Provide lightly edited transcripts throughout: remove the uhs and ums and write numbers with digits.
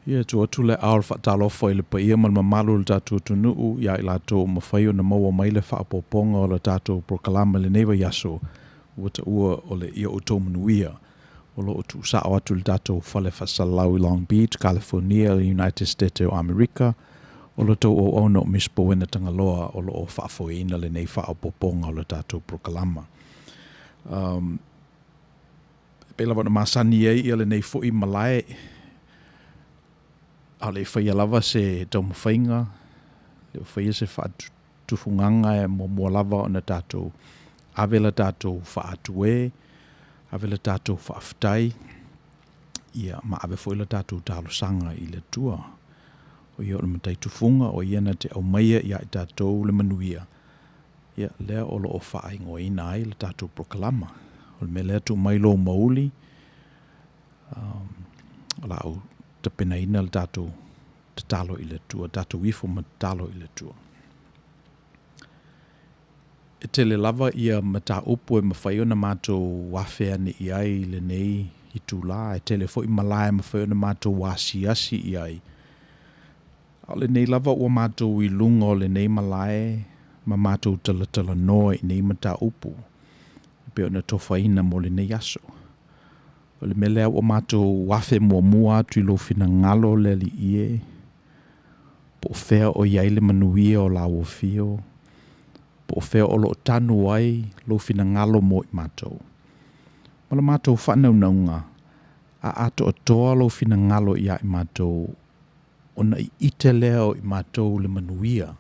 Ia, e tuu atu le aao o le faatalofa i le paia ma le mamalu o le tatou atunuu ia i latou ua mafai ona maua mai le faaopoopoga o le tatou polokalame i lenei vaiaso ua taua o le Ia Outou Manuia. O lo o tuusao atu i le tatou fale faasalalau i Long Beach, Kalifonia, i le United Setete o Amerika, o le tou auauna o Miss Powena Tagaloa o lo o faafoeina lenei faaopoopoga o le tatou polokalama. Um, e pei lava ona masani ai ia lenei foi malae, a o le i faia lava se taumafaiga, le o faia se faatufugaga e muamua lava ona tatou ave la tatou faatue, ave la tatou faafetai, ia ma ave foi la tatou talosaga i le Atua. O ia o le matai tufuga, o ia na te aumaia ia i tatou le manuia, ia lea o lo o faaigoaina ai le tatou polokalama. O le mea lea, tuu mai lou mauli, o le a ou tapenaina le tatou tatalo i le Atua, tatou ifo ma tatalo i le Atua. E tele lava ia mataupu e mafai ona matou afe ane i ai i lenei itulā, e tele foi malae e mafai ona matou asiasi i ai, a o lenei lava ua matou i luga o lenei malae ma matou talatalanoa i nei mataupu e pei ona tofaina mo lenei aso. O le mea lea ua matou afe muamua atu i lou finagalo le Alii e, po o fea o i ai le manuia o lau afio, po o fea o lo o tanu ai lou finagalo mo i matou. Ma la matou faanaunauga, a atoatoa lou finagalo ia i matou, ona iite lea o i matou le manuia,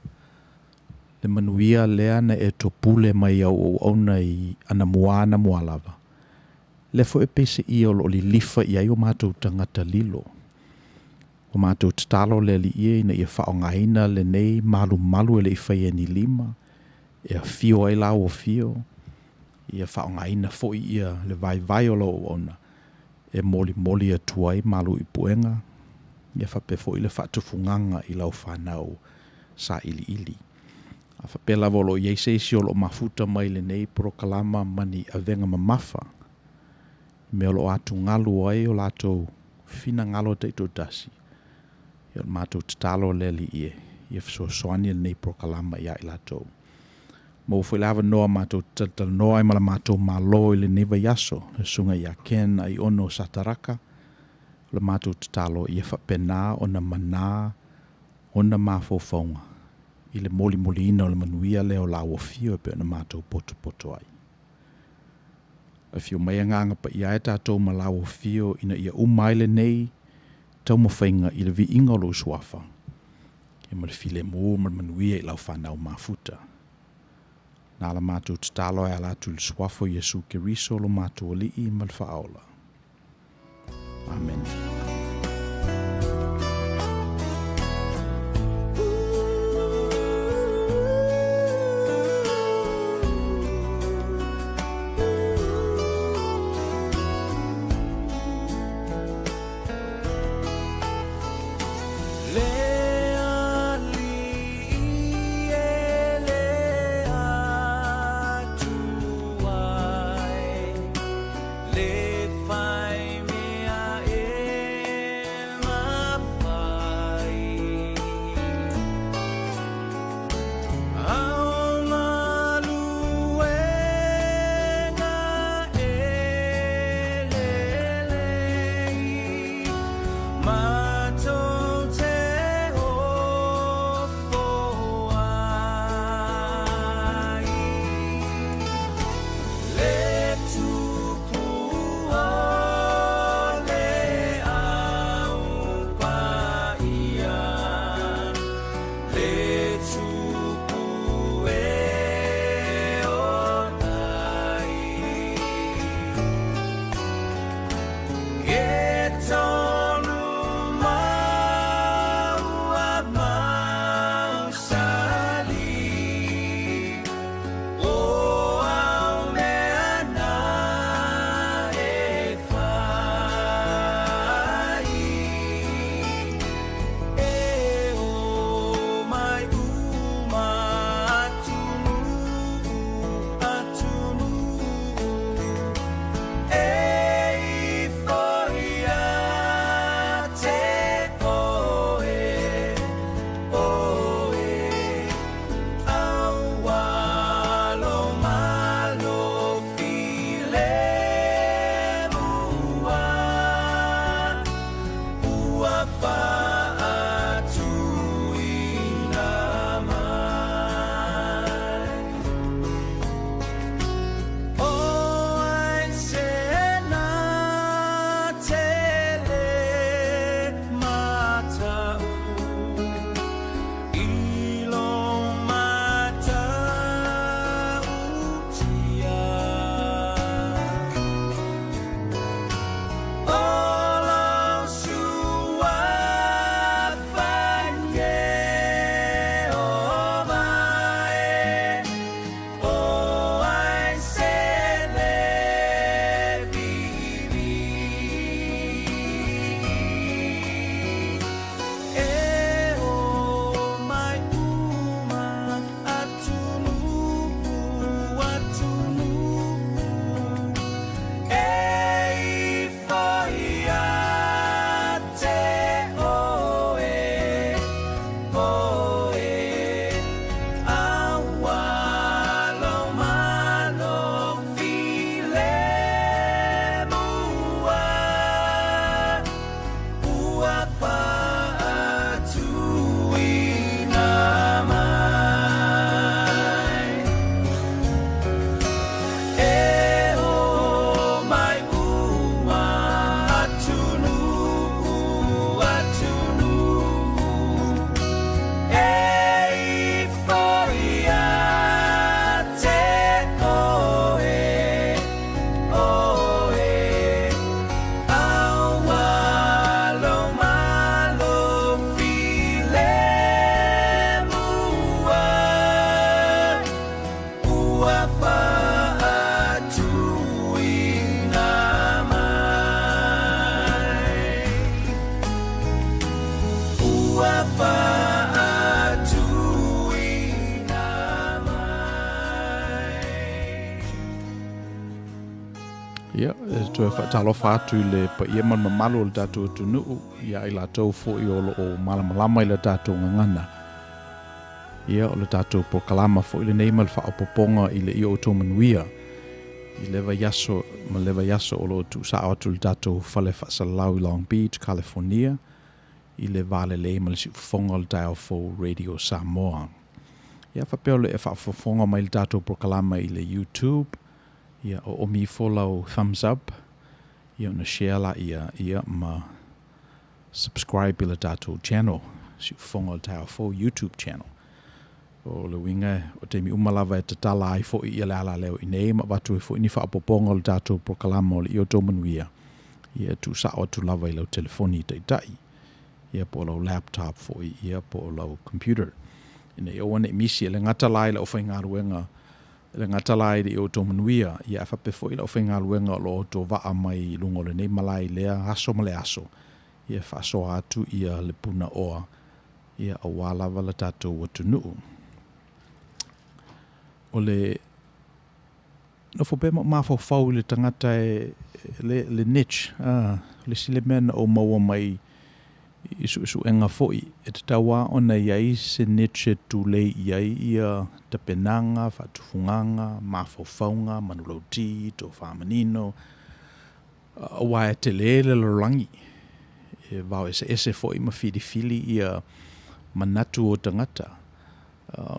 le manuia lea na e topule mai au auauna i anamua anamua lava, lea foi e peiseai o lo o lilifa i ai o matou tagata lilo. O matou tatalo le Alii e ina ia faaaogaina lenei malumalu e le i faia e ni lima, e afio ai lau afio, ia faaaogaina foi ia le vaivai o lau auauna e molimoli atu ai malu i puega, ia faapea foi le faatufugaga i lau fanau sailiili. A faapea lava o lo o i ai se isi o lo o mafuta mai lenei polokalama ma ni avega mamafa, mea o lo o atugalu ai o latou finagalo taitoatasi, ia o le matou tatalo le Alii e, ia fesoasoani lenei polokalama ia i latou. Maua foi le avanoa matou te talatalanoa ai ma la matou Malo i lenei vaiaso, le susuga ia Ken Aiono Sataraka, o le matou tatalo ia faapena ona manā ona mafaufauga i le molimoliina o le manuia lea o lau afio e pei ona matou potopoto ai. Afio mai Agaga Paia e tatou ma lau afio ina ia uma ai lenei taumafaiga i le viiga o lou suafa, ia ma le filemu ma le manuia i lau fanau mafuta. Na la matou tatalo e ala atu i le suafa o Iesu Keriso lo matou Alii ma le Faaola. Amene. Le Alii e le Atua e, le fai mea e. Toe faatalofa atu i le paia ma le mamalu o le tatou atunuu, ia i latou foi o lo o malamalama i le tatou gagana. Ia, o le tatou polokalama foi lenei ma le faaopoopoga i le Ia Outou Manuia i le vaiaso ma le vaiaso o lo o tuusao atu i le tatou fale faasalalau i Long Beach, California, i le va lelei ma le siufofoga o le taeao fou Radio Samoa. Ia, faapea o le e faafofoga mai i le tatou polokalama i le YouTube, ia, oomi ifo lau thumbs up, ia ona share laia, ia, ma subscribe i le tatou channel, Siufofoga o le Taeao Fou YouTube channel. O le uiga, o taimi uma lava e tatala ai foi ia le alaleo i inei ma avatu ai foi ni faaopoopoga o le tatou polokalama o le Ia Outou Manuia, ia e tuusao atu lava i lau telefoni taitai, ia po o lau laptop foi, ia po o lau computer. Ina ia aua ne i misi, e le gata la i le aufaigaluega E le gata la i le outou manuia, ia ae faapea foi le aufaigaluega o lo o outou vaa mai i luga o lenei malae i lea aso ma le aso, ia faasoa atu ia le punaoa, ia aua lava le tatou atunuu. O le nofo pea ma ou mafaufau i le tagata e le, le niche, a, le isi le mea na ou maua mai I suesuega foi, e tatau lava ona i ai se niche e tulei i ai ia tapenaga, faatufugaga, mafaufauga, manulauti, tofa manino, aua e tele le lalolagi, e vao eseese foi ma filifili ia manatu o tagata.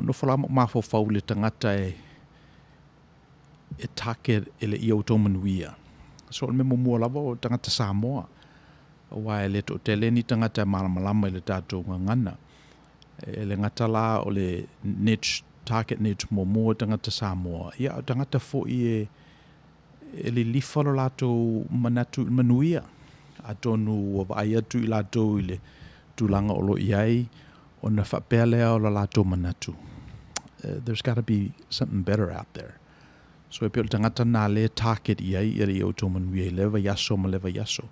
Nofo la ma ou mafaufau i le tagata e target e le ia outou manuia. So o le mea muamua lava o tagata Samoa. Aua e le toatele ni tagata e malamalama i le tatou gagana. E le gata la o le niche, target niche muamua o tagata Samoa, ia a o tagata foi e e lilifa lo latou manatu i le manuia. Atonu ua vaai atu i latou i le tulaga o lo o i ai, ona faapea lea o lo latou manatu, there's gotta be something better out there. So e pei o le tagata lena lea e target i ai ia outou manuia i lea vaiaso ma lea vaiaso.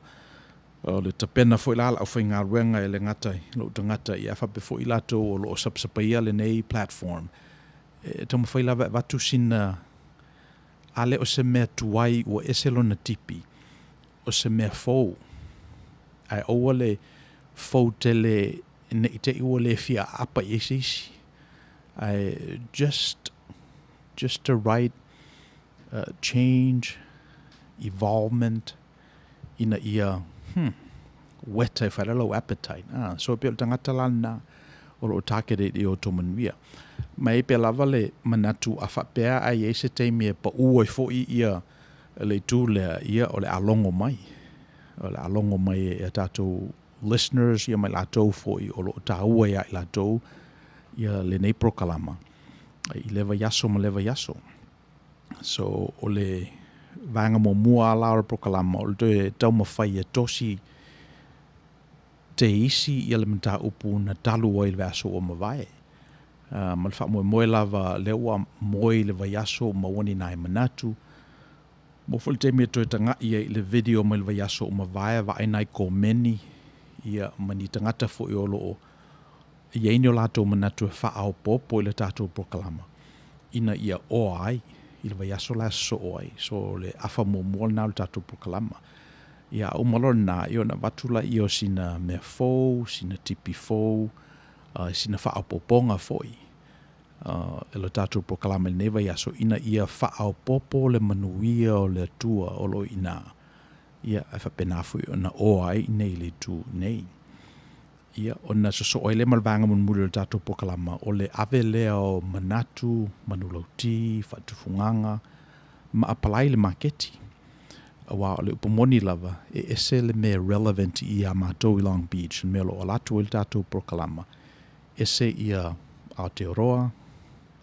O le tapena foi la a le aufaigaluega e le gata i lou tagata ia faapea foi i latou o lo o sapasapaia lenei platform e taumafai lava e avatu sina a le o se mea tuai ua ese lona tipi, o se mea fou. Ae aua le fou tele ne i te i ua le fia aapa i ai se isi. Ae just just to write change, evolvement, ina ia, weta e whai lau appetite. Ah, so e pei o le tagata la lena o lo o targeted i outou manuia. Ma e pea lava le manatu a faapea a i ai se taimi e pau ai foi ia le itu lea, ia o le a logo mai. O le a logo mai e a tatou listeners ia ma i latou foi o lo o taua ia i latou ia lenei polokalama i lea vaiaso ma lea vaiaso. So, o le vaega muamua lava la o le polokalama, o le toe taumafai e tosi teisi ia le mataupu na talu ai i le vaiaso ua mavae. Ma le faamoemoe lava lea ua moe i le vaiaso ua maua ni nai manatu. Maua foi le taimi e toe taga'i ai i le video mai le vaiaso ua mavae, vaai nai komeni ia ma ni tagata foi o lo o i ai ni o latou manatu e faaopoopo i le tatou polokalama ina ia oa ai i le vaiaso la e sosoo ai. So o le afa muamua lena o le tatou polokalama. Ia a uma loa lena, ia ona avatu laia o sina mea fou, sina tipi fou, sina faaopoopoga foi e le tatou polokalama i lenei vaiaso ina ia faaopoopo le manuia o le Atua o lo o i ina, ia ae faapena foi ona oa ai i inei i le itu nei. Ia, ona sosoo ai lea ma le vaega mulimuli o le tatou polokalama, o le ave lea o manatu, manulauti, faatufugaga, ma apalai i le maketi. Aua o le upu moni lava, e ese le mea relevant iā matou i Long Beach, le mea o lo o ala atu ai le tatou polokalama, ese ia Aotearoa,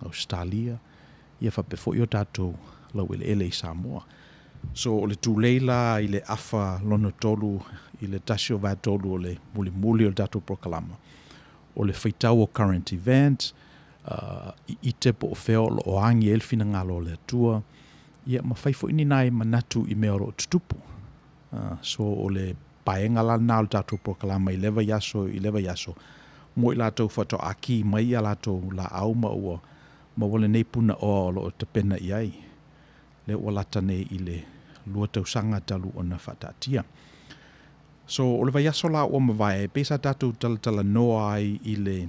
Ausetalia, ia faapea foi o tatou laueleele i Samoa. So o le tulei la i le afa lona tolu i le tasi o vaetolu o le mulimuli o le tatou polokalama, o le faitau o current events, i ite po o fea o lo o agi ai le finagalo o le Atua, ia ma fai foi ni nai manatu i mea o lo o tutupu. So o le paega la lena o le tatou polokalama i lea vaiaso i lea vaiaso, mo i latou faatoa kī mai ia latou laau ma ua maua lenei punaoa o lo o tapena i ai, lea ua lata nei i le 2 tausaga talu ona faataatia. So o le vaiaso la ua mavae, pei sa tatou talatalanoa ai i le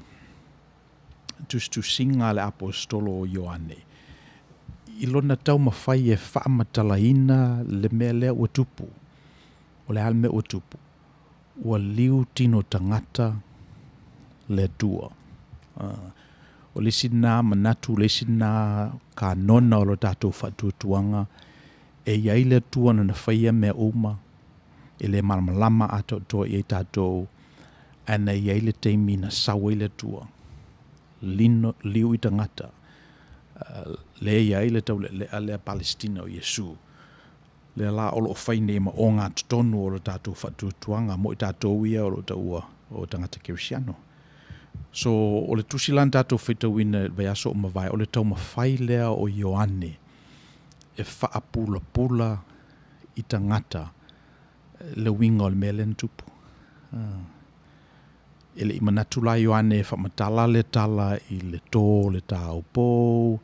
tusitusiga a le Aposetolo o Ioane i lona taumafai e faamatalaina le mea lea ua tupu. O le a le mea ua tupu? Ua liu tino tagata le Atua. O le isi lena manatu, le isi lena kanona o lo tatou faatuatuaga, e i ai le Atua na na faia mea uma, e le malamalama atoatoa i ai tatou, ae na i ai le taimi na sau ai le Atua, lino, liu i tagata, lea e i ai le taulealea lea Palesitina o Iesu, lea la o lo o fai nei ma ogatotonu o lo tatou faatuatuaga mo i tatou ia o lo o taua o tagata kerisiano. So, o le tusi la na tatou faitauina i le vaiaso ua mavae, o le taumafai lea o Ioane e faapulapula i tagata le uiga o le mea lea na tupu. E le i manatu la Ioane e faamatala le tala i le tō o le taupou,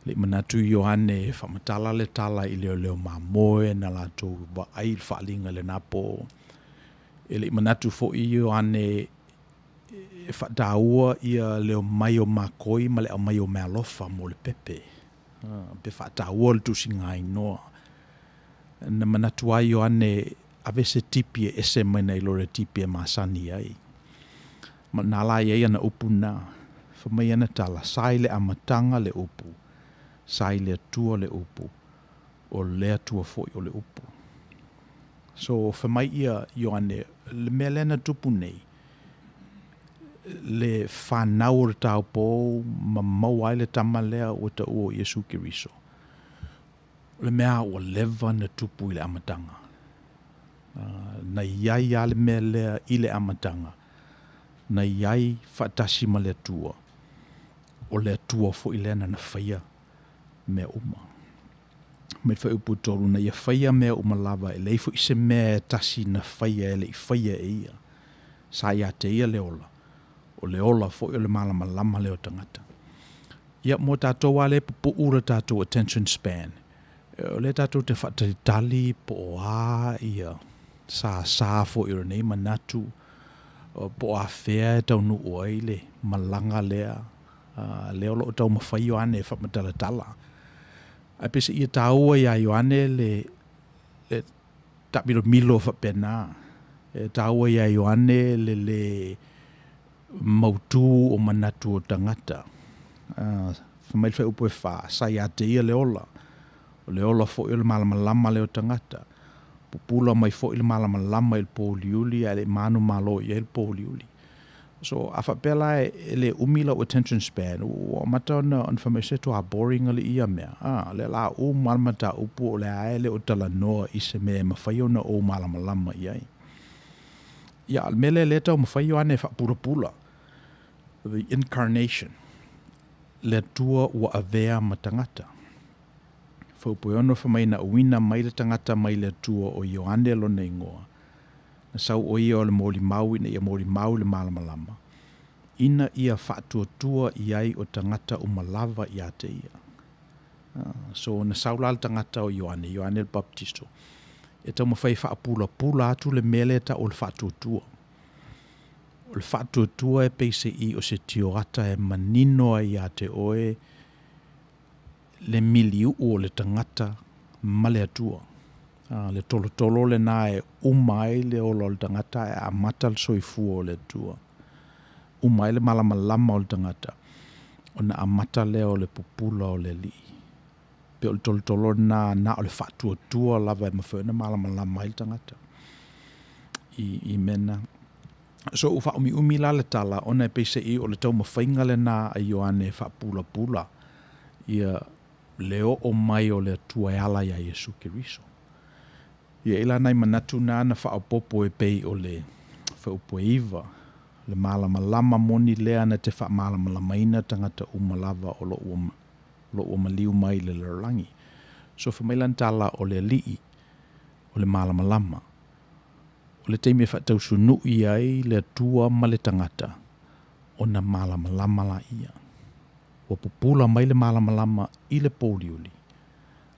e le i manatu Ioane e faamatala le tala i leoleo mamoe na latou vaai i le faaaliga i lena pō. E le i manatu foi Ioane e faataua ia le omai o makoi ma le aumai o meaalofa mo le pepe, pe faataua le tusigainoa. Na manatu lava Ioane ave se tipi e ese mai nai lo le tipi e masani ai. Ma na la i ai ana upu na, fai mai ana tala, sa i le amataga le upu, sa i le Atua le upu, o le Atua foi o le upu. So fai mai ia Ioane, le mea lea na tupu nei, le fanau o le taupou ma maua ai le tama lea ua taua o Iesu Keriso, o le mea ua leva na tupu i le amataga. Na i ai lava le mea lea i le amataga, na i ai faatasi ma le Atua, o le Atua foi lea na na faia mea uma. Mai le fuaiupu 3, na ia faia mea uma lava, e leai foi se mea e tasi na faia e le i faia e ia. Sa ia te ia le ola, o le ola foi o le malamalama lea o tagata. Ia, mo tatou lava lea e pupuu le tatou attention span, o lea tatou te faatalitali po o a ia sasa foi o lenei manatu, po o afea e taunuu ai le malaga lea, lea o lo o taumafai Ioane e faamatalatala. Ae peiseai e taua iā Ioane le taamilomilo faapena, e taua iā Ioane le lē mautū o manatu o tagata. Fai mai le fuaiupu e 4, sa ia te ia le ola, o le ola foi o le malamalama lea o tagata. Pupula mai foi le malamalama i le pouliuli ae le i manumalo i ai le pouliuli. So a faapea la e le umi lau attention span, ua amata ona fai mai se toa boring alii ia mea. A, lea la uma le mataupu o lea e le o talanoa i se mea e mafai ona ou malamalama i ai. Ia, le mea lea lea e taumafai Ioane e faapulapula, the incarnation, le Atua ua avea ma tagata. Fuaiupu e 6 fai mai na uina mai le tagata mai le Atua o Ioane lona igoa, na sau o ia o le molimau ina ia molimau i le malamalama, ina ia faatuatua i ai o tagata uma lava ia te ia. So na sau la le tagata o Ioane, Ioane le Baptisto, e taumafai e faapulapula atu le mea lea e tau o le faatuatua. O le faatuatua e peiseai o se tioata e manino ai ia te oe le miliuu o le tagata ma le Atua. Le tolotolo lena e uma ai le ola o le tagata ae amata le soifua o le Atua. Uma ai le malamalama o le tagata, ona amata lea o le pupula o le Alii. Pei o le tolotolo lena na o le faatuatua lava e mafai ona malamalama ai le tagata i mea na. So ua faaumiumi la le tala ona e peiseai o le taumafaiga lena a Ioane e faapulapula ia le oo mai o le Atua e ala iā Iesu Keriso. E i ai la nai manatu na na faaopoopo e pei o le fuaiupu e 9, le malamalama moni lea na te faamalamalamaina tagata uma lava o lo ua maliu mai i le lalolagi. So fai mai lana tala o le Alii o le malamalama, o le taimi e faatausunui ai le Atua ma le tagata, ona malamalama laia. Ua pupula mai le malamalama i le pouliuli.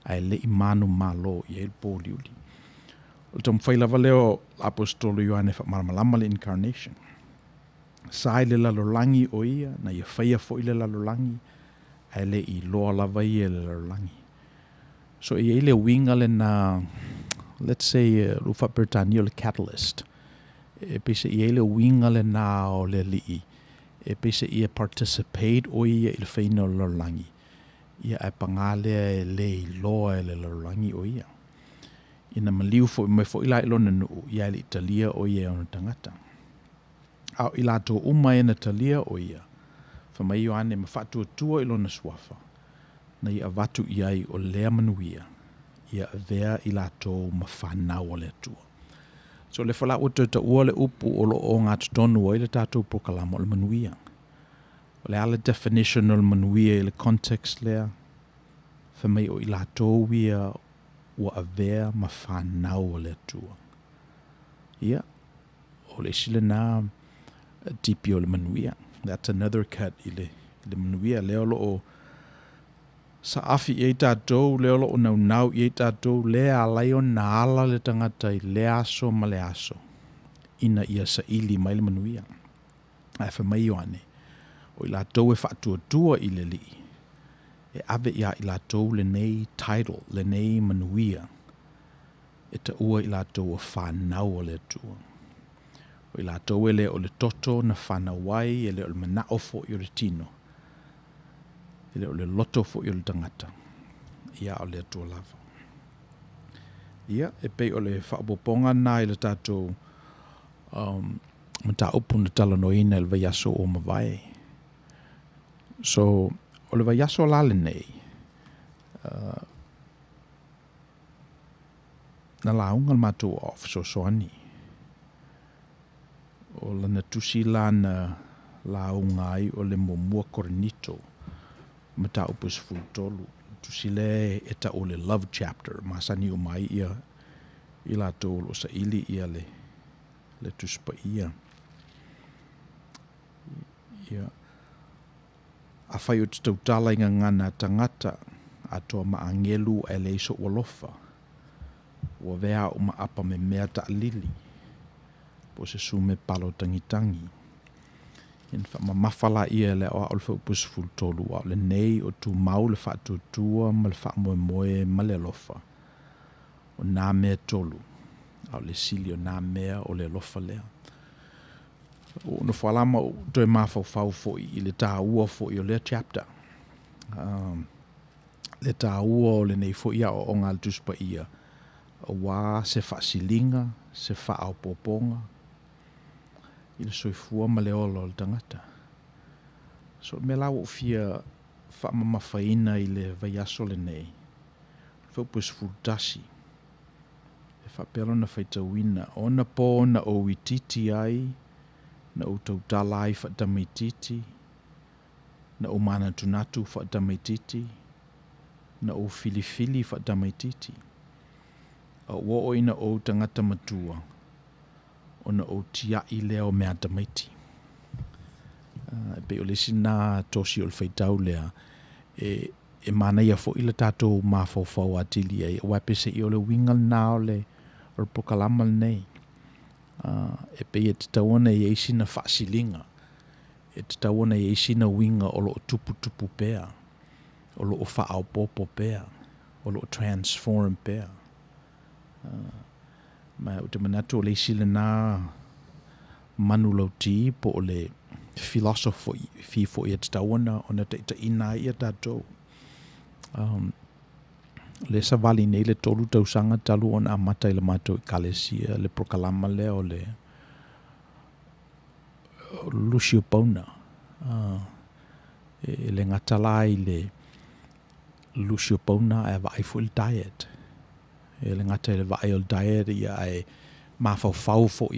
Ae le i manumalo i ai le pōuliuli. O le taumafai lava lea o le Aposetolo Ioane e faamalamalama le incarnation. Sa i le lalolagi o ia, na ia faia foi le lalolagi, ae le i iloa lava ia e le lalolagi. So e i ai le uiga lena, let's say, o le faa-Peretania o le catalyst. E peiseai e i ai le uiga lena o le Alii, e peiseai e participate o ia i le faiga o le lalolagi, ia ae paga lea e le iloa e le lalolagi o ia. Ina maliu foi mai foi la i lona nuu, ia e le i talia o ia e ona tagata. A o i latou uma e na talia o ia, fai mai Ioane ma faatuatua i lona suafa, na ia avatu i ai o lea manuia, ia avea i latou ma fanau a le Atua. So lea foi la ua toe taua le upu o lo o ogatotonu ai le tatou polokalama o le manuia. O le a le definition o le manuia i le context lea? Fai mai o i latou ia ua avea ma fanau a le Atua. Ia, o le isi lena tipi o le manuia. That's another cut i le, i le manuia lea o lo o saafi i ai tatou, lea o lo o naunau i ai tatou, lea e ala ai ona ala le tagata i lea aso ma le aso, ina ia saili mai le manuia. Ae fai mai Ioane, o i latou e faatuatua i le Alii, e ave iā i latou lenei title, lenei manuia, e taua i latou o fanau a le Atua. O i latou e le o le toto na fanau ai, e le o le manao foi o le tino, e le o le loto foi o le tagata, ia a o le Atua lava. Ia, e pei o le faaopoopoga lena i le tatou um, mataupu na talanoaina i le vaiaso ua mavae. So, o le vaiaso la lenei, uh, na lauga le matou aoao fesoasoani. O lana tusi la na lauga ai o le muamua Korinito, mataupu e 13. Tusi lea e tau o le love chapter, masani uma ai ia i latou o lo o saili ia le, le Tusi Paia. Ia, afai ou te tautala i gagana a tagata, atoa ma agelu ae leai so'u alofa, ua avea a'u ma apa memea ta'alili, po o se sume palo tagitagi. Ia na faamamafa laia e le aoao le fuaiupu 13, a o lenei o tumau le faatuatua ma le faamoemoe ma le alofa, o nā mea e tolu, a o le sili o nā mea o le alofa lea. Ua ou nofo lava ma ou toe mafaufau foi i le taua foi o lea chapter. Um, le taua o lenei foi aoaoga a le Tusi Paia, aua se faasiliga, se faaopoopoga i le soifua ma le ola o le tagata. So, o le mea la ua ou fia faamamafaina i le vaiaso lenei, o le fuaiupu e 11, e faapea lona faitauina, O ona pō na ou itiiti ai, na ou tautala ai faatamaitiiti, na ou manatunatu faatamaitiiti, na ou filifili faatamaitiiti, a ua oo ina ou tagata matua, ona ou tiaʻi lea o mea tamaiti. E pei o le isi lena tosi o le faitau lea, e, e manaia foi le tatou mafaufau atili ai, aua e peiseai o le uiga lena o le, o le polokalama lenei. E pei e tatau ona i ai sina faasiliga, e tatau ona i ai sina uiga o lo o tuputupu pea, o lo o faaopoopo pea, o lo o transform pea. Ma ou te manatu o le isi lena manulauti po o le philosophy foi e tatau ona ona taitaiina ai ia tatou. Um, lea savali nei le tolu tausaga talu ona amata i le matou ekalesia le polokalama lea o le lusi o pauna. Uh, e le gata la i le lusi o pauna ae vaai foi le diet. E le gata i le vaai o le diet ia ae mafaufau foi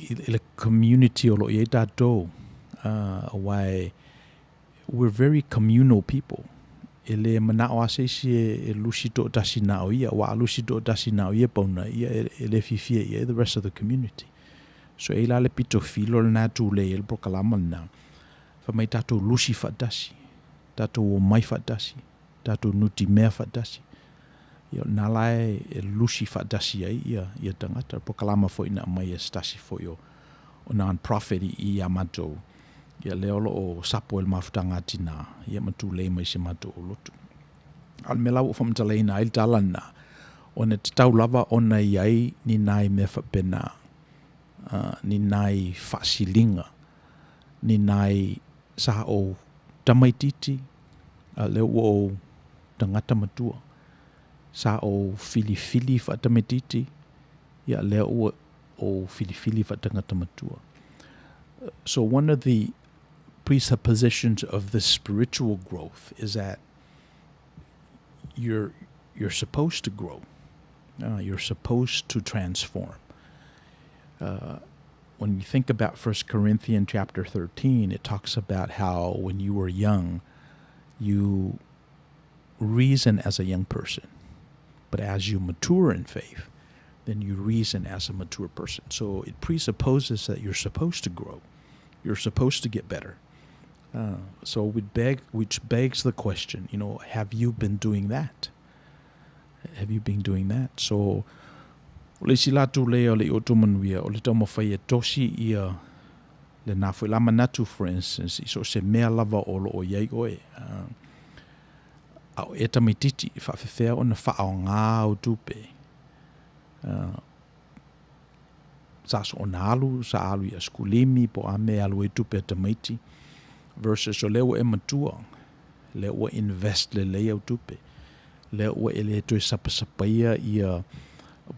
i le community o lo o i ai tatou. Uh, aua e, we're very communal people. E le manao lava se isi e, e lusi toatasi na o ia, aua a lusi toatasi na o ia pauna, ia e, e le fiafia i ai the rest of the community. So e i ai la le pito filo lena e tulei ai le polokalama lena, fai mai tatou lusi faatasi. Tatou omai faatasi, tatou nutimea faatasi. Ia, o lena la e lusi faatasi ai ia, ia tagata. O le polokalama foi na aumai e se tasi foi o, o non-profit i i iā matou, ia lea o lo o sapo e le mafutaga a tinā, ia ma tulei mai si matou aulotu. A o le mea la ua ou faamatalaina ai le tala lena, ona e tatau lava ona i ai ni nai mea faapena, ni nai faasiliga, ni nai sa ou tamaitiiti, a o lea ua ou tagata matua. Sa ou filifili faatamaitiiti, ia o lea ua ou filifili faatagata matua. So one of the presuppositions of this spiritual growth is that you're, you're supposed to grow. Uh, you're supposed to transform. Uh, when you think about 1 Corinthians chapter 13, it talks about how when you were young, you reason as a young person. But as you mature in faith, then you reason as a mature person. So it presupposes that you're supposed to grow. You're supposed to get better. Uh, so we beg, which begs the question, you know, have you been doing that? Have you been doing that? So, o le isi la tulei o le i o manuia, o le taumafai e tosi ia lena foi la manatu, for instance, i so o se mea lava o lo o i ai oe. Uh, a o e tamaitiiti, e faafefea ona faaaoga au tupe. Uh, sa soona alu, sa alu i askulimi, po o a mea e alu ai tupe a tamaiti, versus o lea ua e matua, lea ua invest lelei au tupe, lea ua e le toe sapasapaia ia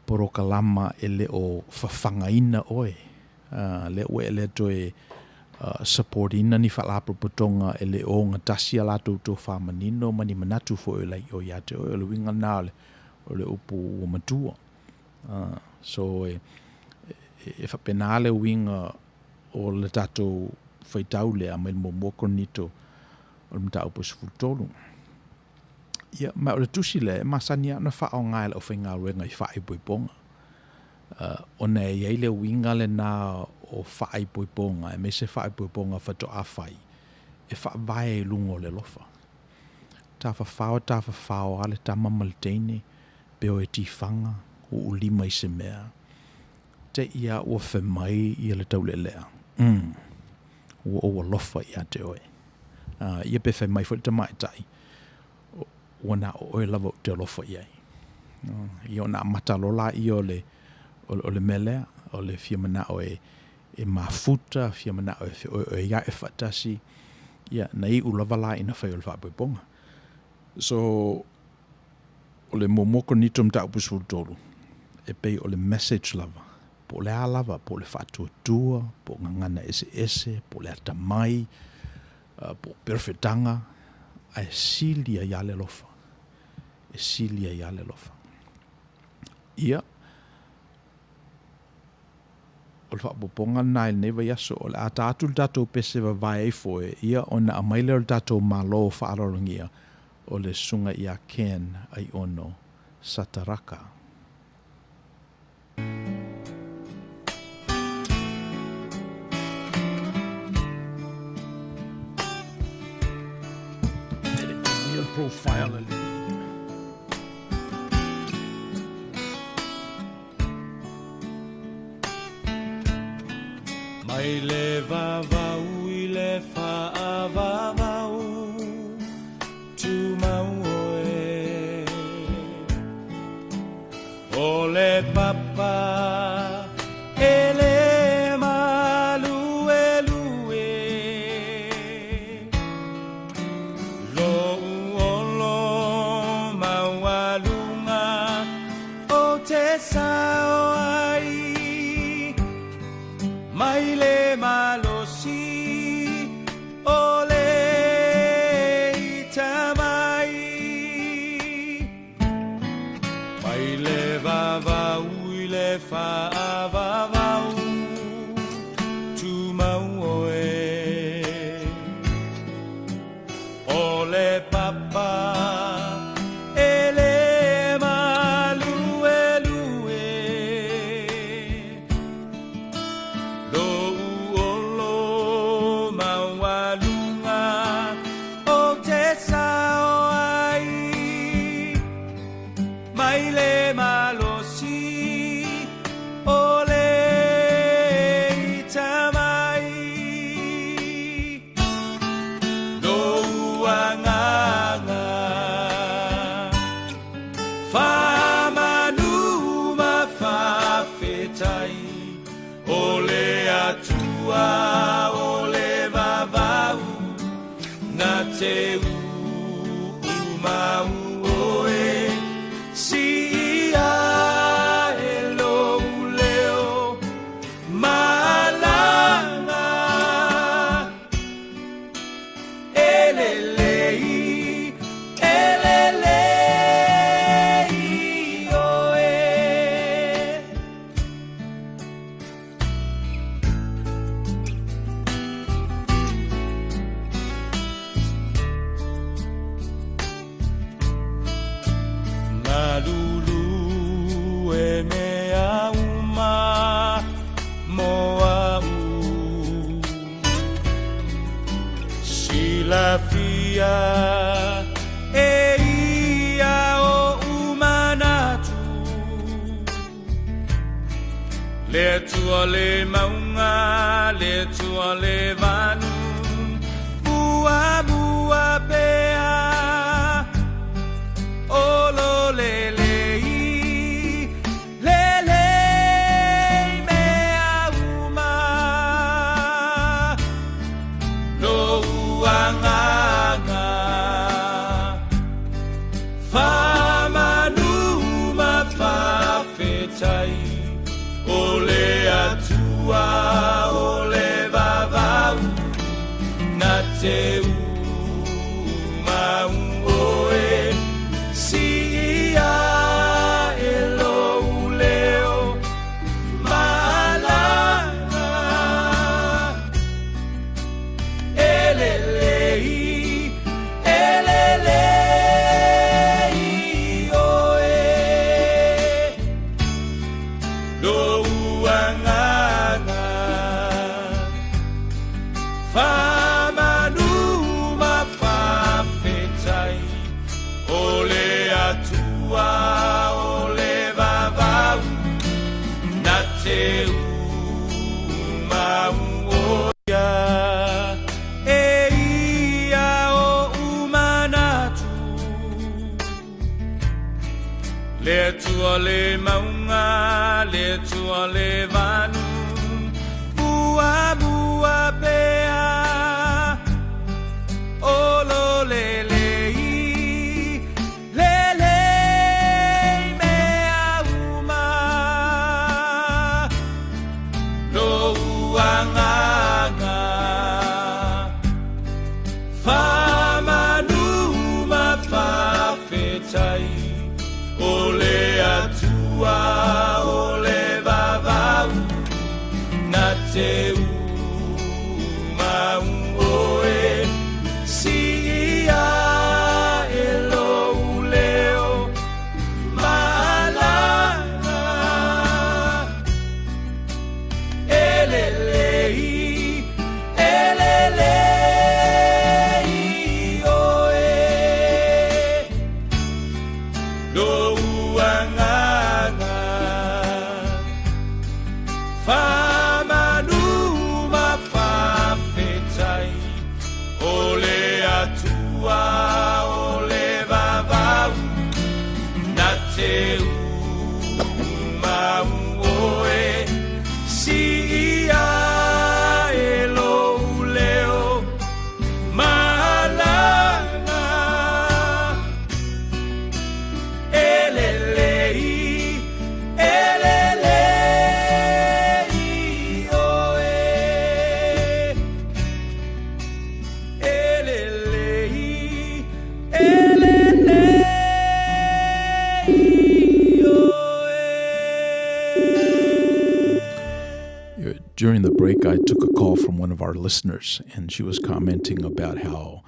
porokalama e le o fafagaina oe, uh, lea ua e le toe uh, support ina ni faalapotopotoga e le o ogatasi a latou tofa manino ma ni manatu foi o lai o ia te oe, o le uiga lena o le, o le upu ua matua. Uh, so e, e, e faapena le uiga o le tatou faitau lea mai le muamua Korinito o le mataupu e 13. Ia, ma o le tusi lea, e masani lava ona faaaoga e le aufaigaluega i faaipoipoga. Uh, ona e i ai le uiga lena o faaipoipoga, aemaise faaipoipoga faatoa fai, e faavae i luga o le alofa. Tafafao, tafafao lava le tama ma le teine, pe o e tifaga, uulima i se mea. Te i a ua fai mai ia le taulealea, mm, ua ou alofa ia te oe. Uh, ia pe fai mai foi le tamaitai, ua na o oe lava ou te alofa i ai. Uh, ia ona amata loa laia o le, o, o le mea lea, o le fia manao e, e mafuta, fia manao e feoeoeaʻe faatasi, ia, na iu lava la ina fai o le faapoipoga. So, o le muamua Korinito mataupu 13, e pei o le message lava, po o le a lava, po o le faatuatua, po o gagana eseese, po o le atamai, po o perofetaga, ae sili ai lava le alofa. E sili ai lava le alofa. Ia, o le faaopoopoga lena i lenei vaiaso, o le a ta atu le tatou pese vavae ai foe, ia ona aumai lea o le tatou Malo faaaloalogia o le Susuga ia Ken Aiono Sataraka. Profile a le Mai le vavau i le faavavau Tumau oe O le papa e le maluelue Lou olo maualuga Ou te sao ai mai le malosi o le ita mai. Mai le vavau i le faavavau, tumau oe. O le papa e le maluelue Lou olo maualuga ou te Atua o le vavau Na te umau oe Siia e lou leo Malaga E lelei, e lelei oe. Malulu e mea uma mo a'u Silafia e ia oʻu manatu Le Atua le mauga, le Atua le vanu Muamua pea O lo lelei, lelei mea uma Lou agaga Faamanu ma faafetai O le Atua o le vavau Na te umau oe Siia e lou leo Malaga E lelei, e lelei oe Lou agaga Faamanu ma faafetai O le Atua o le vavau Na te umau oe E ia oʻu manatu Le Atua le mauga, le Atua le vanu Muamua pea O lo lelei, lelei mea uma Lou agaga Faamanu ma faafetai O le Atua o le vavau Na te umau oe Siia e lou leo Malaga E lelei, e lelei oe Lou agaga Faamanu ma faafetai O le Atua o le vavau Na te umau oe Siia e lou leo Malaga E lelei, e lelei oe E lelei, e lelei oe. During the break, I took a call from one of our listeners, and she was commenting about how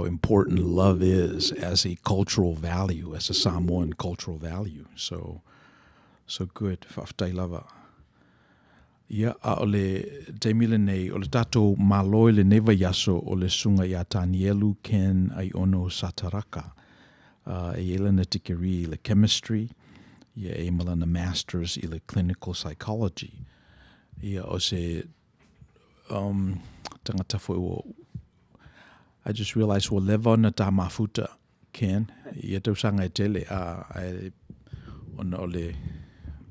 important love is as a cultural value, as a Samoan cultural value. So, so good. Faafetai lava. Ia, a o le taimi lenei, o le tatou Malo i lenei vaiaso o le Susuga ia Tanielu Ken Aiono Sataraka. E i ai lana tikeri i le Chemistry, ia e i ai ma lana Masters i le Clinical Psychology. Ia, o se um, tagata foi ua I just realised ua leva ona ta mafuta Ken i ia tausaga e tele a ae ona o le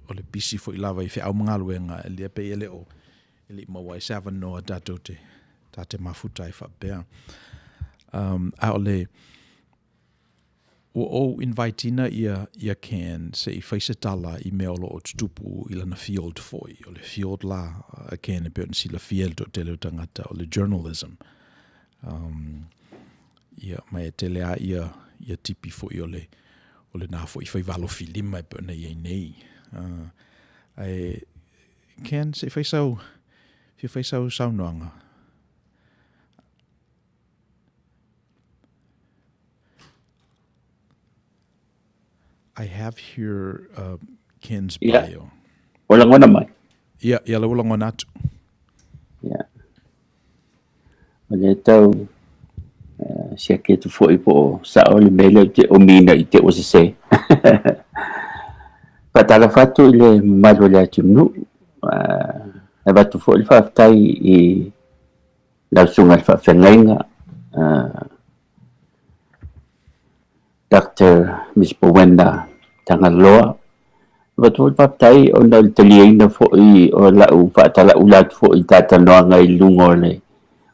o le pisi foi lava i feau ma galuega e lia pei e le o e le i maua ai se avanoa tatou te ta te mafuta ai faapea. A o le ua ou invite-ina ia ia Ken se i fai se tala i mea o lo o tutupu i lana field foi. O le field la a Ken e pei ona silafia e le toatele o tagata o le journalism. Ia, ma e tele lava ia ia tipi foi o le o lena foi faiva alofilima e pei ona i ai nei. Ae Ken, se i fai sau fia fai sau saunoaga. I have here Ken's bio. Ua lagona mai. Ia, ia la ua lagona atu. Ia. O lea tau siaki atu foi po o sao le mea lea ou te omiina i te ua sese. Faatalofa atu i le mamalu o le atunuu. E avatu foi le faafetai i lau susuga i le faafeagaiga Doctor Miss Powena Tagaloa. E avatu foi le faafetai ona o le taliaina foi o lau faatalaula atu foi i le talatalanoaga i luga o le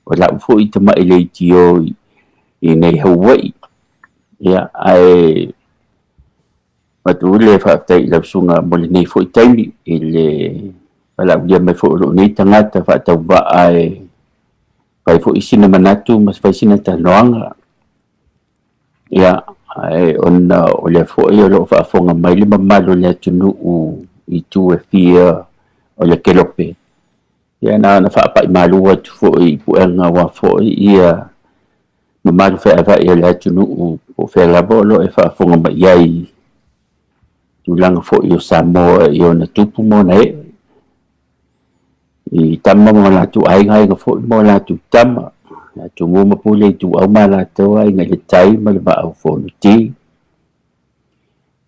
o lau foi tamai leitio i nei Hawaii. Ia, ae avatu le faafetai i lau susuga mo lenei foi taimi i le valaaulia mai foi o lou nei tagata faatauvaa e fai foi sina manatu ma fai sina talanoaga. Ia, ae ona o lea foi o lo o faafofoga mai le mamalu o le atunuu i itu e fia o le kelope. Ia na ona faapai malu atu foi i puega aua foi ia mamalu feavaai o le atunuu po o fea lava o lo o e faafofoga mai i ai i tulaga foi o Samoa i ona tupu ma ona ee, i tama ma o latou aiga, aiga foi ma o latou tama, ia Tumua ma Pule, Ituau ma Alataua, Aiga i le Tai ma le Vaa o Fonoti.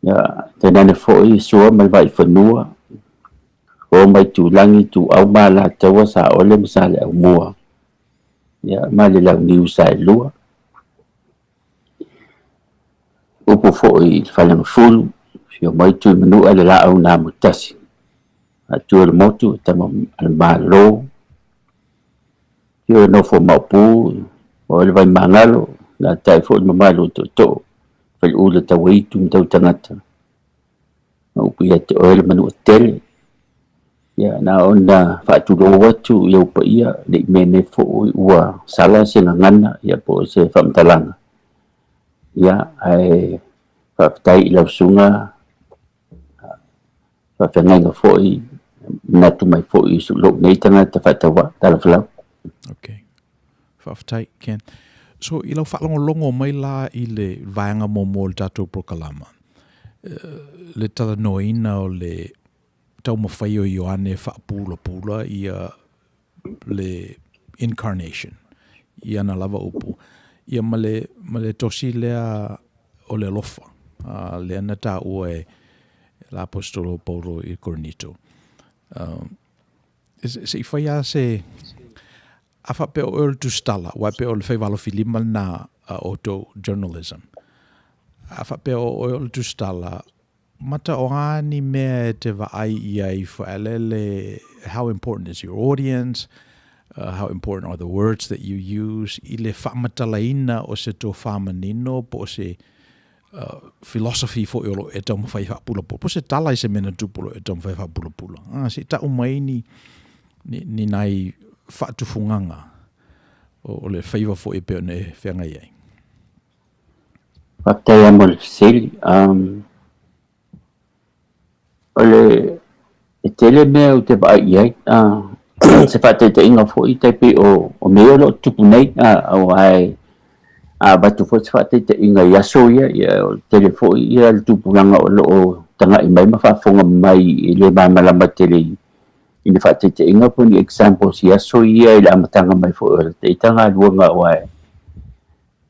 Ia, tainane foi Sua ma le Vaaifanua, Roma ma Itulagi, Ituau ma Alataua, Saole ma Saleaaumua, ia, ma le Launiu Saelua. Upu foi i le Faleagafulu, afio mai Tuimanua le Laau na Amotasi, Faatu o le Motu, Tama a le Malo, afio le nofo a Maopu, o le Vaimagalo, alaalatai foi le mamalu o Tootoo, Faleula Tauaitu ma Tautagata. Ma upu ia te oe le Manuatele. Ia, na ona faatulou atu i ou paia, ne i mea nei foi ua sala se gagana ia po o se faamatalaga. Ia, ae faafetai i lau susuga faafeagaiga foi, manatu mai foi i lou nei tagata faatauvaa. Talofa lava. Okay. Faafetai, Ken. So, i lau faalogologo mai la i le vaega muamua o le tatou polokalama, le talanoaina o le taumafai o Ioane e faapulapula ia le incarnation i ana lava upu, ia ma le, ma le tosi lea o le alofa, lea na taua e le aposetolo o Paulo i Korinito. Se i fai lava se, a faapea o oe o le tusitala, aua e pei o le faiva alofilima lena a outou journalism. A faapea o oe o le tusitala, mata o a ni mea e te vaai i ai foelele, how important is your audience, how important are the words that you use, i le faamatalaina o se tofa manino po o se philosophy foi o lo o e taumafai e faapulapula, po o se tala i se mea na tupu o lo o e taumafai e faapulapula. Se i tau mai ni, ni, ni nai faatufugaga o le faiva foi e pei ona e feagai ai. Faafetai lava mo le fesili. Um, o le e tele mea ou te vaai i ai, se faataitaiga foi tai pei o, o mea ia o lo o tutupu nei, aua e a avatu foi se faataitaiga i aso ia, ia o le tele foi ia le tupulaga o lo o tagai mai ma faafofoga mai e le malamalama tele i i ni faataitaiga po o ni examples i aso ia i le amataga mai foi o le ita galuega aua e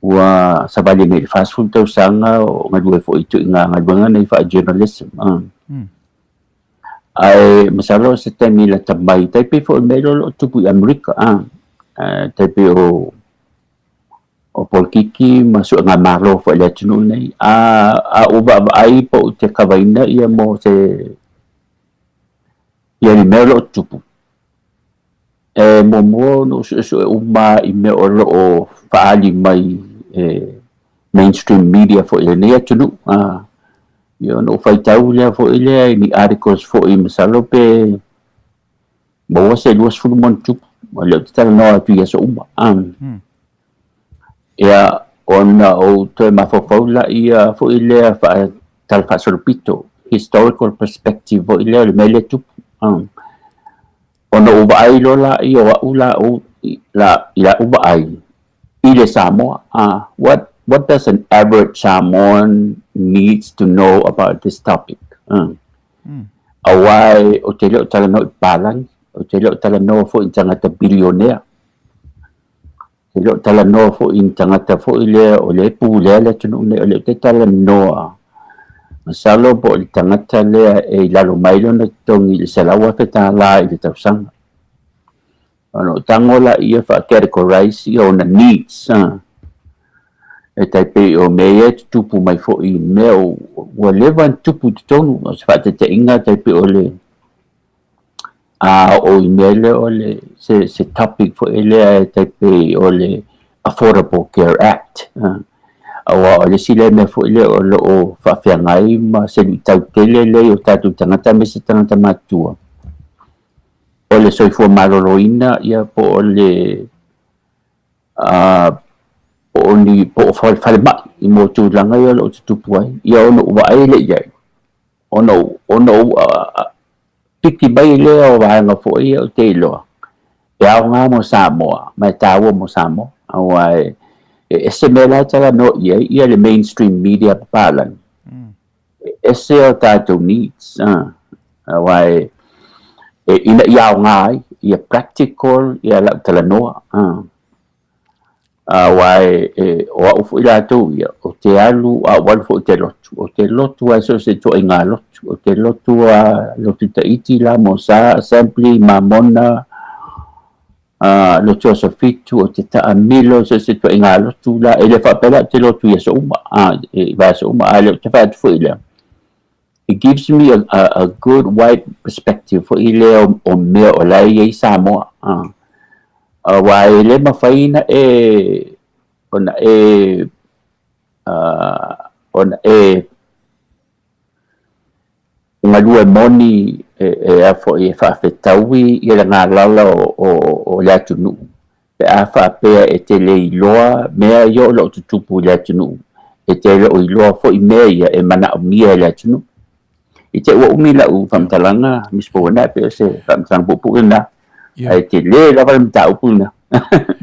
ua savali nei i le 40 tausaga o galue foi i ituaiga galuega nei faa-journalism. Ae masalo o se taimi lata mai, tai pei foi o le mea lea o lo o tupu i Amerika, tai pei o o polokiki ma suega malo foi a le atunuu nei. A ou vaavaai po o te kavaina ia mo se ia le mea o lo o tupu, E muamua ona ou suesue uma i mea o lo o faaali mai e mainstream media foi i lenei atunuu. A, ia ona ou faitau lea foi lea i ni articles foi masalo pe maua se 20 ma ona tupu, o lea ou te talanoa atu i aso uma. A, ia ona ou toe mafaufau laia foi lea faatalafaasolopito, historical perspective foi lea o le mea lea e tupu. A, Ona ou vaai loa laia o a'u la ou la i la'u vaai i le Samoa a what what does an average Samoan needs to know about this topic a auā ou te le o talanoa i papalagi ou te le o talanoa foi i ni tagata bilionea ou te le o talanoa foi i ni tagata foi lea o lea e pulea le atunuu nei o lea ou te talanoa masalo po o le tagata lea e i lalo mai lona totogi i le $100,000 i le tausaga. Ona ou tago laia faa-categorize ia ona needs a. E tai pei o mea ia e tutupu mai foi i mea ua leva ona tutupu i totonu. O se faataitaiga tai pei o le a oo i mea lea o le se, se topic foi lea e tai pei o le Affordable Care Act. Aua o le isi lea mea foi lea o lo o faafeagai ma se luitau tele lea i o tatou tagata aemaise tagata matutua. O le soifua maloloina ia po o le po o ni po o falemai i mo tulaga ia o lo o tutupu ai. Ia ona ou vaai lea i ai, ona ou ona ou piki mai lea o vaega foi ia ou te iloa e aoga mo Samoa ma e taua mo Samoa. Aua e ese mea la e talanoa i ai ia le mainstream media papalagi. E ese o tatou needs aua e ina ia aoga ai ia practical ia lau talanoa aua e o au foi latou ia ou te alu a ou alu foi ou te lotu ou te lotu lava i so o se ituaiga lotu ou te lotu lava lotu Tahiti la Mosa Assembly Mamona lotu aso fitu, o te taamilo, so o se ituaiga lotu la, e le faapea la ou te lotu i aso uma, i vaiaso uma, a o lea ou te fai atu foi lea, it gives me a good wide perspective foi lea o mea o la e i ai Samoa, aua e le mafai ona e, ona e, ona e galue moni e a foi e faafetaui ia le galala o le atunuu pe a faapea e te le iloa mea ia o lo o tutupu i le atunuu, e te le o iloa foi mea ia e manaomia e le atunuu. I te i ua umi lau faamatalaga Mister Uena, e pei o se faamatalaga puupuu lena, ae tele lava le mataupu lena.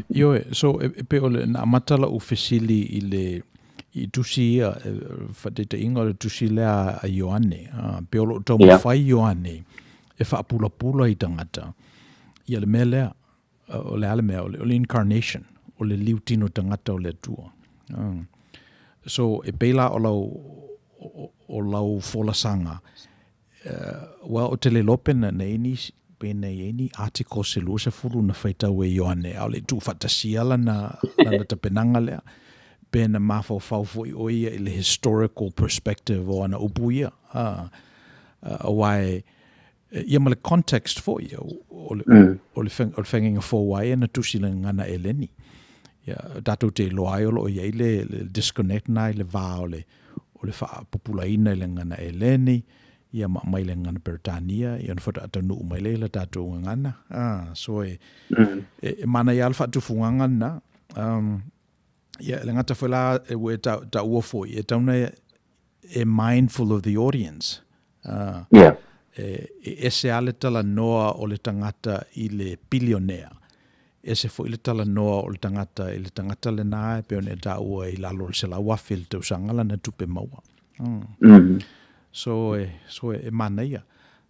Ioe, so e pei o le na amata lau fesili i le i tusi ia, faataitaiga o le tusi lea a Ioane, pei o lo o taumafai Ioane e faapulapula i tagata ia le mea lea, o le a le mea, o le incarnation, o le liutino tagata o le Atua. So, e pei la o lau, o lau folasaga, well, ou te le iloa pe na i ai nisi, pe na i ai ni articles se 20 na faitau e Ioane, a o le i tuufaatasia lana, lana tapenaga lea, pe na mafaufau foi ʻo ia i le historical perspective o ana upu ia, aua e, ia ma le context foi, o le, o le, o le feagaiga fou lava ia na tusi i le gagana Eleni. Ia, tatou te iloa ai o lo o i ai le, le disconnect na i le va o le, o le faapupulaina i le gagana Eleni, ia ma aumai le gagana Peretania, ia ona faatoa taunuu mai lea i le tatou gagana. Ah, so e, e, e manaia lava le faatufugaga lena. Ia, e le gata foi la, e ua e taua foi, e tatau ona e mindful of the audience. Ah, e, e ese lava le talanoa o le tagata i le bilionea, ese foi le talanoa o le tagata i le tagata lena e pei ona e taua i lalo o le $100,000 i le tausaga lana tupe maua. So e, so e, e manaia.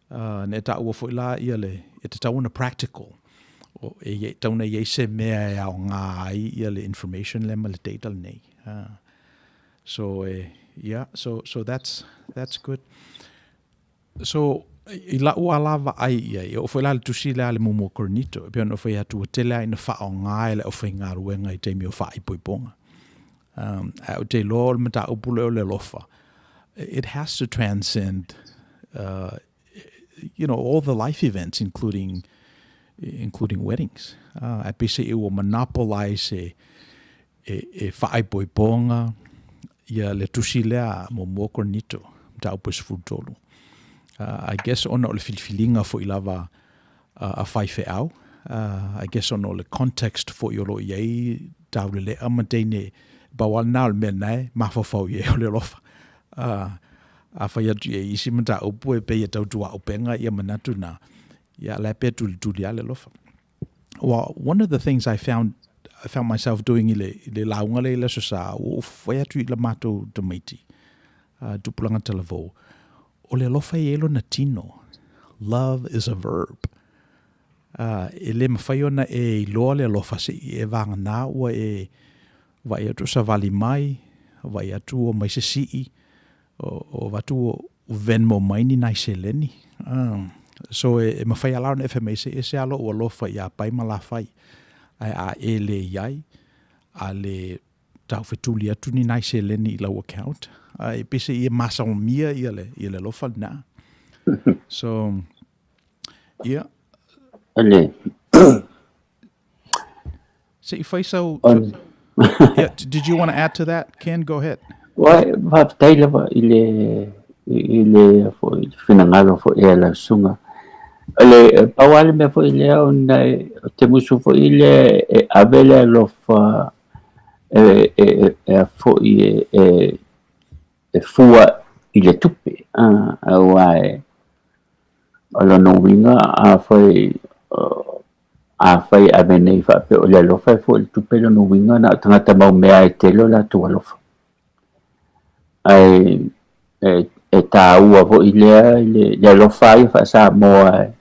Na e taua foi la ia le, e tatau ona practical. O, e, e tatau ona i ai se mea e aoga ai ia le information lea ma le data lenei. So e, yeah, so, so that's, that's good. So, i la'u lava vaai i ai, e oo foi la i le tusi lea a le muamua o Korinito, e pei ona ou fai atu ua tele lava ina faaaoga e le aufaigaluega i taimi o faaipoipoga. Ae ou te iloa o le mataupu lea o le alofa, it has to transcend you know, all the life events, including including weddings. Ae peiseai ua monopolize e, e, e faaipoipoga ia le tusi lea muamua Korinito, mataupu e 13. I guess ona o le filifiliga foi lava a faifeau, I guess ona o le context foi o lo o i ai taulelea ma teine, pau lava lena o le mea lena e mafaufau i ai o le alofa. A fai atu i ai i isi mataupu e pei e tau tuaupega ia manatu na, ia la e pei e tulituli lava le alofa. Well, one of the things I found I found myself doing i le, i le lauga lea i le Aso Sa, ua ou fai atu i la matou tamaiti, tupulaga talavou, o le alofa e i ai lona tino. Love is a verb. E le mafai ona e iloa le alofa se'i e vagana ua e vaai atu o savali mai, vaai atu ua omai se sii, o avatu ua Venmo mai ni nai seleni. So e mafai lava la ona e fai mai se ese lava lou alofa iā Pai ma Lafai. Ae a e le i ai, a le taufetuli atu ni nai seleni i lau account, e pei se i e masalomia ia le, ia le alofa lena. So, ia. Ale. Se i fai sau... Yeah, did you want to add to that, Ken? Go ahead. Ua, faafetai lava i le i le foi finagalo foi e lau susuga. O le pau lava le mea foi lea ona ou te musu foi lea e ave le alofa e e e foi e e fua i le tupe, aua e o lona uiga afai Afai e ave nei faapea o le alofa e fua i le tupe lona uiga na o tagata mau mea e tele o latou alofa. Ae e, e taua foi lea i le, le alofa ia faa-Samoa e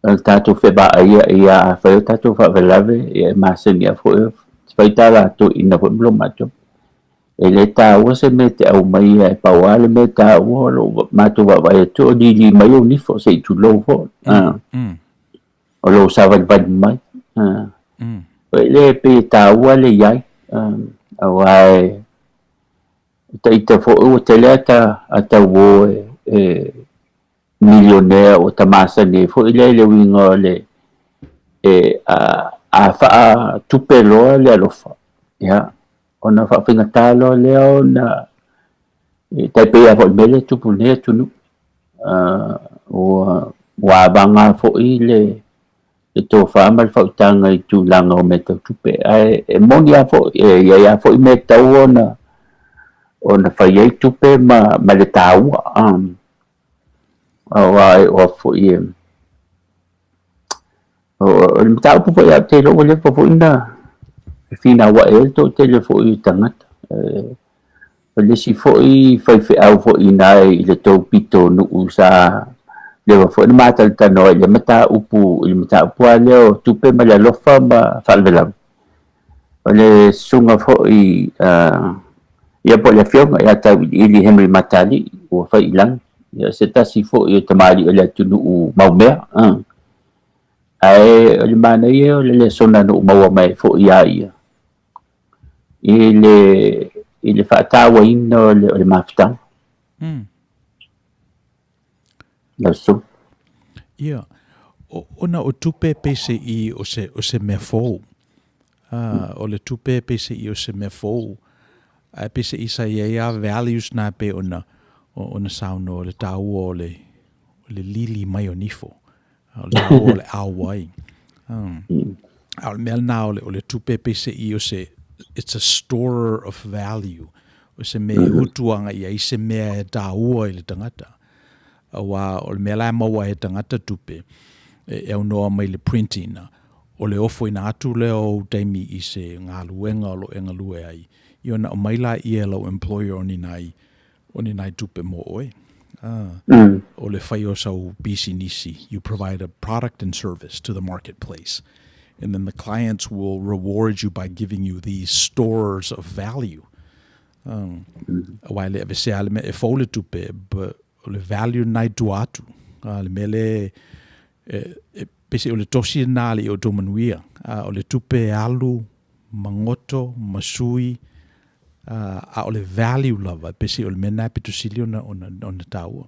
o le tatou fevaai ia afai o tatou faalavelave ia e masani lava foi fai ta latou ina foi ma lo matou. E le taua se mea e te aumaia e pau lava le mea e taua o lou matou vaavaai atu o lili mai ou nifo se i tulou foi. O lou savalivali mai. Foi lea e pei e taua le i ai, aua e ita foi ua tele ata ata uō e milionea ua ta masani ai foi lea i le uiga o le e a faatupe loa le alofa, ia, ona faafaigata loa lea ona e tai pei lava foi i le mea lea e tupu i lenei atunuu. Ua ua avaga foi le le tofa ma le faautaga i tulaga o mea tau tupe. Ae e moni lava foi, e i ai lava foi mea e tatau ona ona fai ai tupe ma ma le taua. Aua e oo foi e o le mataupu foi ou te iloa ua leva foi ona fefinauai ai le toatele foi o tagata. O le isi foi faifeau foi i ina i le tou pitonuu sa leva foi ona matalatalanoa i le mataupu i le mataupu lava lea o tupe ma le alofa ma faalavelave. O le susuga foi ia po o le afioga ia Tauiliili Henry Matalii ua fai i lagi, ia se tasi foi o tamalii o le atunuu maumea. Ae o le manaia o le lesona na ou maua mai foi iā ia i le i le faatauaina o le, o le mafutaga. Lau susuga. Ia, ona o tupe peiseai o se, o se mea fou. O le tupe peiseai o se mea fou. Ae peiseai sa i ai lava values na pei ona, ona saunoa le taua o le, o le lili mai o nifo. O le taua o le auai. A o le mea lena o le, o le tupe peiseai o se, it's a storer of value. O se mea e utu agai i ai se mea e taua i le tagata. Aua o le mea la e maua ai e tagata tupe, e aunoa mai le print ina, o le ofoina atu lea o ou taimi i se galuega o lo o e galue ai, ia ona aumai laia e lau employer o ni nai, o ni nai tupe mo oe. O le fai o sau pisinisi, you provide a product and service to the marketplace, and then the clients will reward you by giving you these stores of value. Aua e le avesea le mea e fou le tupe, but o le value lena i tua atu. Le mea lea e peiseai o le tosi lena a le i outou manuia. O le tupe e alu ma goto ma sui, a o le value lava, peiseai o le mea lena e pito sili ona, ona, ona taua.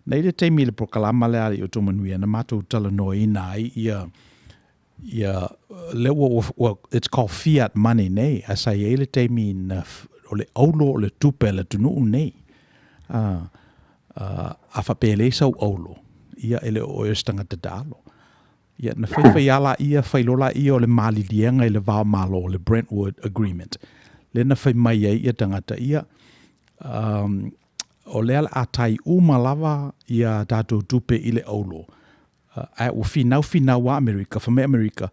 Na i le taimi i le polokalama lea a le i outou manuia, na matou talanoaina ai ia Ia, lea ua, ua, it's called fiat money nei, ae sa i ai le taimi na, o le auro o le tupe a le atunuu nei. A, a, a faapea e leai sau auro, ia e le o oe o se tagata taalo. Ia, na faifai lava laia, fai loa laia o le maliliega i le va o Malo, le Brentwood Agreement, lea na fai mai ai ia tagata, ia, um, o lea o le a tai uma lava ia tatou tupe i le auro, Ae ua finau finau lava Amerika, fai mai Amerika,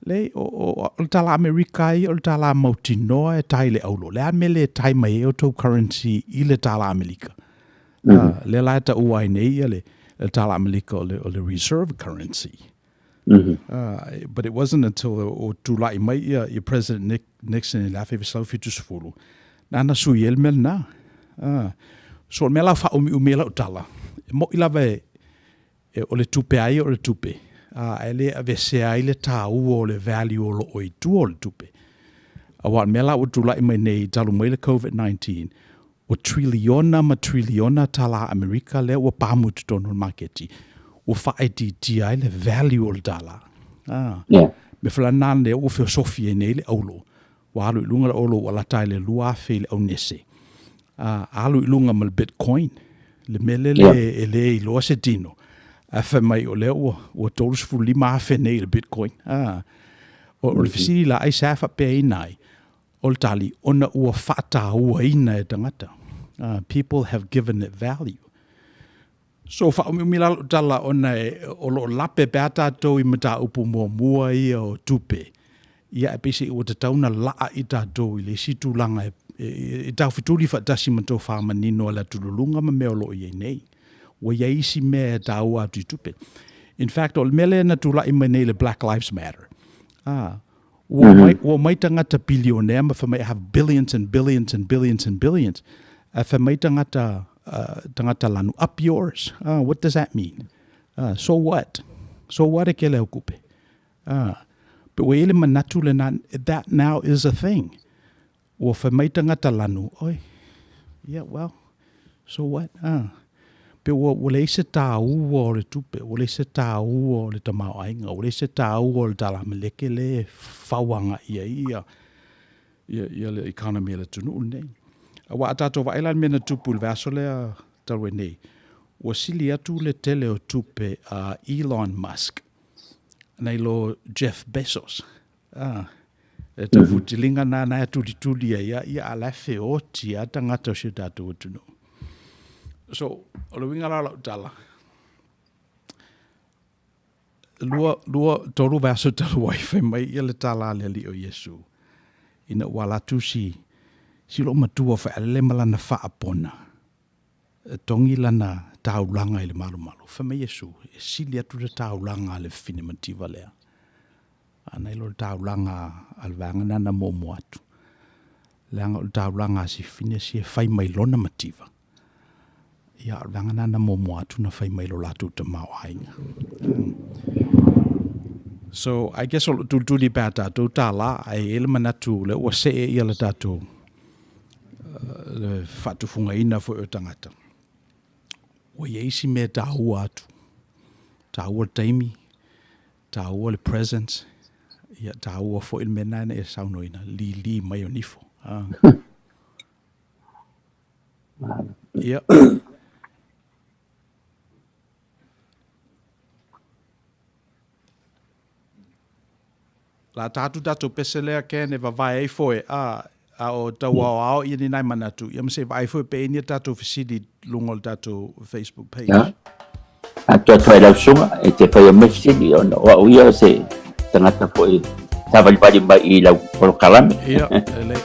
leai, o, o, o le tālā Amerika ia, o le tālā mautinoa e tai i le auro. O le a le mea le tai mai ai outou currency i le tālā Amerika? Mm -hmm. Lea la e taua ai nei ia le, le tālā Amerika o le, o le reserve currency. Mm -hmm. But it wasn't until o tula'i mai ia, ia President Nick, Nixon i le 1970, nāna sui ai le mea lena. So o le mea la ua faaumiumi ai lau tala, e mo'i lava e, E, o le tupe a ia o le tupe, a e le aveesea ai le tāua o le value o lo o i tua o le tupe. Aua o le mea la ua tulai mai nei talu mai le COVID-19, ua triliona ma triliona tālā Amerika lea ua pamu i totonu o le maketi, ua faaitiitia ai le value o le tālā. A, yeah. Me whalana lea ua feosofi ai nei le aulo. Ua alu i luga le olo ua lata ai le 2000 i le aunese. A, alu i luga ma le Bitcoin, le mea lele yeah. e le iloa se tino. Ae fai mai o lea ua, ua 35,000 nei le Bitcoin. A, o, o le fesili la, aisea faapea ai? O le tali, ona ua faatauaina e tagata. People have given it value. So faaumiumi la lou tala ona e, o lo o lape pea tatou i mataupu muamua ia o tupe. Ia e peiseai ua tatau ona laa i tatou i le isi tulaga e, e, e taufetuli faatasi ma tou faamanino a le atululuga ma mea o lo o i ai nei. Ua i ai isi mea e taua atu i tupe. In fact, o le mea lea na tulai mai nei le Black Lives Matter. Ah, ua omai, ua omai tagata bilionea ma fai mai, I have billions and billions and billions and billions. Ae fai mai tagata, tagata lanu, up yours. What does that mean? So what? So what e kele au kupe? Pe ua i ai le manatu lena, that now is a thing. Ua fai mai tagata lanu, oi, yeah, well, so what? Ah. Pe ua, ua leai se tāua o le tupe, ua leai se tāua o le tamaoaiga, ua leai se tāua o le tālā meleke le e fau agai ai ia, ia, ia le economy a le atunuu lenei. Aua a tātou vaai la i le mea na tupu i le vaiaso lea talu ai nei, ua sili atu le tele o tupe a Elon Musk nai lo Jeff Bezos. Ah, e tau futilinga nā nā e tulituli ai ia, ia a la e feoti a tagata o si o tātou atunuu. So, o le uiga la o lau tala, lua, lua, tolu vaiaso talu ai fai mai ia le tala a le Alii o Iesu, ina ua ala atu si, si loomatua faialele ma lana faapona, e togi lana taulaga i le malumalu. Fai mai Iesu, e sili atu le taulaga a le fafine mativa lea. A nai lo le taulaga a le vaega lena na muamua atu. Leaga o le taulaga a si fafine sia e fai mai lona mativa. Ia, o le vaega lena na muamua atu na fai mai lo latou tamaoaiga. So, I guess o lo tulituli pea tatou tālā, ae i ai le manatu lea ua see ia le tatou le faatufugaina foi o tagata. Ua i ai isi mea taua atu. Taua le taimi, taua le presence, ia taua foi le mea lena na e saunoaina, lili mai o nifo. Ah. Ia. La ta atu tatou pese lea Ken e vavae ai foe a a o tau aoao ia ni nai manatu ia ma se i vaai foe pe i ni a tatou fesili i luga o le tatou Facebook page. Ia. Atu atu ai lau susuga e te whaia mai fesili ona o au ia o se tagata foi savalivali mai i lau polokalame. Ia, lelei.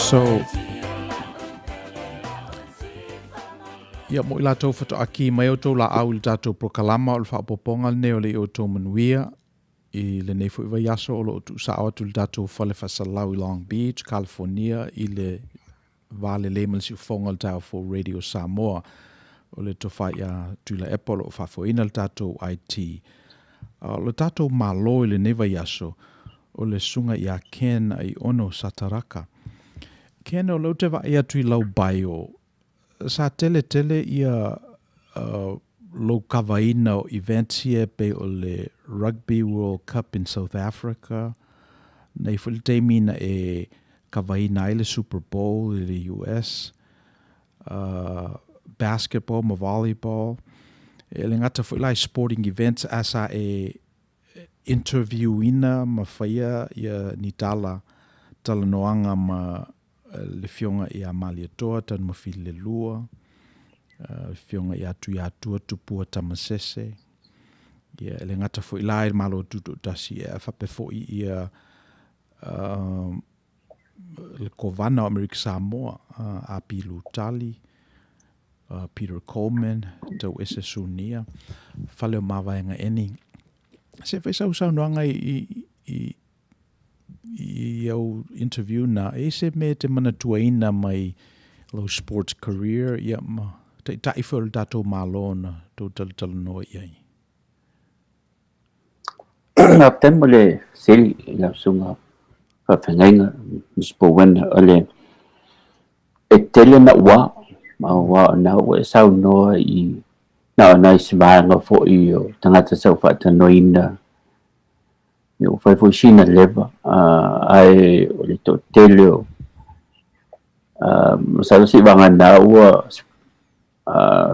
So, ia mo i latou faatoa ki mai outou laau i le tatou polokalama o le faaopoopoga lenei o le i outou manuia i lenei foi vaiaso o lo o tuusao atu i le tatou fale faasalau i Long Beach, California i le va lelei ma le siufofoga o le taeao fou Radio Samoa. O le tofa ia Tuilaepa o lo o faafoeina le tatou IT. O le tatou Malo i lenei vaiaso, o le Susuga ia Ken Aiono Sataraka. Ken, o lea ou te vaai atu i lau bio, sa tele tele ia lou kavaina o events ia e pei o le Rugby World Cup in South Africa, na i ai foi le taimi na e kavaina ai le Super Bowl i le US, basketball ma volleyball. E le gata foi la i sporting events ae sa e interview ina ma faia ia ni tala talanoaga ma le Afioga ia Malietoa Tanumafilelua, le Afioga ia Tuiatua Tupua Tamasese, ia e le gata foi la i le Malo Tutoatasi, ae faapea foi ia le Kovana o Amerika Samoa, Api Lutali, Peter Coleman, Tauese Sunia, Fale o Mavaega Eni. Se fai sau saunoaga i, i, i au interview na, e i se mea e te manatuaina mai lou sports career, ia ma taitai foi o le tatou Malo na tou talatalanoa i ai? Faafetai mo le fesili i lau susuga faafeagaiga Mister Bowen. O le e tele na ua aua o na ua e saunoa i na o nai se vaega foi o tagata sa ou faatanoina Ia ua fai foi sina leva, ae o le toatele o masalo seivagana ua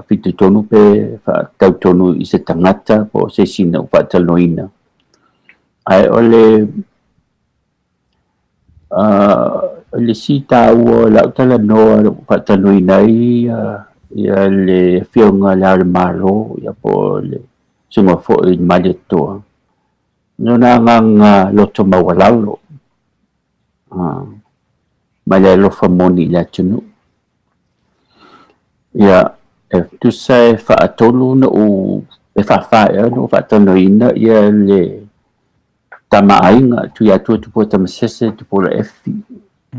fitoitonu pe faatatau tonu i se tagata po o se isi na ou faatalanoaina. Ae o le o le isi taua o lau talanoa na ou faatalanoaina ai ia le Afioga i Le Ao o le Malo ia po o le Susuga foi i le Malietoa, Lona agaga loto maualalo ma le alofa moni i le atunuu. Ia, e tusa e faatolu ona ou, pe faafa ea ona ou faatalanoaina ia le Tama a Aiga, Tuiatua Tupua Tamasese Tupuola Efi.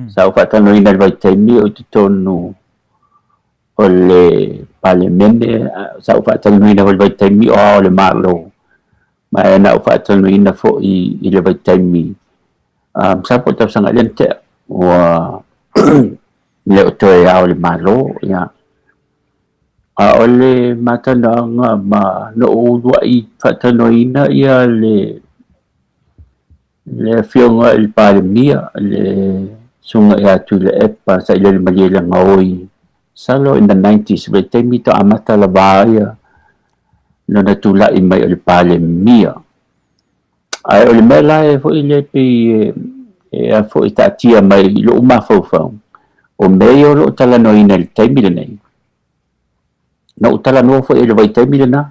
Sa ou faatalanoaina i le vaitaimi o i totonu o le Palemene, sa ou faatalanoaina foi i le vaitaimi o Ao o le Malo, ma na ou faatalanoaina foi i le vaitaimi masalo po o le tausaga ea lea na tea ua le o toe Ao o le Malo. Ia. A o le matalanoaga ma na ou uluai faatalanoaina ia le Le Afioga i le Palemia, le Susuga ia Tuilaepa Sailele Malielegaoi, masalo in the nineties, vaitaimi faatoa amata lava ia lona tulai mai o le Palemia. Ae o le mea la e foi lea pei e a foi taatia mai i lou mafaufau, o mea ia o lo o talanoaina i le taimi lenei, na ou talanoa foi i le vaitaimi lena,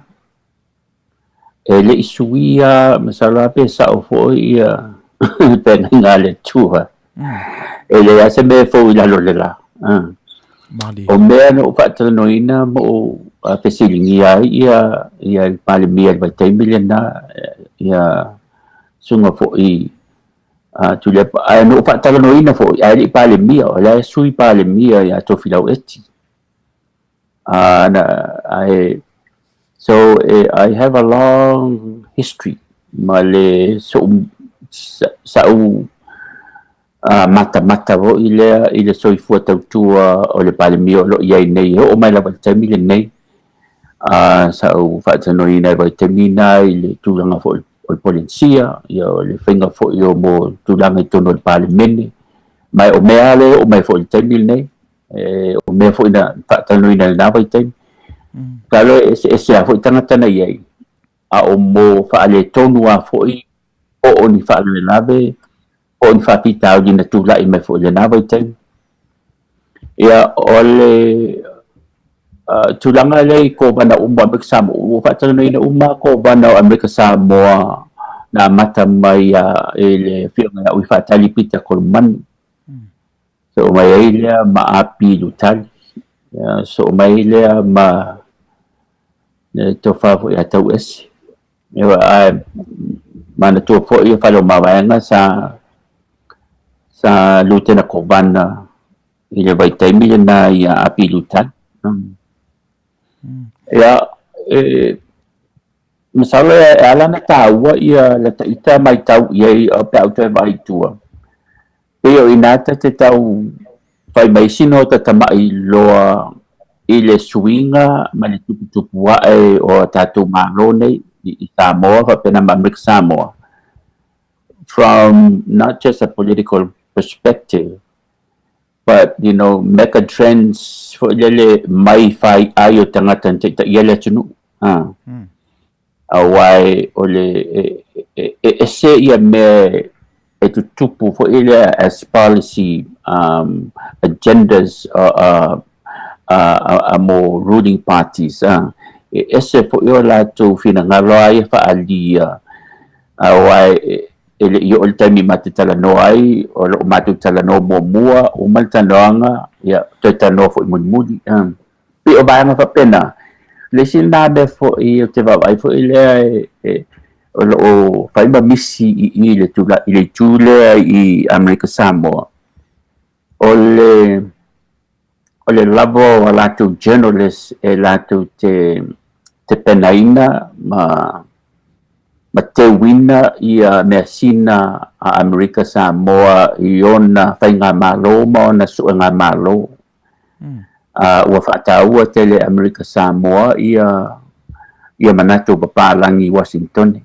E le i suia, masalo lava pe sao foi ia le feagaiga a le Atua. E leai lava se mea e fou i lalo o le la. O mea na ou faatalanoaina ma ou fesiligia ai ia ia le Palemia i le vaitaimi lena, ia susuga foi Tuilaepa. Ae na ou faatalanoaina foi, ae le i Palemia, o la e Sui Palemia ia Tofilau Eti. I, so I have a long history ma le sou sa'u matamata foi lea i le soifua tautua o le Palemia o lo o i ai nei e oo mai lava i le taimi lenei. Sa ou faatalanoaina i le vaitaimi lena i le tulaga foi o le Polenisia, ia o le faiga foi o mo tulaga i totonu o le Palemene. Ma o mea lava lea e oo mai foi i le taimi lenei. E, o mea foi na faatalanoaina i lena vaitaimi. Masalo e eseese lava foi tagata na i ai, a o mo faaletonu lava foi po o ni faalavelave po o ni faafitauli na tulai mai foi i lena vaitaimi. Ia, o le tulaga lea i Kovana uma o Amerika Samoa, ua faatalanoaina uma Kovana o Amerika Samoa na amata mai i le Afioga ia Uifaatali Peter Kolomani. Soo mai ai lea ma Api Lutali, ia, soo mai ai lea ma le tofa foi ia Tauese. Ia, ae manatua foi o Faleomavaega sa sa Lutena Kovana i le vaitaimi lena ia Api Lutali. Ia, e masalo e ala ona taua ia lata ita matau i ai pe a ou toe vaai i tua. Pei o i ina ta te tau fai mai sina o ta tama'i loa i le suiga ma le tuputupu ae o a tatou Malo nei i Samoa faapena ma Amerika Samoa from not just a political perspective but you know mega trends foi lele mai fai'ai o tagata na taitaia le atunuu. Aua o le e ese ia mea e tutupu foi lea as policy agendas a mo ruling parties e ese foi o latou finagalo lava ia faaalia aua e le i oo le taimi ma te talanoa ai o lo o matou talanoa muamua uma le talanoaga ia toe talanoa foi mulimuli. Pei o vaega faapena, le isi lena mea foi ou te vaavaai foi lea e o lo o fai ma misi i i le tula, i le itu lea i Amerika Samoa, o le o le lava o a latou journalists e latou te tepenaina ma ma teuina ia measina a Amerika Samoa i ona faigamalo ma ona suegamalo. Ua faataua tele e Amerika Samoa ia ia manatu o papalagi i Uasintone,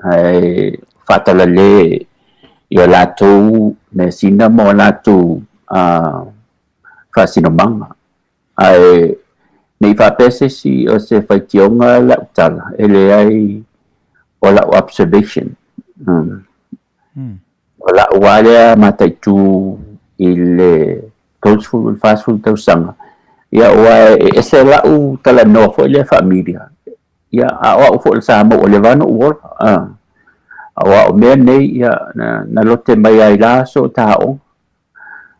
ae faatalale i o latou measina ma o latou faasinomaga. Ae ne i faapea se isi o se faitioga lau tala, e leai o lau observation. O la'u lava lea mataitu i le 30 i le 40 tausaga, ia aua e ese la'u talanoa foi lea faa-media, ia a o a'u foi o le Samoa ua leva lava ona ou ola, aua o mea nei ia na lote mai lava i la aso o ta aoga.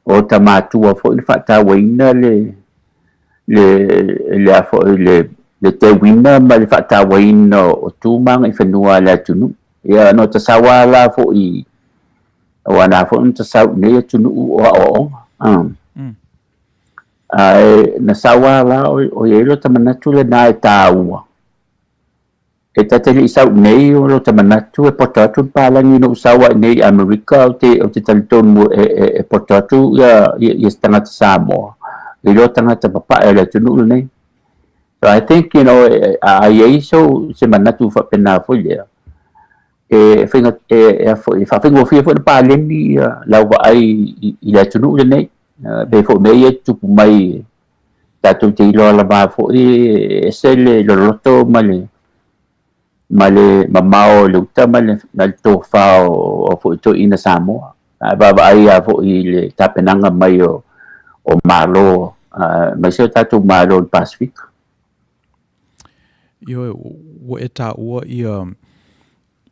O ta matua foi na faatauaina le le le a foi le le teuina ma le faatauaina o tu ma agaifanua a le atunuu. Ia na ota sau lava la foi aua na foi na sau i nei atunuu o aoaoga. Ae na sau lava la o i ai lota manatu lena e taua. E ta te le i sau i nei o lota manatu e poto atu le palagi na ou sau ai nei i Amerika ou te, ou te talitonu e, e, e poto atu ia, ia, ia se tagata Samoa i lo tagata papae o le atunuu lenei. So I think, you know, a i ai so, se manatu faapena foi lea, e, whainga, e, e, e, e whaafingofie foi na paleni ia lau vaai i, i le atunuu lenei. Pei foi mea ia e tutupu mai tatou te iloa lava foi e ese le loloto ma le ma le mamao o le uta ma le, ma le tofa o, o foi toeaiina Samoa. Ae vaavaai lava foi i le tapenaga mai o, o Malo, aemaise o tatou Malo o le Pasefika. Ioe, ua e taua ia,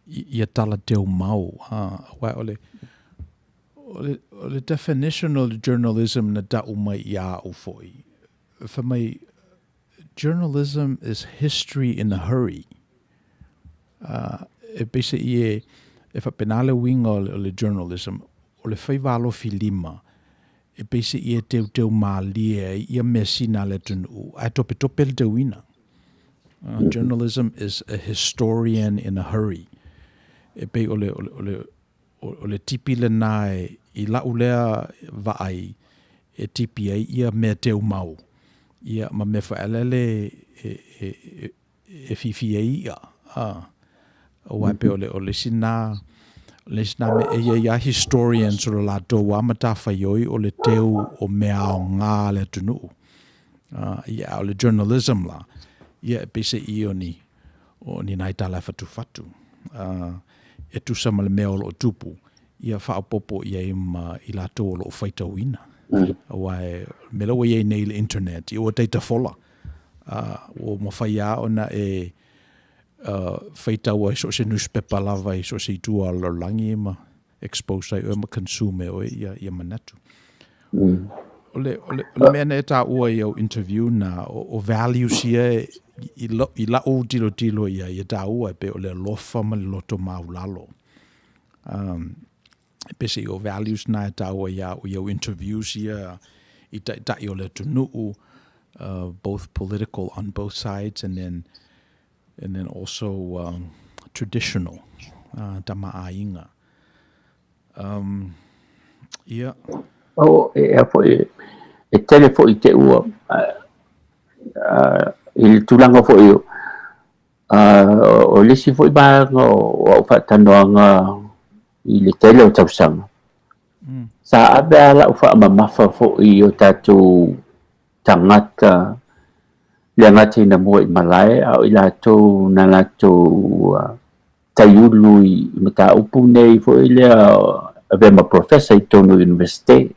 ia tala teumau, ha, aua o le, O le, o le definition o le journalism na ta'u mai ia a'u foi, fai mai, journalism is history in a hurry. E peise'i e, e faapena le uiga o le, o le journalism, o le faiva alofi lima, e peise'i e teuteu mālie ai ia measina a le atunuu, ae topetope le teuina. Journalism is a historian in a hurry. E pei o le, o le, o le, O le tipi lena i la'u lea vaai e tipi ai ia mea teumau, ia ma mea faaeleele e fiafia ai i'a, a. Aua e pei o le, o le isi na, o le isi na mea, e i ai lava historians o le latou lava matafaioi o le teu o mea aoga a le atunuu. A, ia, a o le journalism la, ia e peiseai o ni, o ni nai tala e fatufatu, e tusa ma le mea o lo o tupu, ia faaopoopo i ai ma i latou o lo o faitauina. Aua e, mea la ua i ai nei le internet, ia ua taita fola, ua mafai lava ona e faitau ai so o se newspaper lava i so o se itu o le lalolagi ma expose ai oe ma consume e oe ia manatu. O le, o le, o le mea na e taua i au interview na, o values ia i la'u tilotilo i ai e taua e pei o le alofa ma le loto maulalo. E pese i o values na e taua ia au i au interviews ia i ta'ita'i o le atunuu, both political on both sides and then and then also traditional, tamaaiga. Ia. O, e a foi, e tele foi te ua, i le tulaga foi o, o le isi foi vaega o au faatalanoaga i le tele o tausaga, sa ave lava lau faamamafa foi i o tatou tagata le gata ina mua i malae, a o i latou na latou taiulu i mataupu nei foi lea avea ma professor i totonu o Universite.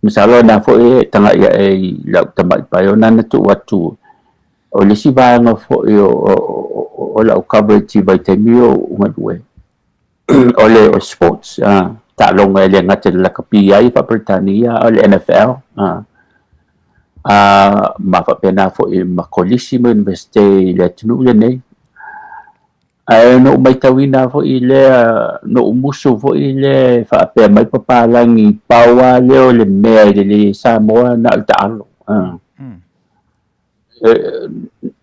Masalo na foi e taga'i a'e i lau tama'i paeona na tuu atu o le isi vaega foi o lau coverage i vaitaimi o galue o le o sports, taaloga e le gata i le lakapi ai faa-Peretania a o le NFL, ma faapena foi ma kolisi ma Universite i le atunuu lenei. Ae na ou matauina foi lea, na ou musu foi lea e faapea mai papalagi, pau lava lea o le mea e lelei ai Samoa na o le taalo.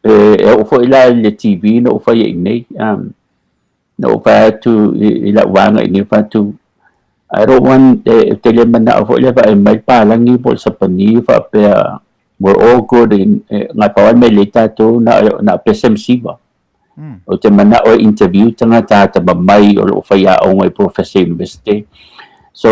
E oo foi la i le TV na ou faia i inei, na ou fai atu i lau vaega i inei, fai atu, I don't want, ou te le manao foi lea vaai mai le palagi po o le Sapani faapea we're all good in, ngai pau lava le mea lelei tatou na o pese ma siva. Ou te manao e interview tagata atamamai o lo o faiaoga i professor university. So,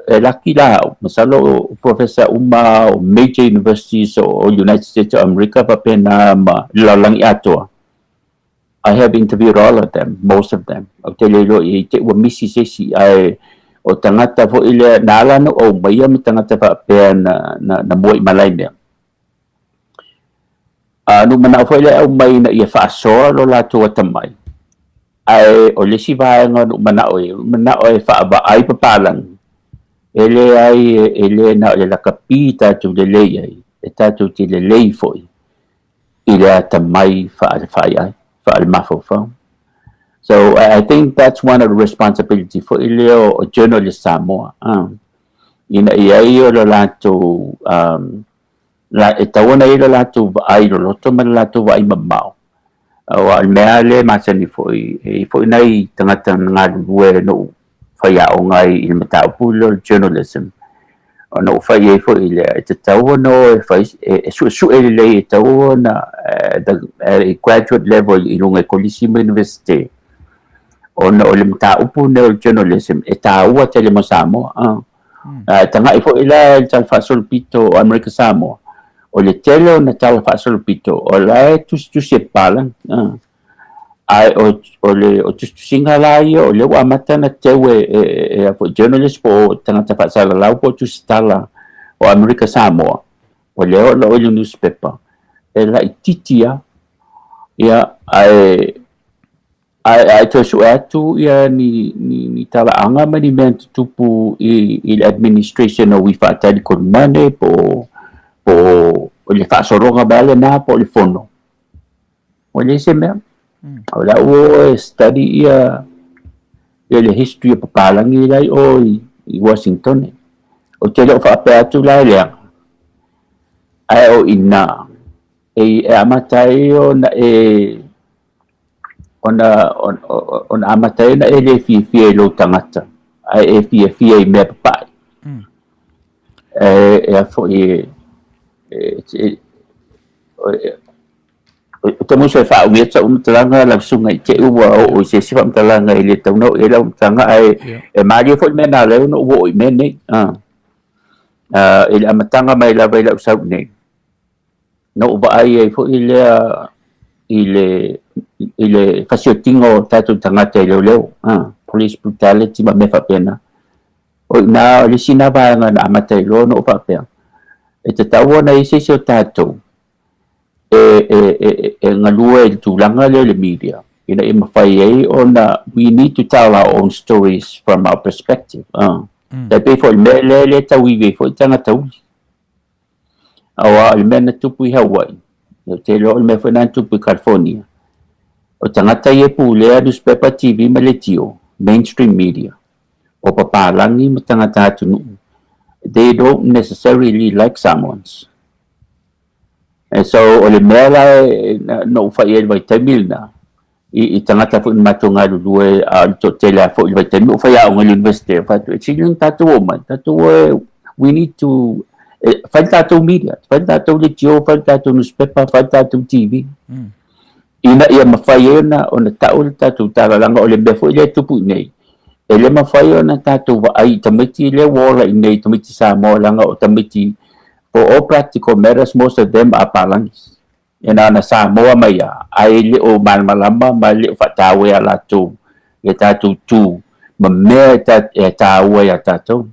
e laki la au, masalo o professor uma o major universities o United States of America faapena ma le lalolagi atoa. I have interviewed all of them, most of them. Ou te le iloa i ai te ua misi se isi, ae o tagata foi lea, na ala ona ou aumaia ma tagata faapea na mua i malae mea. A na ou manao foi lea e aumai ina ia faasoa lo latou atamai, ae o le isi vaega na ou manao i ai, manao e faavaai papalagi, e leai e le na o le lakapi tatou lelei ai, e tatou te lelei foi i le atamai faale-faaiai, faale-mafaufau. So I think that's one of the responsibility foi lea o journalist Samoa. Ina ia ai o lo latou, la, e tatau ona i ai lo latou vaai loloto ma le latou vaai mamao. Aua o le mea lea e masani foi, e i ai foi nai tagata na galulue na ou faiaoga ai i le mataupu lea o le journalism, ona ou fai ai foi lea, e tatau ona o e fai, e suesue lelei, e tatau ona at a graduate level i luga i kolisi ma universite, ona o le mataupu lea o le journalism, e taua tele mo Samoa. E taga'i foi la i le tala faasolopito o Amerika Samoa, o le tele ona tala faasolopito o la e tusitusi e papalagi. Ae o le o tusitusiga la ia o lea ua amata ona teu e foi journalist po o tagata faasalalau po o tusitala o Amerika Samoa, o lea o lo o i le newspaper e laitiiti lava. Ia, ae toe sue atu ia ni talaaga ma ni mea na tutupu i le administration o Uifaatali Kolumane po o le faasologa mai lava lena po o le fono. Ua leai se mea. O la ua o e study ia le history o papalagi la i o i Washington. Ou te le o faapea atu la e leaga, ae o i ina e amata ai ona e ona amata ai ona e le fiafia i lou tagata, ae e fiafia i mea papae. E a foi e o te musu e faaumi atu sau faamatalaga lau susuga i te i ua oo i se isi faamatalaga e le tatau ona oo i ai lau faamatalaga, ae e malie foi le mea na ala ai ona ou oo i mea nei. I le amataga mai lava i lau sau nei, na ou vaai ai foi lea i le fasiotiga o tatou tagata i leoleo, police brutality ma mea faapena. O i ina, o le isi lena vaega na amata ai loa ona ou faapea, e tatau ona i ai se isi o tatou e galue i le tulaga lea o le media, ina ia mafai ai ona we need to tell our own stories from our perspective. Tai pei foi o le mea lea e le tauivi ai foi tagata uli. Aua o le mea na tupu i Hawaii, ou te iloa o le mea foi lena na tupu i California, o tagata ia e pulea nusipepa, TV ma leitio, mainstream media, o papalagi ma tagata atunuu, they don't necessarily like Samoans. And so o le mea la na ou fai ai i le vaitaimi lena, i tagata foi na matou galulue, a o le toatele lava foi i le vaitaimi o faiaoga i le Universite, ou fai atu, e sili ona tatou omai, tatou o e, we need to, e, fai le tatou media, fai le tatou leitio, fai le tatou nusipepa, fai le tatou TV. Ina ia mafai ai ona tau le tatou tala, leaga o le mea foi lea e tupu i inei, e le mafai ona tatou vaai i tamaiti lea ua ola i inei, tamaiti Samoa, leaga o tamaiti, for all practical matters, most of them are Palangis. E na ona Samoa mai lava, ae le o malamalama ma le o faataua ia latou le tatou tu ma mea e taua ia tatou.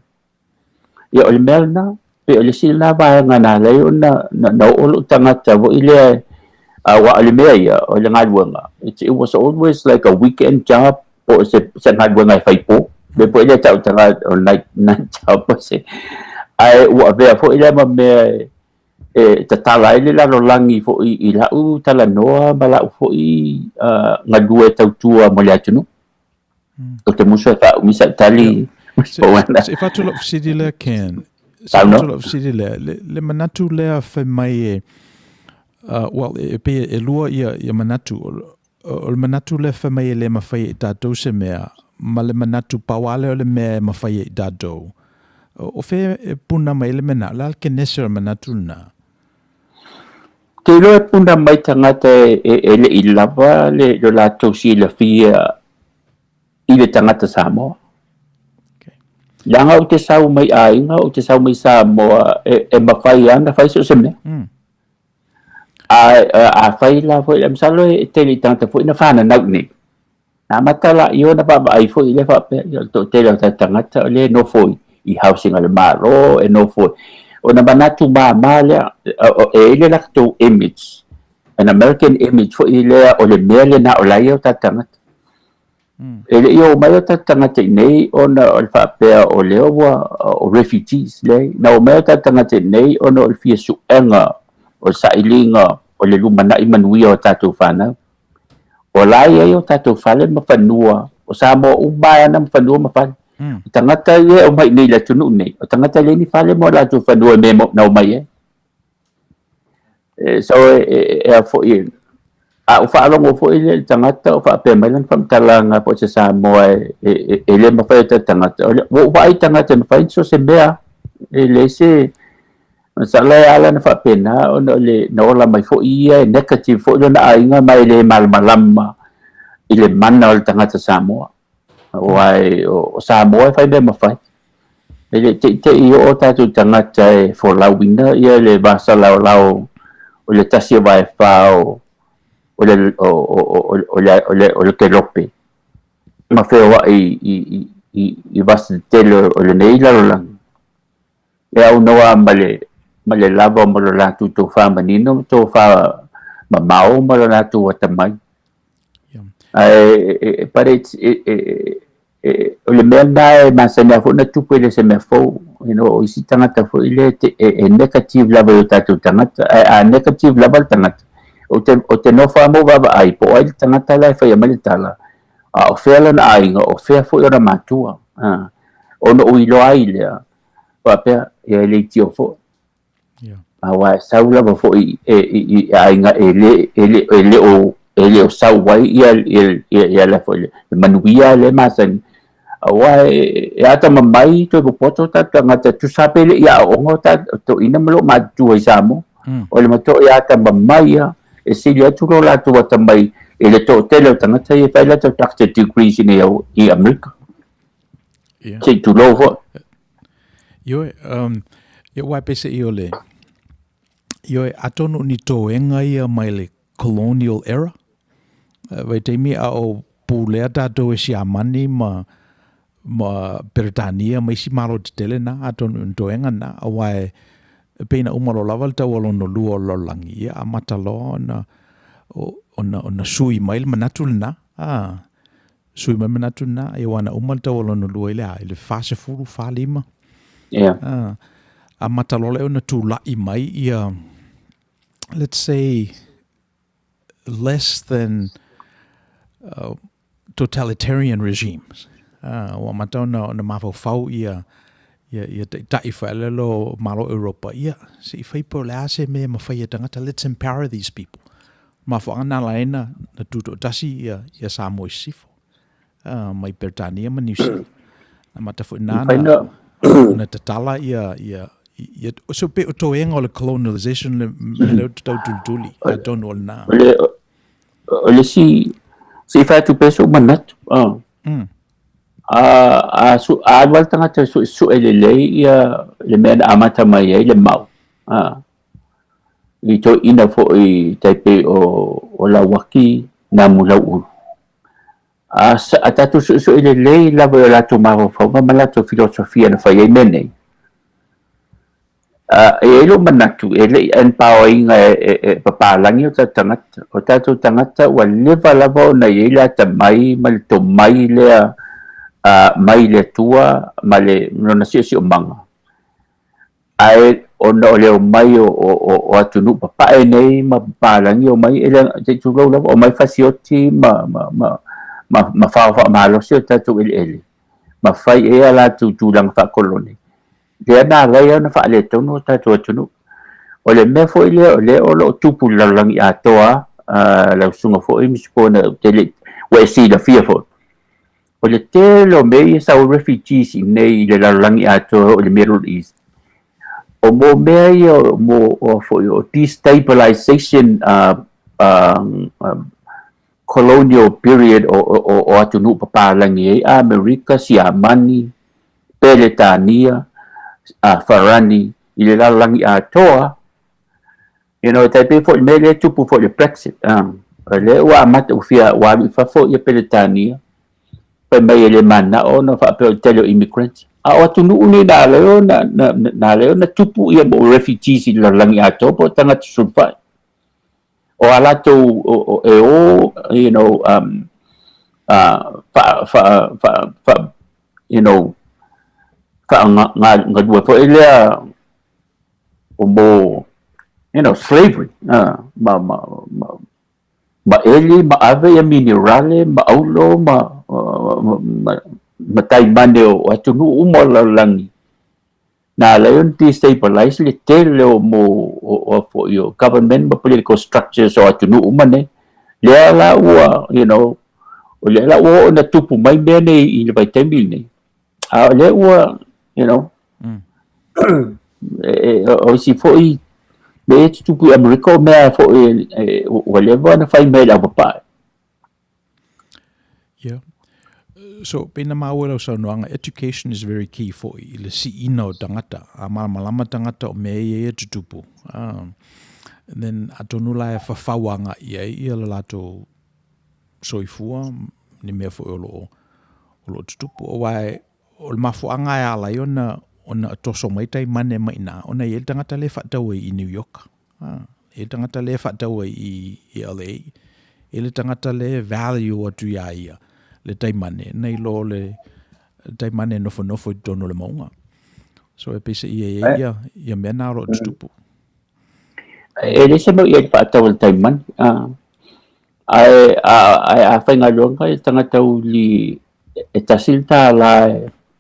Ia o le mea lena, pei o le isi lena vaega na ala ai ona na oo lou tagata foi lea, aua o le mea ia, o le galuega, it was always like a weekend job po o se galuega e fai po. Mea foi lea e tau tagata o night job po se. Ae ua avea foi lea ma mea e tatala ai le lalolagi foi i lau talanoa ma lau foi galue tautua mo le atunuu. Ou te musu e faaumi sau tali. Se i fatu lau fesili lea, Ken. Se i fatu lau fesili lea. Le manatu lea fai mai e, well, e pei e lua ia manatu. O le manatu lea fai mai e le mafai e i tatou se mea, ma le manatu pau lava lea o le mea e mafai e i tatou. O fea e puna mai ai le mea lena? O le a le kenese o le manatu lena? Ou te iloa e puna mai tagata e le i lava lo latou silafia i le tagata Samoa. Leaga ou te sau mai aiga, ou te sau mai Samoa, e mafai lava ona fai so o se mea. Ae afai la foi, masalo e tele i tagata foi na fananau i inei. Na amata laia ona vaavaai foi lea faapea, ia o le toatele o tatou tagata o lea e nofo i housing a le Malo, e nofo ona manatu mama lea, e i ai le latou image, an American image foi lea o le mea lena o la e i ai o tatou tagata. E le i omai o tatou tagata i inei ona o le faapea o lea ua o refugees, leai. Na omai o tatou tagata i inei ona o le fia suega, o le sailiga, o le lumanai manuia o tatou fanau. O la e i ai o tatou fale ma fanua, o Samoa uma lava ana ma fanua ma fale. O tagata ia e omai i inei i le atunuu nei, o tagata e leai ni fale mo latou fanua i mea na omai ai. So e a foi, a ou faalogo foi lea i le tagata o faapea mai lana faamatalaga po o se Samoa e le mafai e tatou tagata. Ua ou vaai i tagata e mafai so o se mea, e leai se masala e ala ona faapena ona o le na ola mai foi ia e negative foi lona aiga ma e le malamalama i le mana o le tagata Samoa. Aua o Samoa e fai mea mafai. E le teitei oo tatou tagata e folauina ia le vasalaolao o le tasi o vaefa o le o o o o le kelope ma feoai i vasa tetele o lenei lalolagi. E aunoa ma le lava ma lo latou tofa manino ma tofa mamao ma lo latou atamai. Ae but it's o le mea lena e masani lava foi ona tupu e le o se mea fou. You know, o isi tagata foi lea e negative lava i o tatou tagata. Ae a negative lava le tagata, ou te nofo lava ma ou vaavaai po o ai le tagata la e faia mai le tala, a o fea lona aiga, o fea foi ona matua. Ona ou iloa ai lea, faapea, ia e leitio foi. Aua e sau lava foi i aiga e le o sau ai ia le foi le manuia lea e masani. Aua e atamamai toe popoto o tatou tagata, tusa pe le i aooga o tatou toeaiina ma loo matutua i Samoa. O le matuai atamamai lava, e sili atu lo latou atamai i le toatele o tagata ia e fai latou doctor degrees i nei i Amerika. Se i tulou foi. Ioe, ia aua e peiseai o le, ioe, atonu o ni toega ia mai le colonial era, vaitaimi a o pulea tatou e Siamani ma ma Peretania ma isi malo tetele na, atonu o ni toega na, aua e pei na uma loa lava le taua lona lua o le lalolagi, ia amata loa ona ona ona sui mai le manatu lena, a. Sui mai manatu lena, ia aua na uma le taua lona lua i le a, i le 40, 45. Yeah. Amata loa lea ona tulai mai ia, let's say, less than totalitarian regimes. Ua amata ona, ona mafaufau ia, ia, ia taitai faelelo o Malo Europa, ia, se i fai po o le a se mea e mafai e tagata, let's empower these people. Mafuaaga na ala ai na, na tutoatasi ia, ia Samoa i sisifo, mai Peretania ma Niu Sila. Na amata foi na, na, na tatala ia, ia, ia, so pe o toega o le colonialization le mea lea ou te tau tulituli, atonu o lena. O le, o le isi, se i fai atu pea sou manatu, A, a, su, a alu lava le tagata e suesue lelei ia le mea na amata mai ai le mau, a, i toeaiina foi tai pei o, o Lauaki Namulauulu. A, a tatou suesue lelei lava i o latou mafaufauga ma latou filosofia na fai ai mea nei, E i ai lou manatu, e le i empower ina e papalagi o tatou tagata. O tatou tagata ua leva lava ona i ai le atamai ma le tomai lea mai le Atua ma le lona siosiomaga. Ae ona o le omai o atunuu papae nei ma papalagi omai, e le, se i tulou lava, omai fasioti ma fao faamalosi o tatou eleele ma fai i ai a latou tulaga faakolone. Lea na ala ai ona faaletonu o tatou atunuu. O le mea foi lea o lea o lo o tupu i le lalolagi atoa, lau susuga foi Mister Poina, ou te le i, ua e silafia foi, o le tele o mea ia sau refugees i inei i le lalolagi atoa e oo i le Middle East, o mo mea ia o mo o foi o destabilization colonial period o atunuu papalagi ai, Amerika, Siamani, Peretania, Farani i le lalolagi atoa, you know, e tai pei foi le mea lea e tupu foi i le Brexit, o lea ua amata ua fia ua alu i fafo ia Peretania, fai mai e le mananao ona faapea o le tele o immigrants. A o atunuu nei na ala ai ona, na, na ala ai ona tupu ia mo refugees i le lalolagi atoa po o tagata sulufai. O a latou e o, you know, fa, fa, fa, fa, you know, fagalue foi lea o mo, you know, slavery, ma, ma, ma, ma eli, ma ave ia minerale, ma aulo, ma, ma, ma, ma taimane o atunuu uma o le lalolagi. Na ala ai ona destabilize le tele o mo o foi o government ma political structures o atunuu uma nei. Lea la ua, you know, o lea la ua oo ina tupu mai mea nei i le vaitaimi lenei. A o lea ua, you know, o isi foi mea e tutupu i Amerika o mea foi ua leva ona fai mai e le aupapae. Yeah. So, pei na maua i lau saunoaga, education is very key foi i le siina o tagata, a malamalama tagata o mea ia ia tutupu. And then, atonu la e fafau agai i ai ia le latou soifua, ni mea foi o loo, o loo tutupu. Aua e, o le mafuaaga e ala ai ona, ona toso mai taimane mai ina, ona e i ai le tagata lea e faatau ai i New York. E i ai le tagata lea e faatau ai i LA, e i ai le tagata lea e value atu iā ia le taimane, nai lo le taimane e nofonofo i totonu o le mauga. So e peiseai e i ai ia, ia mea na o lo o tutupu. E leai se mea o i ai i le faatau a le taimane. Ae a faigaluega le tagata uli e tasi le tālā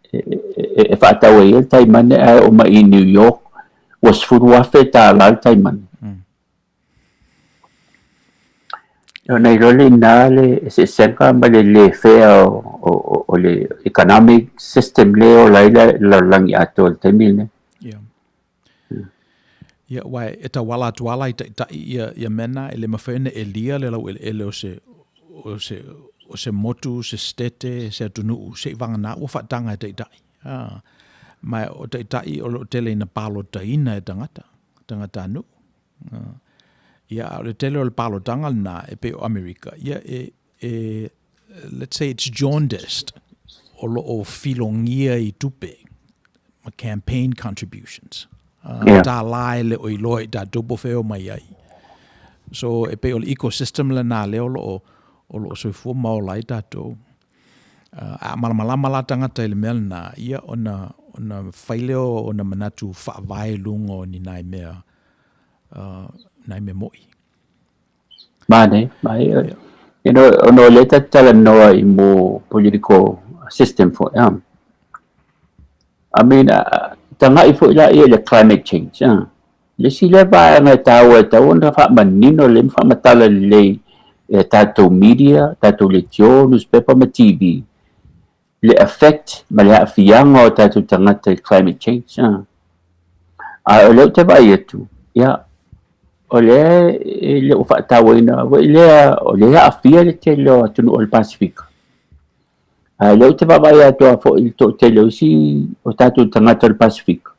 e faatau ai le taimane ae oo mai i New York ua $10,000 le taimane. Ona iloa lea i ina le eseesega ma le le fair o le economic system lea e ola ai le lalolagi atoa i le taimi lenei. Ia, aua e tauala atu lava la i taitai ia, ia mea na, e le mafai ona elia le laueleele o se, o se, o se motu, se setete, se atunuu, seiavagana ua faataga e taitai. A, ma o taitai o lo o tele ina palotaina e tagata, tagatanuu. A, ia, a o le tele o le palotaga lena e pei o Amerika, ia e, e, let's say it's jaundiced, o lo o filogia i tupe, ma campaign contributions. Yeah. Tā e le o iloa i tātou po whea o mai ai. So e pei o le ecosystem lena lea o lo o, o lo o soifua ma ola ai tātou. A malamalama la tagata i le mea lena, ia ona, ona fai lea o ona manatu faavae i luga o ni nai mea, nai mea mo'i. Manaia, manaia. You know, ona o lea ta te talanoa i mo political system foi, ah. I mean, tagai foi la ia i le climate change, ah. Le isi lea vaega e taua e tatau ona faamanino lelei ma faamatala lelei e a tatou media, tatou leitio, newspaper ma TV, le affect ma le aafiaga o tatou tagata i climate change. A. A o lea ou te vaai atu, ia, o lea e le o faatauaina foi lea, o lea e aafia le tele o atunuu o le Pasefika. A o lea ou te vaavaai atu lava foi i le toatele o isi o tatou tagata o le Pasefika,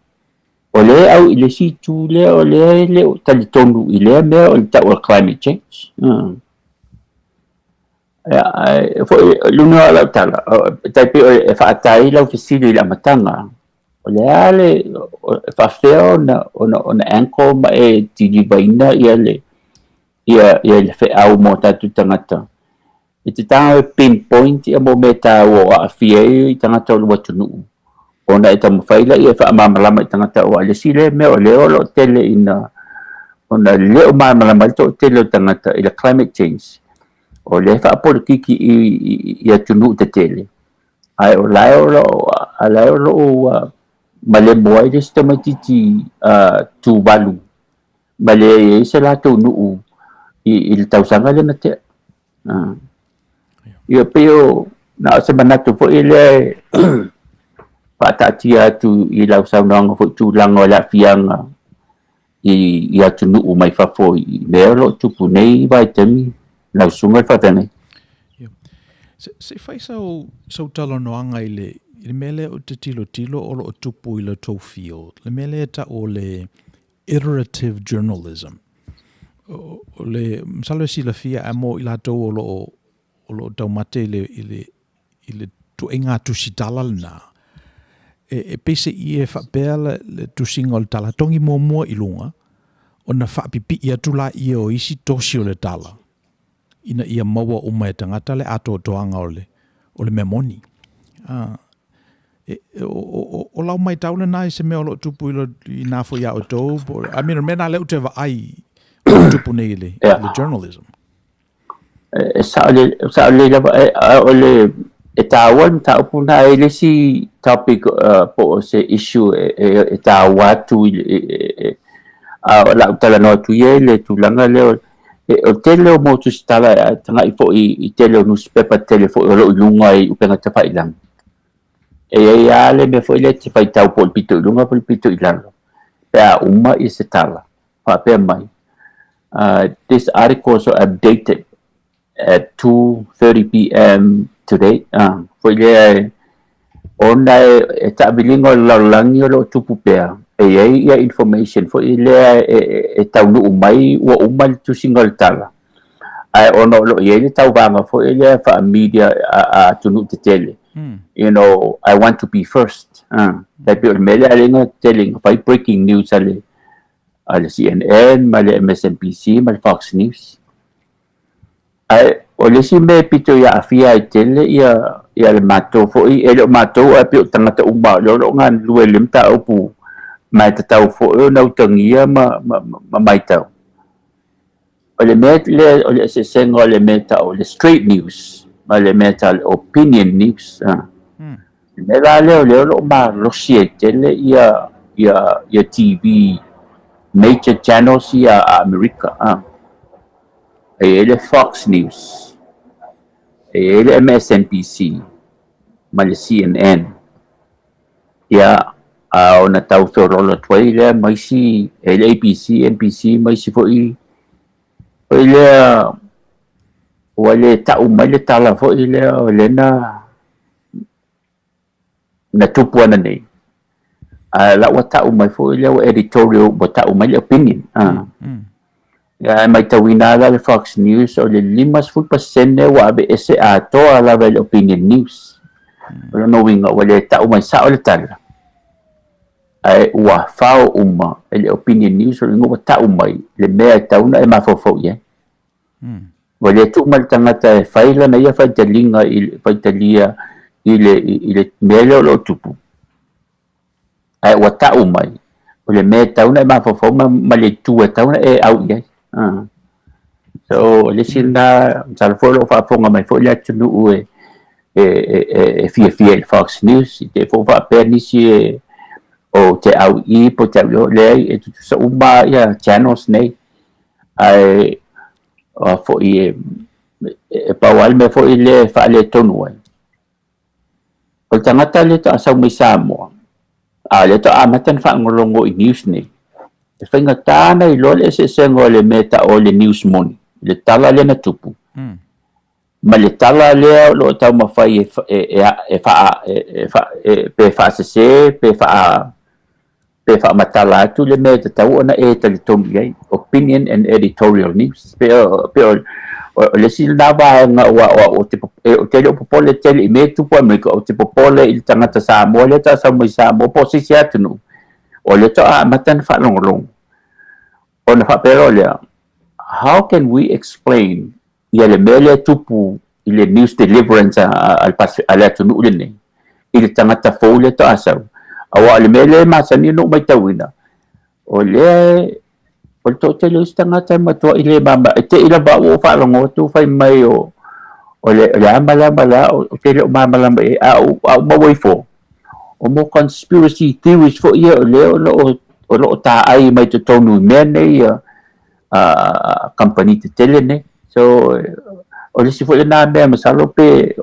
O lea e au i le isi itu lea, o lea e le o talitonu i lea mea o le tau o le climate change. Ia, ae foi, o luga o lau tala, e tai pei e faata ai lau fesili i le amataga, o le a le, e faapefea ona, ona, ona anchor ma e deliver-ina ia le, ia, ia le feau mo tatou tagata. I te taga e pinpoint ia mo mea taua o aafia ai tagata o lou atunuu, ona e taumafai laia e faamalamalama i tagata aua o le isi lea mea o lea o lo o tele ina ona le o malamalama ai le toatele o tagata i le climate change, o lea e faapolokiki i atunuu tetele, ae o la e o lo o a la e o lo o malemo ai le isi tamaitiiti Tuvalu ma leai ai se latou nuu i le tausaga lea na tea. Ia pei o na o se manatu foi lea e faataatia atu i lau saunoaga foi tulaga o le aafiaga i atunuu mai fafo i mea o lo o tupu nei vaitaimi lau susuga i le faafeagai. Ia. Se i fai sau, sau talanoaga i le, i le mea lea ou te tilotilo o lo o tupu i le tou field, le mea lea e tau o le iterative journalism. O le, masalo e silafia ae mo i latou o lo o, o lo o taumate i le, i le, i le tuaiga tusitala lena, e, e pei se i e faapea le, le tusiga o le tala, togi muamua i luga, ona faapipii atu laia o isi tosi o le tala, ina ia maua uma e tagata le atoatoaga o le, o le mea moni. A, e, o, o, o lau maitau lena i se mea o lo o tupu i, lo, i nā foi a outou, I mean, o le mea lena lea ou te vaai o lo o tupu nei i le, yeah. i le journalism. E sao lelei lava, e, o le, e tāua le mataupu lena, e le isi topic po o se issue e, e, e tāua atu i, e, e, a o lau talanoa atu ia i le tulaga lea o O le tele o mau tusitala e tagai foi i tele o nusipepa tele foi o lo o i luga i upega tafailagi. E i ai lava le mea foi lea e te faitau po o le pito i luga po o le pito i lalo pe a uma ia se tala faapea mai, This article is updated at 2:30 PM today. Foi lea ona e taaviliga o le lalolagi o lo o tupu pea, e i ai ia information foi lea e taunuu mai ua uma le tusiga o le tala, ae ona o lo o i ai le tauvaga foi lea faa-media a atunuu tetele, you know, I want to be first. Tai pei o le mea lea lea na tele ina fai breaking news a le CNN ma le MSNBC ma le Fox News. Ae o le isi mea e pito i aafia ai tele ia ia le matou foi, e le o matou ae pei o tagata uma o lea o lo o galulue i le mataupu ma e tatau foi ona utagia ma ma ma matau. O le mea lea o le eseesega o le mea e tau o le straight news ma le mea e tau o le opinion news. Le mea la lea o lea o lo o malosi ai tele ia ia ia TV major channels ia a Amerika. E i ai le Fox News, e i ai le MSNBC ma le CNN. Ia, a ona tau feoloolo atu ai lea ma isi, e i ai le ABC, NBC ma isi foi, foi lea ua le tau mai le tala foi lea o lea na na tupu ananei, ae la ua tau mai foi lea ua editorial, ua tau mai le opinion. Ia, ae maitauina lava la le Fox News o le 50% ua aveese atoa lava i le opinion news. O lona uiga ua le tau mai sao le tala, ae ua fao uma e le opinion news, o lona uiga ua tau mai le mea e tatau ona e mafaufau i ai. Ua le tuu mai le tagata e fai lana ia faitaliga i faitalia i le, i le mea lea o lo o tupu, ae ua tau mai, o le mea e tatau ona e mafaufau ma, ma le itu e tatau ona e au i ai. So, o le isi lena, masalo foi o lo o faafofoga mai foi le atunuu e, e, e, e, e fiafia i le Fox News, i te i foi faapea nisi e, o te au i i po o te au i o, leai, e tutusa uma ia channels nei. Ae, o foi e, e pau lava le mea foi lea e faaletonu ai. O le tagata lea faatoa sau mai Samoa, a o lea faatoa amata ona faalogologo i news nei, e faigata ona iloa le eseesega o le mea e ta'u o le news moni, le tala lea na tupu, ma le tala lea o lo o taumafai e, e, e, e, e, pe faasese pe faa pe faamatala atu le mea e tatau ona e talitonu i ai, opinion and editorial news. Pe o, pe o, o le isi lena vaega ua, ua, ou te, ou te le o popole tele i mea e tupu Amerika, ou te popole i le tagata Samoa lea faatoa sau mai Samoa po o se isi atunuu, o lea faatoa amata ona faalogologo. Ona faapea loa lea, how can we explain ia le mea lea e tupu i le news deliverance a, a, a le atunuu lenei i le tagata fou lea faatoa sau. Aua o le mea lea e masani ona ou matauina, o lea o le toatele o isi tagata e matuai le mama, e te i lava ua ou faalogo atu fai mai o, o le, o le a ma le a ma le a, ou te le o malamalama i ai, a ou, a ou maua ifo, o mo conspiracy theories foi ia o lea o lo o, o lo o taai mai totonu i mea nei ia, a kamupani tetele nei. So, o le isi foi lena mea masalo pe,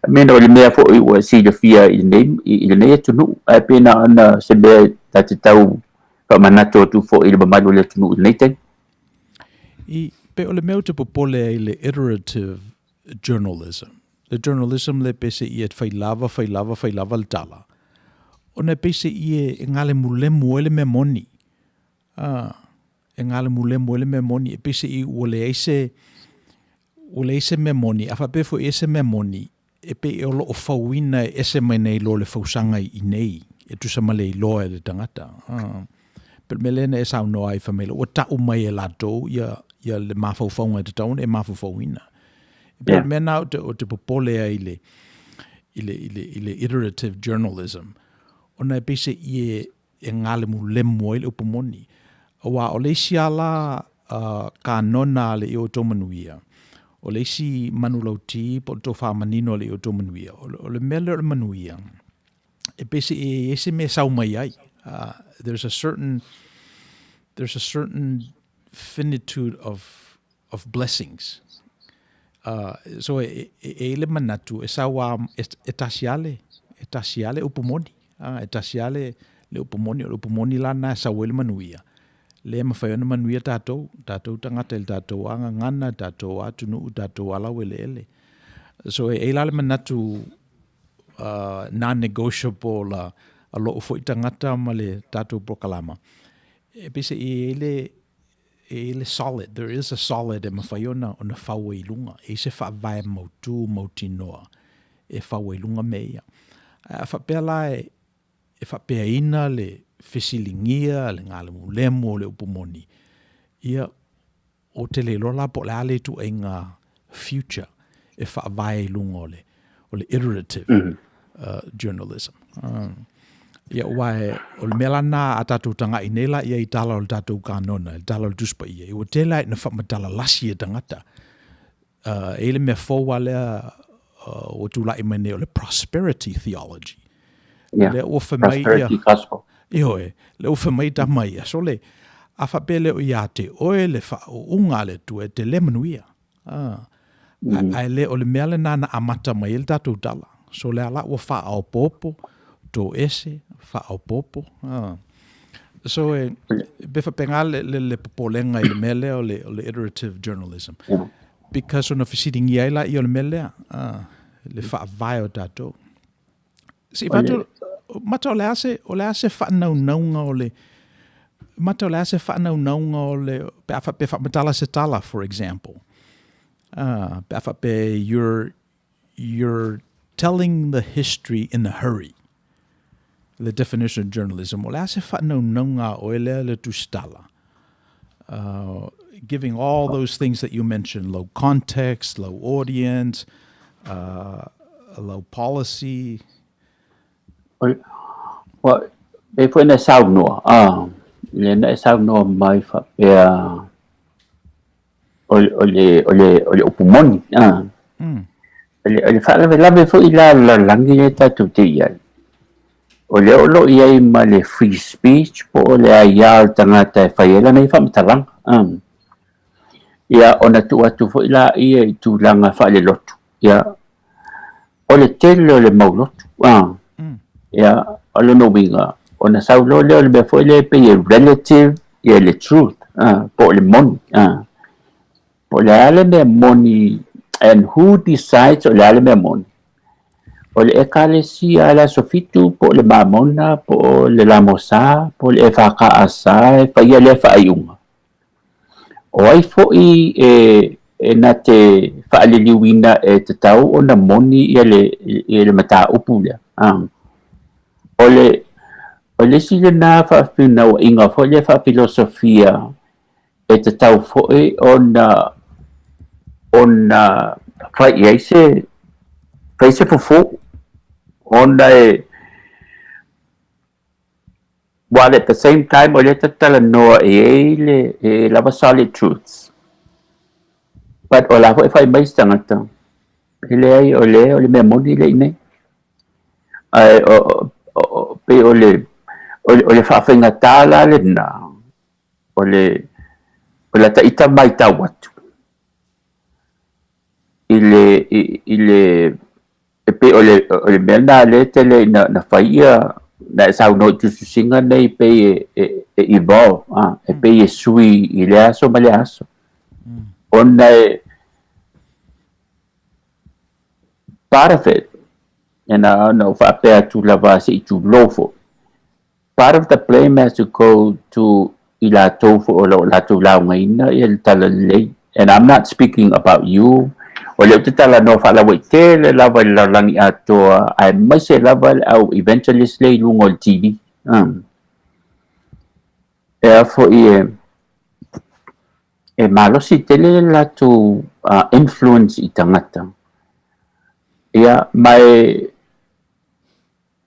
I mean, o le mea foi ua silafia i lenei, i lenei atunuu, ae pei na ona se mea ta te tau faamanatu atu foi i le mamalu o le atunuu i lenei taimi. I, pe o le mea ou te popole ai i le iterative journalism. Le journalism le pei se ia fai lava, fai lava, fai lava le tala. Ona e pei se ia e galemulemu ai le mea moni. A, e galemulemu ai le mea moni, e pei se i ua leai se, ua leai se mea moni, a faapea foi e se mea moni, e pei o lo o fauina e ese mai nei lo le fausaga i inei, e tusa ma le iloa e le tagata. A, pe le mea lea na e saunoa ai fai mai ua ta'u mai e latou ia, ia le mafaufauga e tatau ona e mafaufauina. E pei o le mea na ou te popole ai i le, i le, i le, i le iterative journalism, ona e pei se i e, e galemulemu ai le upu moni. Aua o le isi ala kanona a le i o outou manuia, o le isi manulauti po o le tofa manino a le i o outou manuia, o le mea lea o le manuia, e pei se e i ai se mea e sau mai ai. There's a certain, there's a certain finitude of, of blessings. So e, e, e i le manatu, e sau a, e, e tasi ale, e tasi ale upu moni. E tasi ale le upu moni, o le upu moni la na e sau ai le manuia. Le mawhai ona manuia tātou, tātou tangata i le tātou angangana, tātou atunuu, tātou alaueleele. So e, e la le manatu non-negotiable la a loo foi tangata ma le tātou prokalama. E pese i e le, e i le solid, there is a solid e mawhai ona, ona fau ai i lunga. E i se whaavae mautū, mautinoa, e fau ai lunga me ia. A whapea la e, e whapeaina le fesiligia, le ngalemulemu o le upu moni, ia, o te le iloa la po o le a le ituaiga future e faavae i luga o le, o le iterative journalism. Ia, aua e, o le mea la lena a tatou taga'i nei la ia i tala o le tatou kanona, i le tala o le Tusi Paia, ia ua tele lava ina faamatala lasi e tagata. E i ai le mea fou lava lea ua tula'i mai nei o le prosperity theology. Yeah. Lea ua fai mai ia... Prosperity gospel. Ioe, lea ua fai mai tama ia, sole, a faapea le o ia te oe le faauuga a le Atua e te le manuia. Ah. Ae le o le mea lena na amata mai ai le tatou tala. So lea la ua faaopoopo, toese, faaopoopo. Ah. So e, pe faapena le, le, le popolega i le mea lea o le, o le iterative journalism. Because ona fesiligia ai laia o le mea lea, ah, le faavae o tatou. Se i fatu, mata o le a se, o le a se faanaunauga o le, mata o le a se faanaunauga o le, pe a faapea faamatala se tala, for example. Pe a faapea you're, you're telling the history in a hurry. The definition of journalism, o le a se faanaunauga a oe lea le tusitala. Giving all those things that you mentioned, low context, low audience, lau policy? Ua, pei foi na e saunoa, a, lea na e saunoa mai faapea o le, o le, o le, o le upu moni, a. O le faalavelave foi la o le lalolagi lea tatou te i ai, o lea o lo o i ai ma le free speech po o le aia o le tagata e fai ai lana ia faamatalaga, a. Ia, ona tuu atu foi laia i tulaga faalelotu, ia, o le tele o le mau lotu, a. Ia, o lona uiga, ona sau loa lea o le mea foi lea e pei e relative ia le truth, a, po o le moni, a. Po o le a le mea moni and who decides o le a le mea moni? O le Ekalesia a le Aso Fitu po o le Mamona po o le Lamosa po o le EFKS e faia lea faaiuga? O ai foi e na te faaliliuina e tatau ona moni ia le mataupu lea? O le o le isi lena faafinauaiga foi lea faafilosofia e tatau foi ona fai i ai se fai se fofo ona e while at the same time o lea ta talanoa e i ai le e lava solid truths but o la foi e fai mai se tagata e leai o lea o le mea moni lea i inei ae o pei o le o le faafaigata la lena o le o lata ita matau atu i le i le e pei o le o le mea lena lea e tele ina na fai ia na e saunoa i tusitusiga nei pei e evolve, a, e pei e sui i lea aso ma lea aso ona e part of it e na ona ou faapea atu lava se i tulou foi part of the blame has to go to i latou foi o lo o latou laugaina ia le talalelei. And I'm not speaking about you. O lea ou te talanoa faalauaitele lava i le lalolagi atoa, aemaise lava le au evangelist lea i luga o le TV. E a foi e, e malosi tele le latou influence i tagata. Ia, ma e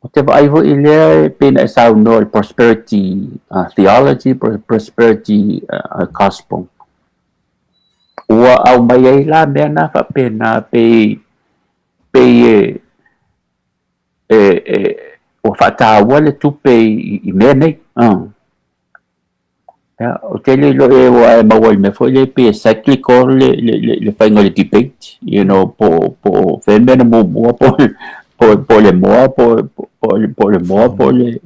Ou te vaai foi i lea e pei ona e saunoa i le prosperity theology, prosperity gospel. Ua aumai ai la mea na faapena pei pei e e e ua faataua le tupe i mea nei. Ia, ou te le iloa e ua e maua i le mea foi lea pei e cyclical le faiga o le debate, you know, po o fea le mea na muamua, po o le moa, po o le moa, po o le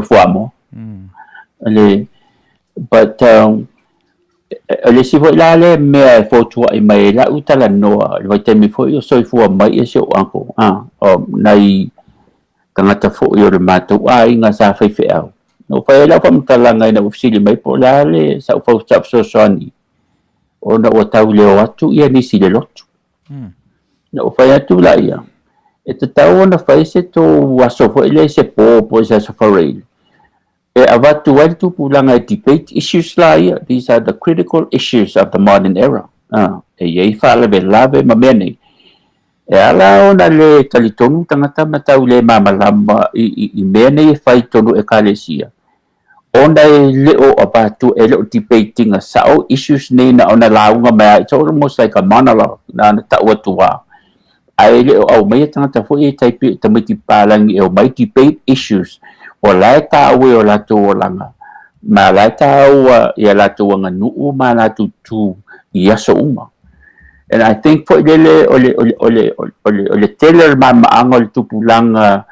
fuamoa. Le, but, o le isi foi la lea mea e fotuai mai ai lau talanoa, i le vaitaimi foi o soifua mai si ou uncle, o nai tagata foi o le matou aiga sa faifeau. Na ou fai ai lau faamatalaga ina ua fesili mai po o le a le sau fesoasoani ona ua tau leo atu ia nisi i le lotu. Na ou fai atu la ia, e tatau ona fai se tou aso foi lea i se po po o se aso faraile e avatu ai le tupulaga e debate issues la ia. These are the critical issues of the modern era. E i ai faalavelave ma mea nei. E ala ona le talitonu tagata ma tau le malamalama i mea nei e fai i totonu o Ekalesia, ona e le o avatu, e le o debate ina sao issues nei na ona lauga mai lava, it's almost like a monologue, na ona tau atu lava, ae le o aumaia tagata foi ia e tai pei o tamaiti papalagi e omai debate issues o la e taua i o latou olaga, ma o la e taua i a latou aganuu ma a latou tu i aso uma. And I think foi lele o le, o le, o le, o le, o le tele o le malamaaaga o le tupulaga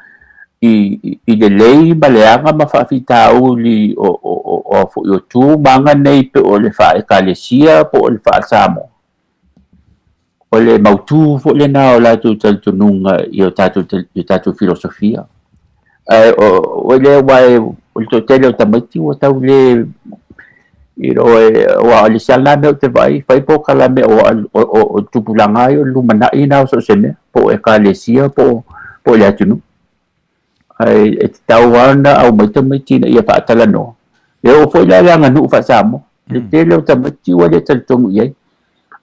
i lelei ma leaga ma faafitauli o, o, o, o, foi o tu ma aga nei pe o le faa-Ekalesia po o le faa-Samoa. O le mautu foi lena o latou talitonuga i o tatou, i o tatou filosofia. Ae o lea aua o le toatele o tamaiti ua tau le you know, aua o le isi lava lena mea ou te vaai, fai polokalame o tupulaga lava ia o le lumanai lena o so o se mea, po o Ekalesia po o le atunuu. Ae e tatau lava ona aumai tamaiti ina ia faatalanoa. E oo foi la i le aganuu faa-Samoa, le tele o tamaiti ua le talitonu i ai.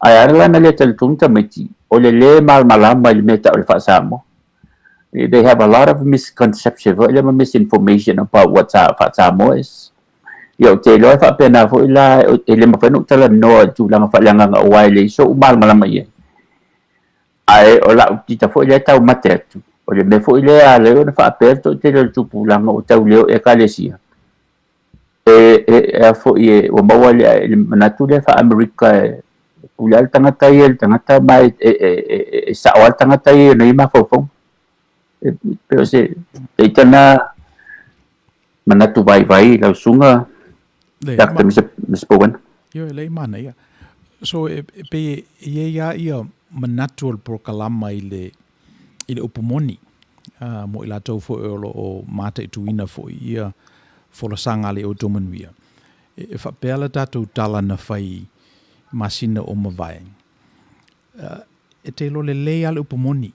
Ae ala la ona le talitonu tamaiti, o le le malamalama i le mea e tau o le faa-Samoa. They have a lot of misconception foi lea ma misinformation about what Faa-Samoa is. Ia, ou te iloa e faapena foi la, e le mafai ona ou talanoa i le tulaga faaleagaga aua e leai sou malamalama i ai. Ae o lau tita foi lea e taumate atu, o le mea foi lea e ala ai ona faapea le toatele o le tupulaga ua tau le o i Ekalesia, e, e, e a foi e, ua maua le, le manatu lea faa-Amerika e pule lava le tagata ia i le tagata ma e, e, e, e, e sao lava le tagata ia i ona ia mafaufauga. E, pei o se ita na manatu vaivai i lau susuga Doctor Mr. Bowen. Ioe, lei manaia. So, e, e pei e i ai lava ia manatu o le polokalama i le, i le upu moni, mo i latou foi o lo o mataituina foi ia folasaga a le outou manuia. E, e faapea la tatou tala na fai i masina o mavae, e te iloa lelei lava le upu moni.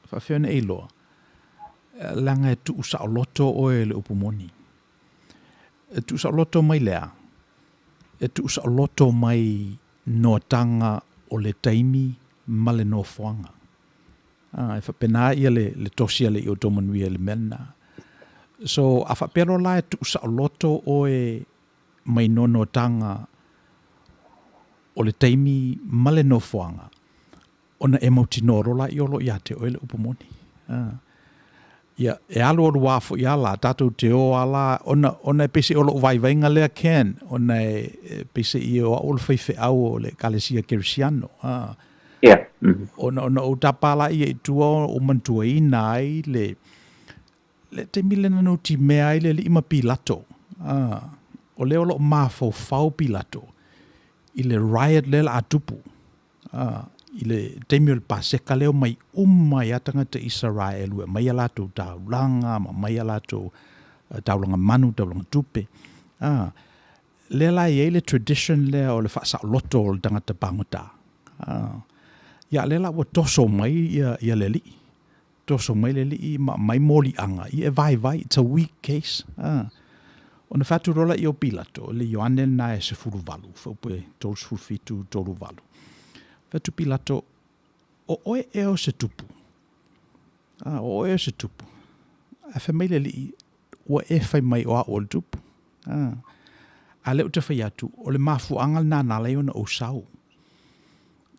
Faafefea ona e iloa? Leaga e tuu saoloto oe e le upu moni. E tuu saoloto mai le a? E tuu saoloto mai noataga o le taimi ma le nofoaga. A, e faapena ia le, le tosi a le i outou manuia i le mea lena. So, a faapea loa la e tuu saoloto oe mai noanoataga o le taimi ma le nofoaga, ona e mautinoa loa laia o lo o ia te oe le upu moni. Ia, e alualu lava foi lava la, tatou te o lava la, ona, ona e peiseai o lou vaivaiga lea Ken, ona e, e peiseai o au o le faifeau o le Ekalesia Kerisiano. Yeah. Ona, ona ou tapa laia i tua ou manatuaina ai le, le taimi lea na nutimea ai le alii ma Pilato. O lea o lo o mafaufau Pilato i le riot lea o le a tupu. Ā, i le taimi o le Paseka lea omai uma ai lava tagata Isaraelu e aumai a latou taulaga ma aumai a latou taulaga manu, taulaga tupe. Ā, lea la e i ai le tradition lea o le faasaoloto o le tagata pagota. Ā, ia lea la ua toso mai ia, ia le alii. Toso mai le alii ma aumai moliaga, ia e vaivai, it's a weak case. A. Ona fai atu loa lea o Pilato, le Ioane lena e 18, fuaiupu e 37, 38. Fai atu Pilato, O oe ea o se tupu? A, o oe o se tupu. Ae fai mai le alii, ua e fai mai o au o le tupu. A, a lea ou te fai atu, o le mafuaaga lena na ala ai ona ou sau.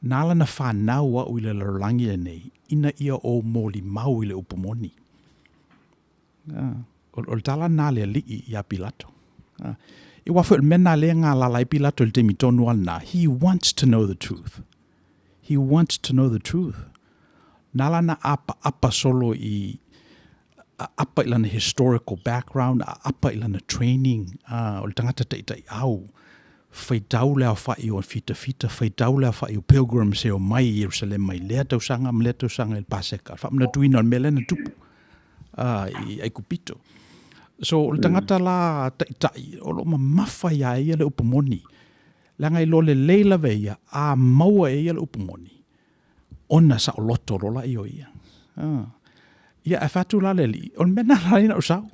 Na ala ona fanau au i le lalolagi lenei, ina ia ou molimau i le upu moni. O, o le tala lena a le alii ia Pilato. Aua foi o le mea lena lea e galala ai Pilato i le taimi tonu lava lena, he wants to know the truth. He wants to know the truth. Na ala ona apaapa solo i aapa i lana historical background, aapa i lana training, o le tagata taitaiau, faitau le aofai o fitafita, faitau le aofai o pilgrims e omai i Ierusalema i lea tausaga ma lea tausaga i le Paseka, le faamanatuina o le mea lea na tupu i Aikupito. So, o le tagata la taitai, o lo o mamafa iā ia le upu moni, leaga e iloa lelei lava e ia, a maua e ia le upu moni, ona saoloto loa laia o ia. Ia, ae fai atu la le alii, o le mea lena na ala ai ona ou sau.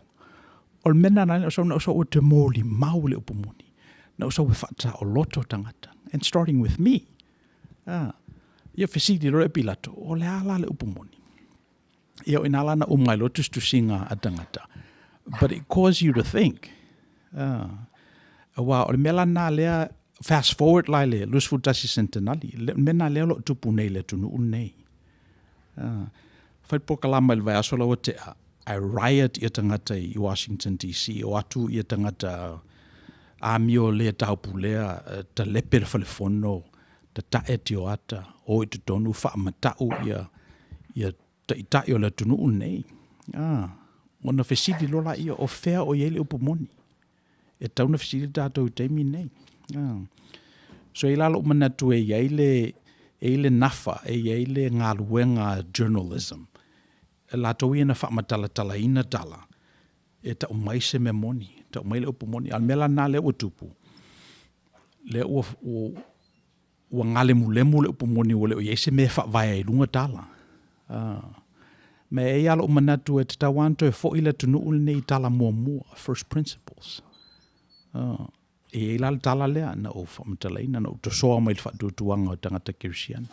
O le mea lena na ala ai ona ou sau, na ou sau ou te molimau i le upu moni. Na ou sau e faasaoloto tagata. And starting with me. Ia, fesili loa le Pilato, o le a la le upu moni? Ia, o ina la na uma ai loa tusitusiga a tagata. But it cause you to think. Aua o le mea la lena lea, fast forward la i le 21 Sentenali, le mea lena lea o lo o tupu nei i le atunuu lenei. Fai le polokalama i le vaiaso la ua tea, ae riot ia tagata i Washington DC, o atu ia tagata amio le taupulea, talepe le falefono, tatae tioata, o i totonu, faamatau ia, ia taitai o le atunuu lenei. Ah, ona fesili loa laia, o fea o i ai le upu moni? E tatau ona fesili tatou i taimi nei. Ah. So e i ai la lou manatu e i ai le, e i ai le nafa, e i ai le galuega journalism. E latou ia na faamatalatalaina tala, e tau mai se mea moni, tau mai le upu moni. A o le mea la lena lea ua tupu, lea ua, ua, ua galemulemu le upu moni ua le o i ai se mea e faavae ai i luga tala. Ma e i ai lava lou manatu e tatau lava ona toe foi le atunuu lenei i tala muamua, first principles. E i ai la le tala lea na ou faamatalaina, na ou tosoa mai le faatuatuaga o tagata kerisiano.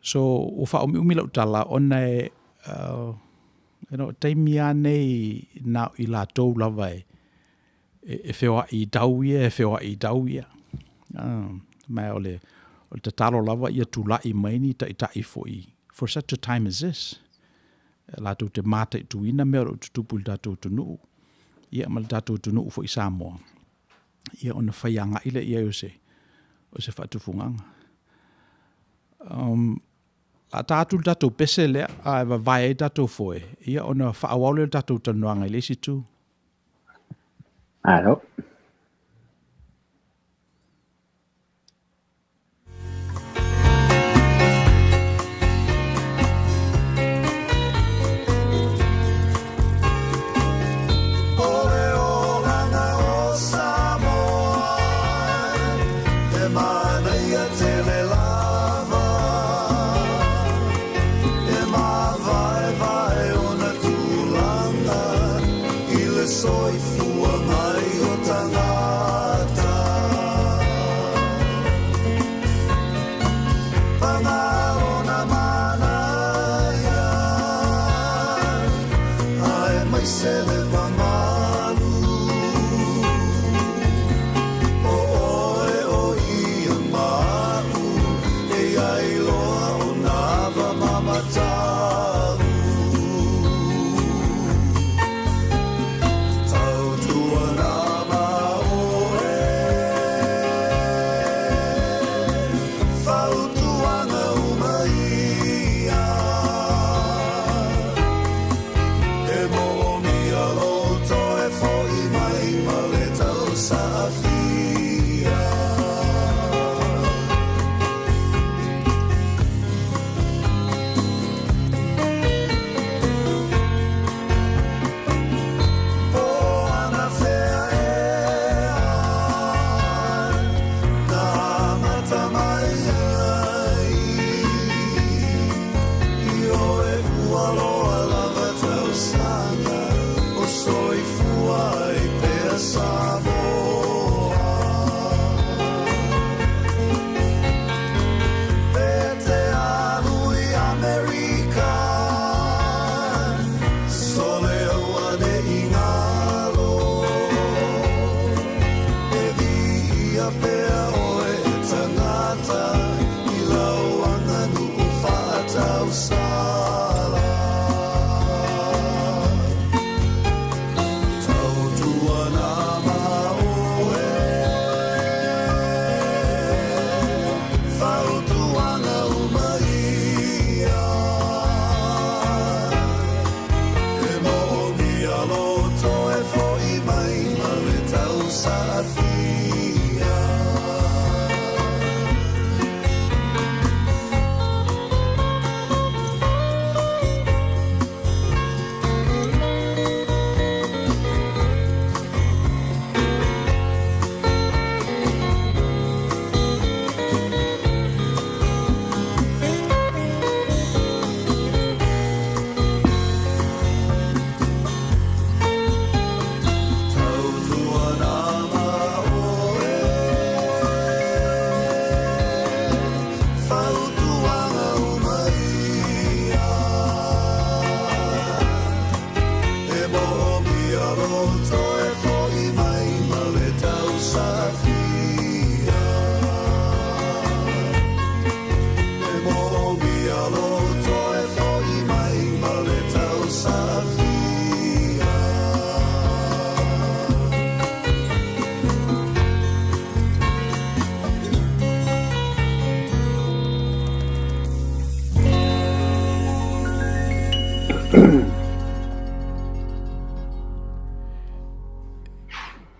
So, ua faaumiumi lau tala ona e You know, taimi lava nei na o i latou lava e, e, e feoai i tau ia, e feoai i tau ia. Ma o le, o le tatalo lava ia tulai mai ni taitai foi for such a time as this. Latou te mataituina mea o lo o tutupu i le tatou atunuu, ia ma le tatou atunuu foi Samoa, ia ona fai agai lea i ai o se, o se faatufugaga. Um, a ta atu le tatou pese lea, a e vavae ai tatou foe, ia ona faaauau lea o le tatou talanoaga i le isi itu. Malo.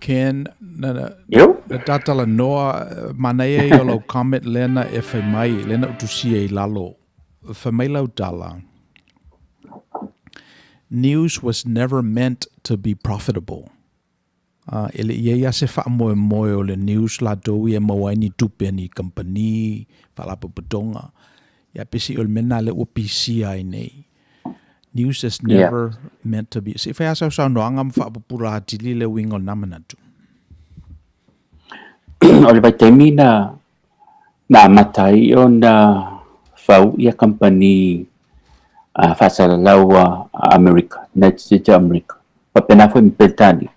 Ken, na, na, na tatalanoa, manaia ia o lau comment lea na e fai mai, lea na ou tusia i lalo. Fai mai lau tala, News was never meant to be profitable. A, e le i ai lava se faamoemoe o le news latou ia e maua ai ni tupe a ni kamupani, faalapotopotoga. Ia peiseai o le mea lena lea ua pisia ai nei. News is never yeah. meant to be. Se i fai lava sau saunoaga ma faapupula atili le uiga o lena manatu. O le vaitaimi na na amata ai ona fau ia kamupani. Faasalalau a Amerika, United States o Amerika, faapena foi ma Peretania.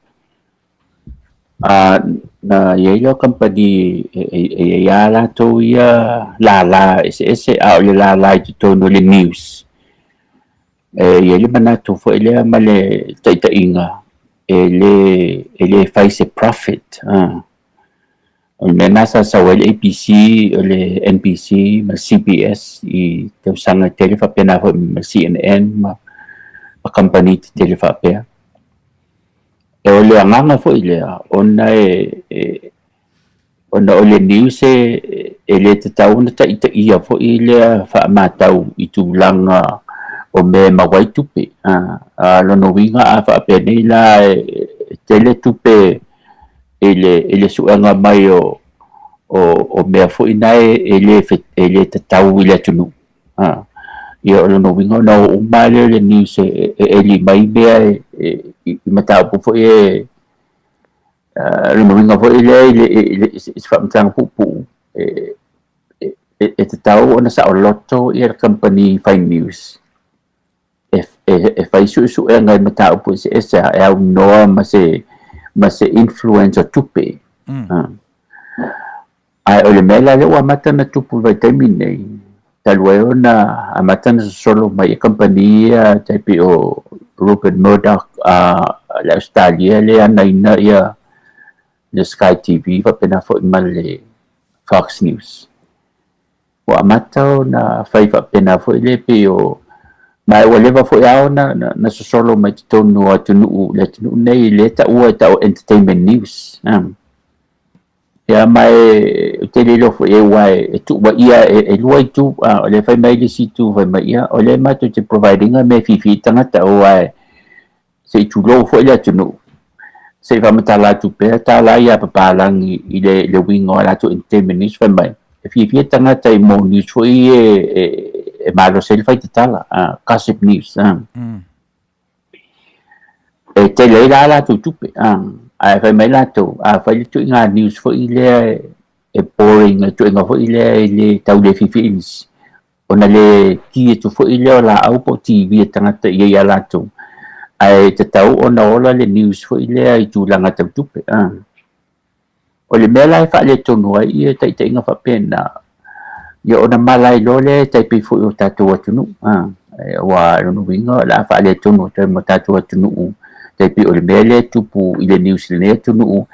Na i ai lea o kamupani e i ai lava latou ia lala eseese, a o le lala i totonu o le news, e i ai le manatu foi lea ma le taitaiga e le fai se profit. O le mea lena sa sau ai le ABC, o le NBC ma le CBS i tausaga e tele faapena foi ma le CNN ma kamupani tetele faapea. E o le agaga foi lea ona e ona o le news e le tatau ona taitaia foi lea faamatau i tulaga o mea e maua ai tupe. A lona uiga a faapea nei la e tele tupe i le suega mai o mea foi na e le tatau i le atunuu. Ia o lona uiga ona o uma lea o le news e eli mai mea i mataupu foi e lona uiga foi lea i se faamatalaga puupuu e tatau ona saoloto ia le kamupani fai news e fai suesuega i mataupu eseese e aunoa ma se influence o tupe. Ae o le mea la lea ua amata ona tupu i le vaitaimi lenei, talu ai ona amata ona sosolo mai kamupani ia tai pei o Rupert Murdoch le Ausetalia lea e anaina ia le Sky TV faapena foi ma le Fox News. Ua amata ona fai faapena foi lea pei o ma ua leva foi lava ona sosolo mai totonu o atunuu le atunuu nei lea e taua e tau entertainment news. Ia ma e ou te le iloa foi aua e tuuaia e lua itu, o lea e fai mai le isi itu fai mai ia o lea matou te provide ina mea e fiafia ai tagata aua se i tulou foi le atunuu se i faamatala atu pea tala ia a papalagi i le uiga o a latou entertainment news fai mai e fiafia tagata i mo news foi e malosi ai le faitatala, gossip news. E tele ai la latou tupe, ae fai mai latou a fai le ituaiga news foi lea e boring, le ituaiga foi lea e le tau le fiafia i nisi, ona le ki atu foi lea o laau po o TV a tagata i ai ia latou, ae tatau ona ola le news foi lea i tulaga tau tupe. O le mea la e faaletonu ai ia taitaiga faapena, ia ona malae loa lea e tai pei foi o tatou atunuu. Aua o lona uiga o le a faaletonu atu ai ma tatou atunuu, tai pei o le mea lea e tupu i le news i lenei atunuu,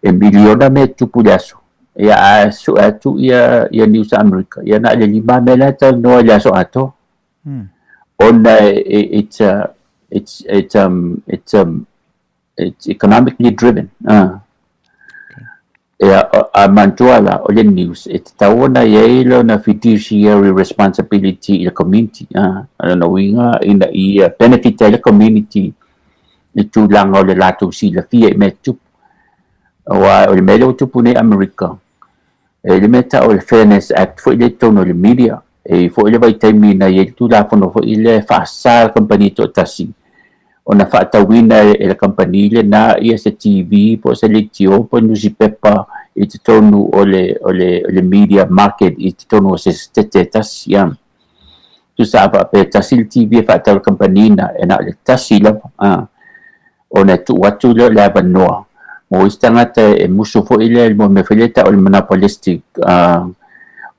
e miliona mea e tutupu i le aso. Ia a sue atu ia news a Amerika, ia na o le 5 mea la e talanoa i le aso atoa. Ona it's it's it's um it's um it's economically driven. Ia, a manatua la, o le news, e tatau ona i ai lona fiduciary responsibility i le community. O lona uiga ina ia benefit ai le community i tulaga o le latou silafia i mea tutupu. Aua o le mea lea ua tupu nei i Amerika, e le mea tau o le Fairness Act foi lea i totonu o le media. E i ai foi le vaitaimi na i ai le Tulafono foi lea e faasa le kamupani toatasi ona faatauina e le kamupani lena ia se TV po o se leitio po o nusipepa i totonu o le media market i totonu o se setete e tasi. Ia. Tusa a faapea e tasi le TV e faatau e le kamupani lena, e na o le tasi lava. Ona e tuu atu lea o le avanoa mo isi tagata e musu foi lea i le mea foi lea e tau o le monopolistic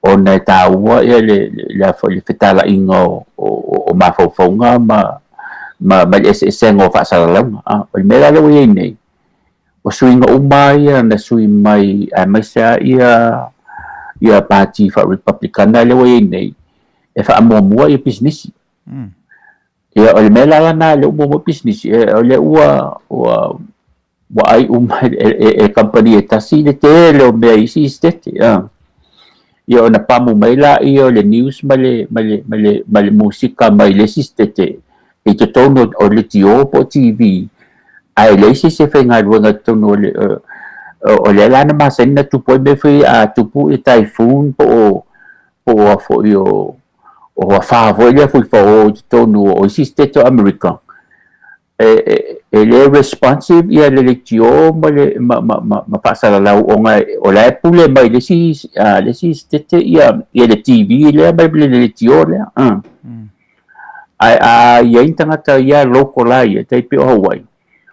ona e taua ia le fetalaiga o mafaufauga ma le eseesega o faasalalauga. O le mea la lea ua i ai nei, o suiga uma ia na sui mai aemaise lava ia pati faa-Republicana lea ua i ai nei, e faamuamua ia pisinisi. Ia, o le mea la lena lea ua muamua pisinisi, o lea ua ua ua ai uma e kamupani e tasi le tele o mea i isi setete. Ia ona pamu mai laia o le news ma le ma le ma le ma le musika mai le isi setete i totonu o leitio po o TV, ae leai se isi e faigaluega i totonu o le o lea la na masani ona tupu ai mea foi a tupu i typhoon po o po o a foi o o afa foi lea fuifao i totonu o isi setete o Amerika, e le responsive ia le leitio ma le ma faasalalau ona o la e pule mai le isi setete ia le TV lea ma le leitio lea. Ae a i ai ni tagata ia local lava ia, tai pei o Hawaii,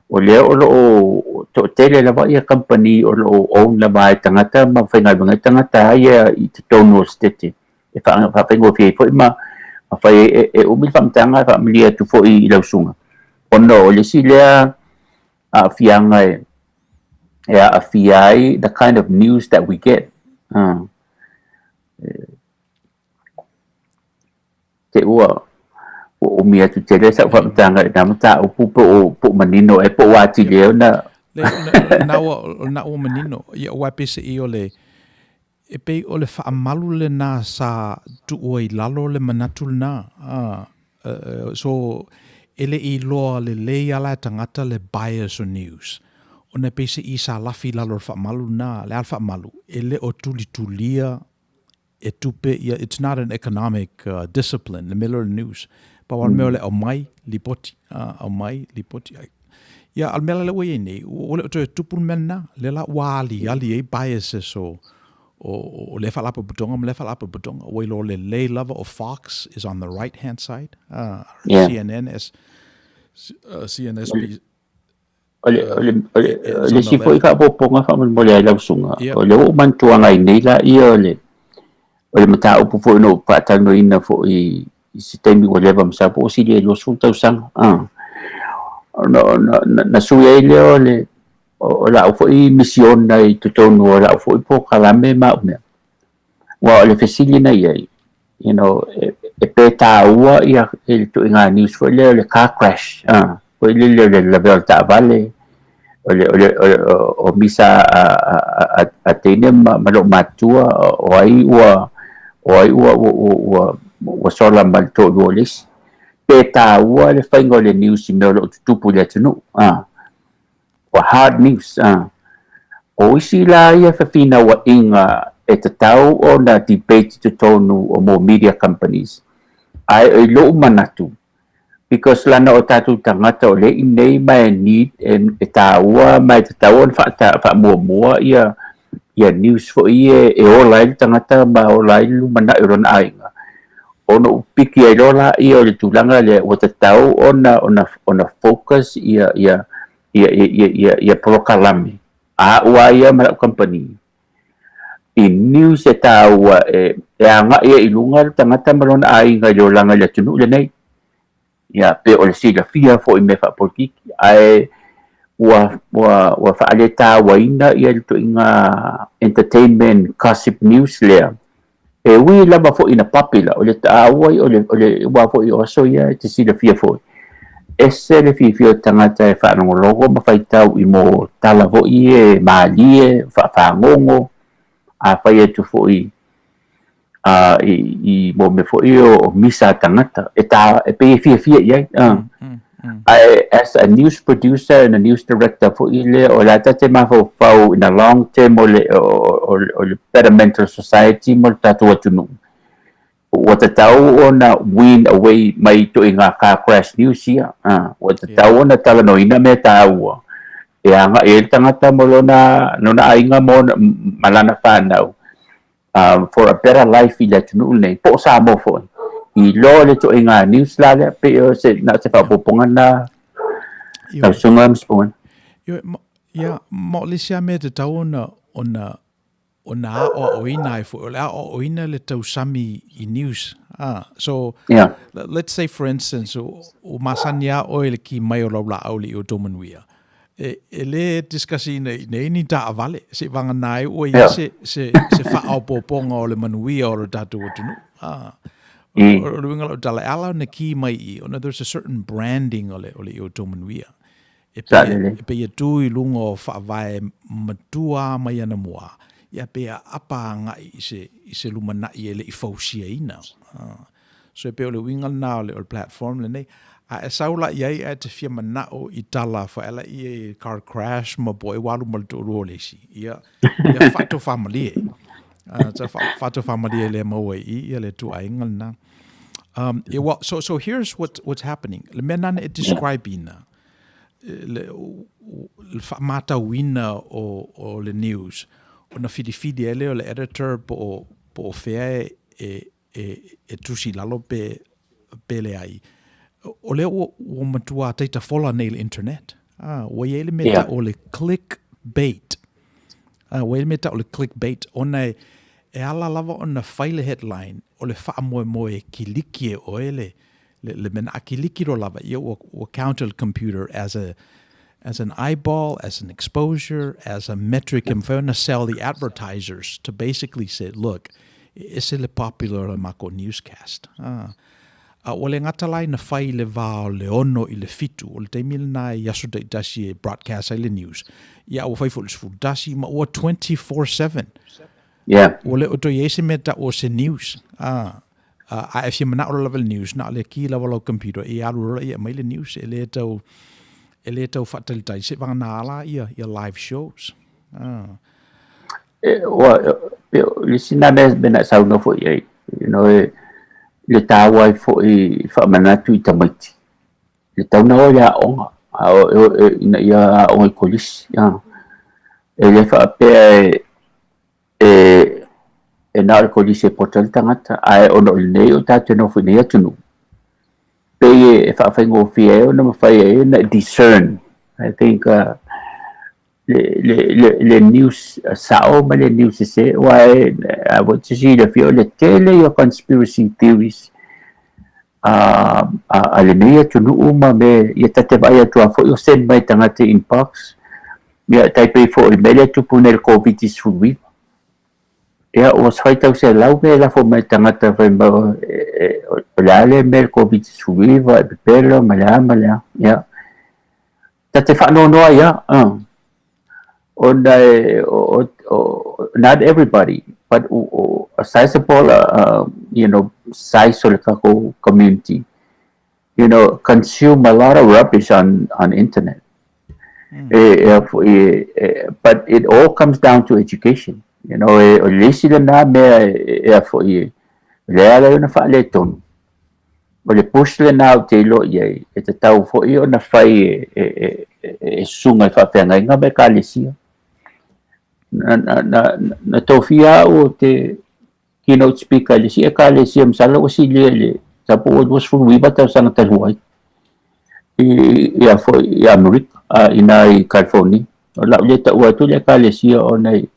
o lea o lo o toatele lava ia kamupani o lo o own lava e tagata ma faigaluega ai tagata ia i totonu o le Setete e faafaigofie ai foi ma fai ai e umi le faamatalaga e faamalie atu foi i lau susuga ona o le isi lea aafiaga e aafia ai the kind of news that we get. Te ua ua umi atu tele sa'u faamatalaga i lena mataupu po o po o manino ea po o ua atili ai ona Na ua na ua manino ia aua e peiseai o le e pei o le faamalu lena sa tuua i lalo le manatu lena a so e le i iloa lelei lava la e tagata le bias o news ona e peiseai sa lafi i lalo o le faamalu lena le a le faamalu e le o tulitulia e tupe ia, it's not an economic discipline, le mea lea o le news. Pau lava le mea o le aumai, lipoti, aumai, lipoti. Ia, a o le mea la lea ua i ai nei, ua le o toe tupu le mea lena. Lea la ua aliali ai biases o, o, o lea faalapotopotoga ma lea faalapotopotoga. Ua iloa lelei lava o Fox is on the right hand side, yeah. CNN, S, CNSB, O le, o le, o le, o le isi foi faaopoopoga faamolemole ai lau susuga, o lea ua ou manatua ai nei laia o le, o le mataupu foi na ou faatalanoaina foi i se taimi ua leva masalo po ua sili ai i le 20 tausaga, ona, ona, na sui ai lea o le, o lau foi misiona i totonu o lau foi polokalame ma au mea. Aua o le fesili na i ai, you know, e pe taua ia le ituaiga news foi lea o le car crash, foi lele o le lavea o le taavale, o le, o le, o misa a teine ma loomatua, o ai ua, o ai ua, ua, ua, ua sola ma le toalua o le isi. Pe taua le faiga o le news i mea o lo o tutupu i le atunuu, Ua hard news a. O isi la ia fefinauaiga e tatau ona debate i totonu o mo media companies. Ae i lou manatu, because lana o tatou tagata o lea i inei ma e need e taua ma e tatau ona faamuamua ia ia news foi ia e ola ai le tagata ma ola ai le lumanai o lona aiga. Ona ou piki ai loa laia o le tulaga lea ua tatau ona ona ona focus ia ia ia ia ia ia polokalame a au lava ia ma lau kamupani i news e taua e e agai ai i luga le tagata ma lona aiga i le olaga i le atunuu lenei. Ia pe o le silafia foi i mea faapolitiki ae ua ua ua faaletauaina ia le ituaiga entertainment gossip news lea e ui lava foi ina popular o le taua o le o le aua foi o aso ia e te silafia foi ese le fiafia o tagata e faalogologo ma faitau i mo tala foi e malie faafagogo a fai atu foi a i i mo mea foi o misa a tagata e ta e pei e fiafia i ai a ae as a news producer and a news director foi lea o le a ta te mafaufau in a long term o le o le betterment o le society mo le tatou atunuu ua tatau ona wean away mai ituaiga car crash news ia a ua tatau ona talanoaina mea taua e agai ai le tagata mo lona lona aiga ma lana fanau for a better life i le atunuu lenei, po o Samoa foi, i lo le ituaiga news la lea, pei o se, na o se faaopoopoga lena, lau Susuga Mr. Bowen. Ioe, ma, ia, ma o le isi lava mea e tatau ona, ona, ona aoaoina ai foi, o le aoaoina le tausami i news. Ah, so, yeah. let's say for instance, ua masani lava oe i le ki mai o lau laau i le io manuia. E, e le discuss ina i nei ni taavale, seiavagana ai ua i ai se, se, se faaopoopoga o le manuia o le tatou atunuu. Ah. O, o le uiga o lau tala, e ala ona ki mai i i, ona there's a certain branding o le, o le i outou manuia. E pei, e pei e tu i luga o faavae matua mai anamua, ia pei e aapa agai i se, i se lumanai e le i fausiaina. Ah. So e pei o le uiga lena o le, o le platform lenei. A e sau la i ai ae te fia manao i tala faaela i e car crash ma po e ua alu ma le toalua o le isi. Ia, ia faatofamalie. Uh, faatofamalie lea maua i ia le ituaiga lena. Yeah, well, so, so here's what, what's happening. Le mea nana e describe ina, le, le faamatauina o, o le news, ona filifili ai lea o le editor po o, po o fea e, e, e, e tusi i lalo pe, pe leai. O lea ua, ua matua taitafola nei le internet. Ah, ua i ai le mea yeah. o le click bait. Ah, ua i ai le mea tau o le click bait, ona e, e ala lava ona fai le headline, o le faamoemoe e kiliki e oe le, le, le mea na a kiliki loa lava, ia ua, ua counter le computer as a, as an eyeball, as an exposure, as a metric e mafai ona sell the advertisers to basically say, look, e ese le popular o le makou newscast. Ah. A ua le gata la ina fai i le va o le 6 i le 7, o le taimi lena i aso taitasi e broadcast ai le news, ia ua fai foi i le 11 ma ua 24/7. Yeah. Ua le o toe i ai se mea tau o se news. A, a, a e fia manao lava i le news, na o le ki lava lau computer, e alu loa ia aumai le news, e le tau, e le tau faatalitali, seiavagana la ia, ia live shows. A. E, ua, e, le isi na mea mea na e saunoa foi i ai, you know, e, le tāua ai foi i faamanatu i tamaiti. Le tatau ona o i aoga, a o, e, e, ina ia aoga i kolisi. A. E le faapea e, e, e na o le kolisi e poto ai le tagata, ae ona o lenei o tatou nofo i nei atunuu, pei e faafaigofie ai ona mafai ai ona discern. I think uh, le, le, le, le news sao ma le news sese, aua e, a ua te silafia o le tele ia conspiracy theories a, a, a lenei atunuu ma me, ia ta te vaai atu lava foi o send mai tagata i inbox, ia tai pei foi o le mea lea e tupu nei i le Covid-19. Ia ua faitau selau mea e lafo mai i tagata fai mai o le a le mea le Covid-19 e pepelo ma le a ma le a, ia. Ta te faanoanoa ai lava, ona e, o, o, not everybody, but a sizable, you know, size o le tatou community, you know, consume a lot of rubbish on, on internet. E, e, e, e, but it all comes down to education. You know, e, o le isi lena mea e, e, e, e, lea ala ai ona faaletonu. O le push lena ou te iloa i ai, e tatau foi ona fai e, e, e, e susuga i faafeagaiga ma ekalesia. Na, na, na, na tofia au o te keynote speaker i le isi ekalesia masalo ua silia i le tapu ua 29 tausaga talu ai i, i, a foi, i Amerika, a, ina i California. O lau le taua atu le ekalesia ona i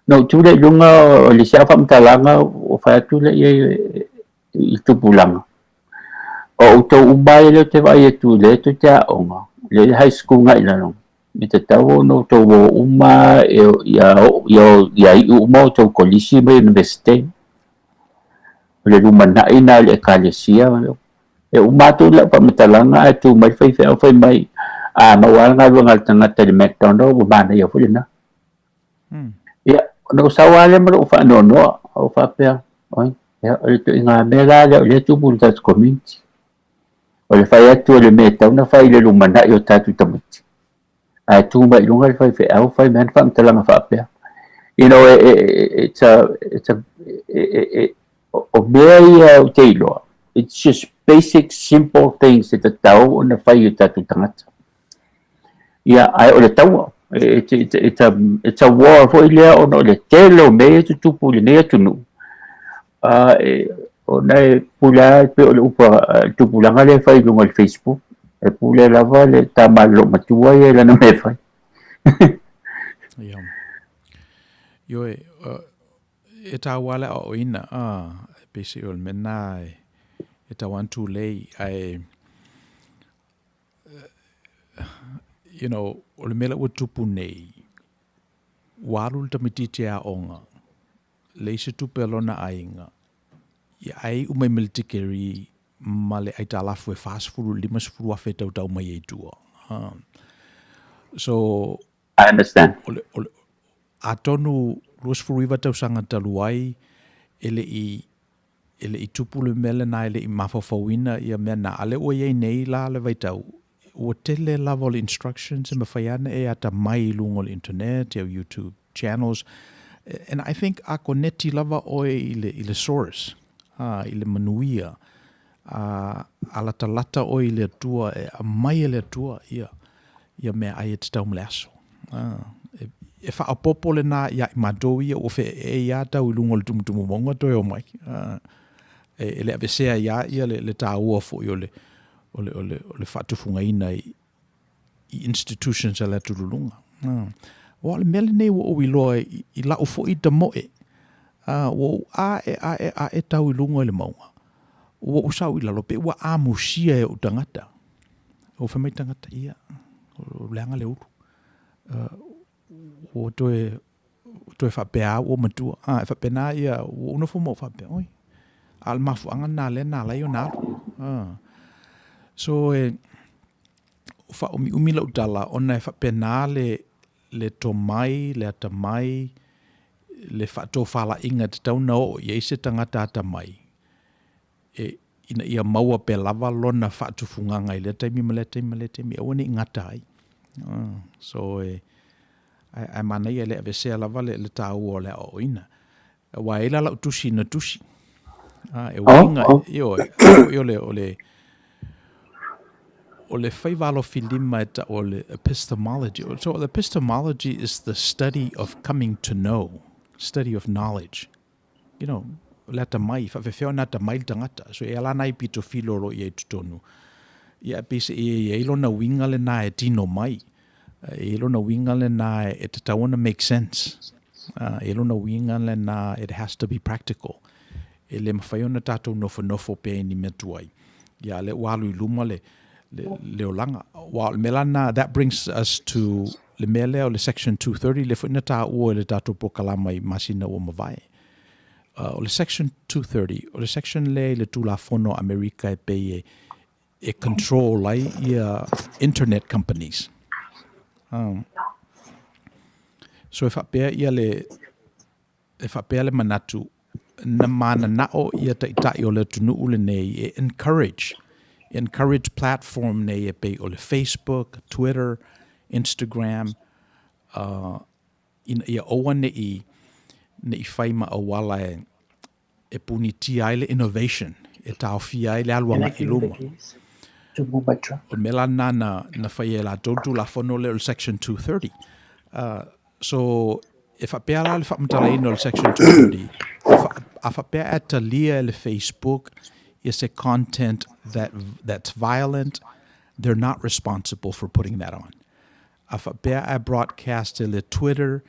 Na ou tu lea i luga o le isi faamatalaga ua fai atu lea i ai i tupulaga. O outou uma ai lea ou te vaai atu lea tou te aoga, lea i le high school agai i lalo, e tatau ona outou o uma ia ia iu uma outou kolisi ma Universite. O le lumanai lena o le Ekalesia. E uma atu lau faamatalaga ae tu mai le faifeau fai mai, a maua lava le galuega a le tagata i le McDonald ua manaia foi lena. Ia, ona ou sau lava lea ma lou faanoanoa, ou faapea, oi, ia, o le ituaiga mea la lea o lea e tupu i le tatou community. O le fai atu o le mea e tatau ona fai i le lumanai o tatou tamaiti. Ae tu mai i luga le faifeau fai mai ana faamatalaga faapea. You know, it's a, it's a, o mea ia ou te iloa, it's just basic simple things e tatau ona fai e o tatou tagata. Ia, ae o le taua, it's, it's, it's, a, it's a war foi lea ona o le tele o mea ia e tutupu i lenei atunuu. Uh, e, ona e pule lava e pei o le upu a le tupulaga lea e fai i luga o le Facebook, e pule lava le tama a le loomatua ia i lana mea e fai. Ia. Ioe, uh, e tāua le aoaoina, uh, e pei o le mea lena e, e tau ana tulei, ae, you know, o le mea lea ua tupu nei, ua alu le tamaitiiti e aoga, leai se tupe a lona aiga, ia ae iu mai ma le tikeri ma le aitalafu e 40 i le 50 afe e tautau mai ai i tua. So, I understand. O le, o le, atonu 29 tausaga talu ai, e le i, e le i tupu le mea lena, e le i mafaufauina ia mea na, a lea ua i ai nei la le vaitau, ua tele lava o le instructions e mafai lava ona e atamai i luga o le internet, ia YouTube channels, and I think a koneti lava oe i le, i le source, a, i le manuia, a, a latalata oe i le Atua, e aumai e le Atua ia, ia meaai e tatau ma le aso. A, e, e faaopoopo lena iā i matou ia ua feeei lava tau i luga o le tumutumu mauga toe omai. A, E le aveesea ai lava ia le taua foi o le o le o le o le faatufugaina i i institutions a le atululuga. Aua o le mea lenei ua ou iloa i lau foi tamoe, ua ou ae ae ae tau i luga i le mauga, ua ou sau i lalo pei ua amusia e ou tagata. Ua fai mai tagata, ia, leaga le ulu. Ua toe toe faapea ua matua. A, e faapena ia, ua ou nofo ma ou faapea, oi, a o le mafuaaga lena lea na ala ai ona alu. So, e faaumiumi lau tala, ona e faapena le, le tomai, le atamai, le faatofalaiga e tatau ona oo i ai se tagata atamai, e, ina ia maua pea lava lona faatufugaga i lea taimi ma lea taimi ma lea taimi, aua ne i gata ai. So, e, ae, ae manaia e le aveesea lava le, le taua o le aoaoina. Aua e i ai la lau tusi na tusi. A, e uiga, oh, oh. Ioe, o le, o le, o le faiva alofilima e ta'u o le epistemology. So the epistemology is the study of coming to know, study of knowledge. You know, le atamai, faapefea ona atamai le tagata. So e ala ana ai pito filo o lo o i ai i totonu. Ia e pei se e i ai lona uiga lena e tino mai. E i ai lona uiga lena e tatau ona make sense. E i ai lona uiga lena it has to be practical. E le mafai ona tatou nofonofo pea i ni mea tuai. Ia a lea ua alu i luma le, le, le olaga. Aua o le mea la lena, that brings us to le mea lea o le section 230, lea foi na taua i le tatou polokalama i masina ua mavae. O le section 230, o le section lea i le Tulafono a Amerika e pei e, e control ai ia internet companies. So e faapea ia le, e faapea le manatu, na mananao ia taitai o le atunuu lenei e encourage, encourage platform nei e pei o le Facebook, Twitter, Instagram, ina ia aua ne i, ne i fai ma auala e, e punitia ai le innovation, e taofia ai le alu agai i luma. O le mea la lena na, na fai e latou le Tulafono lea o le Section 230. So, e faapea la le faamatalaina o le Section 230, a faapea e talia e le Facebook ia se content that, that's violent, they're not responsible for putting that on. A faapea e broadcast e le Twitter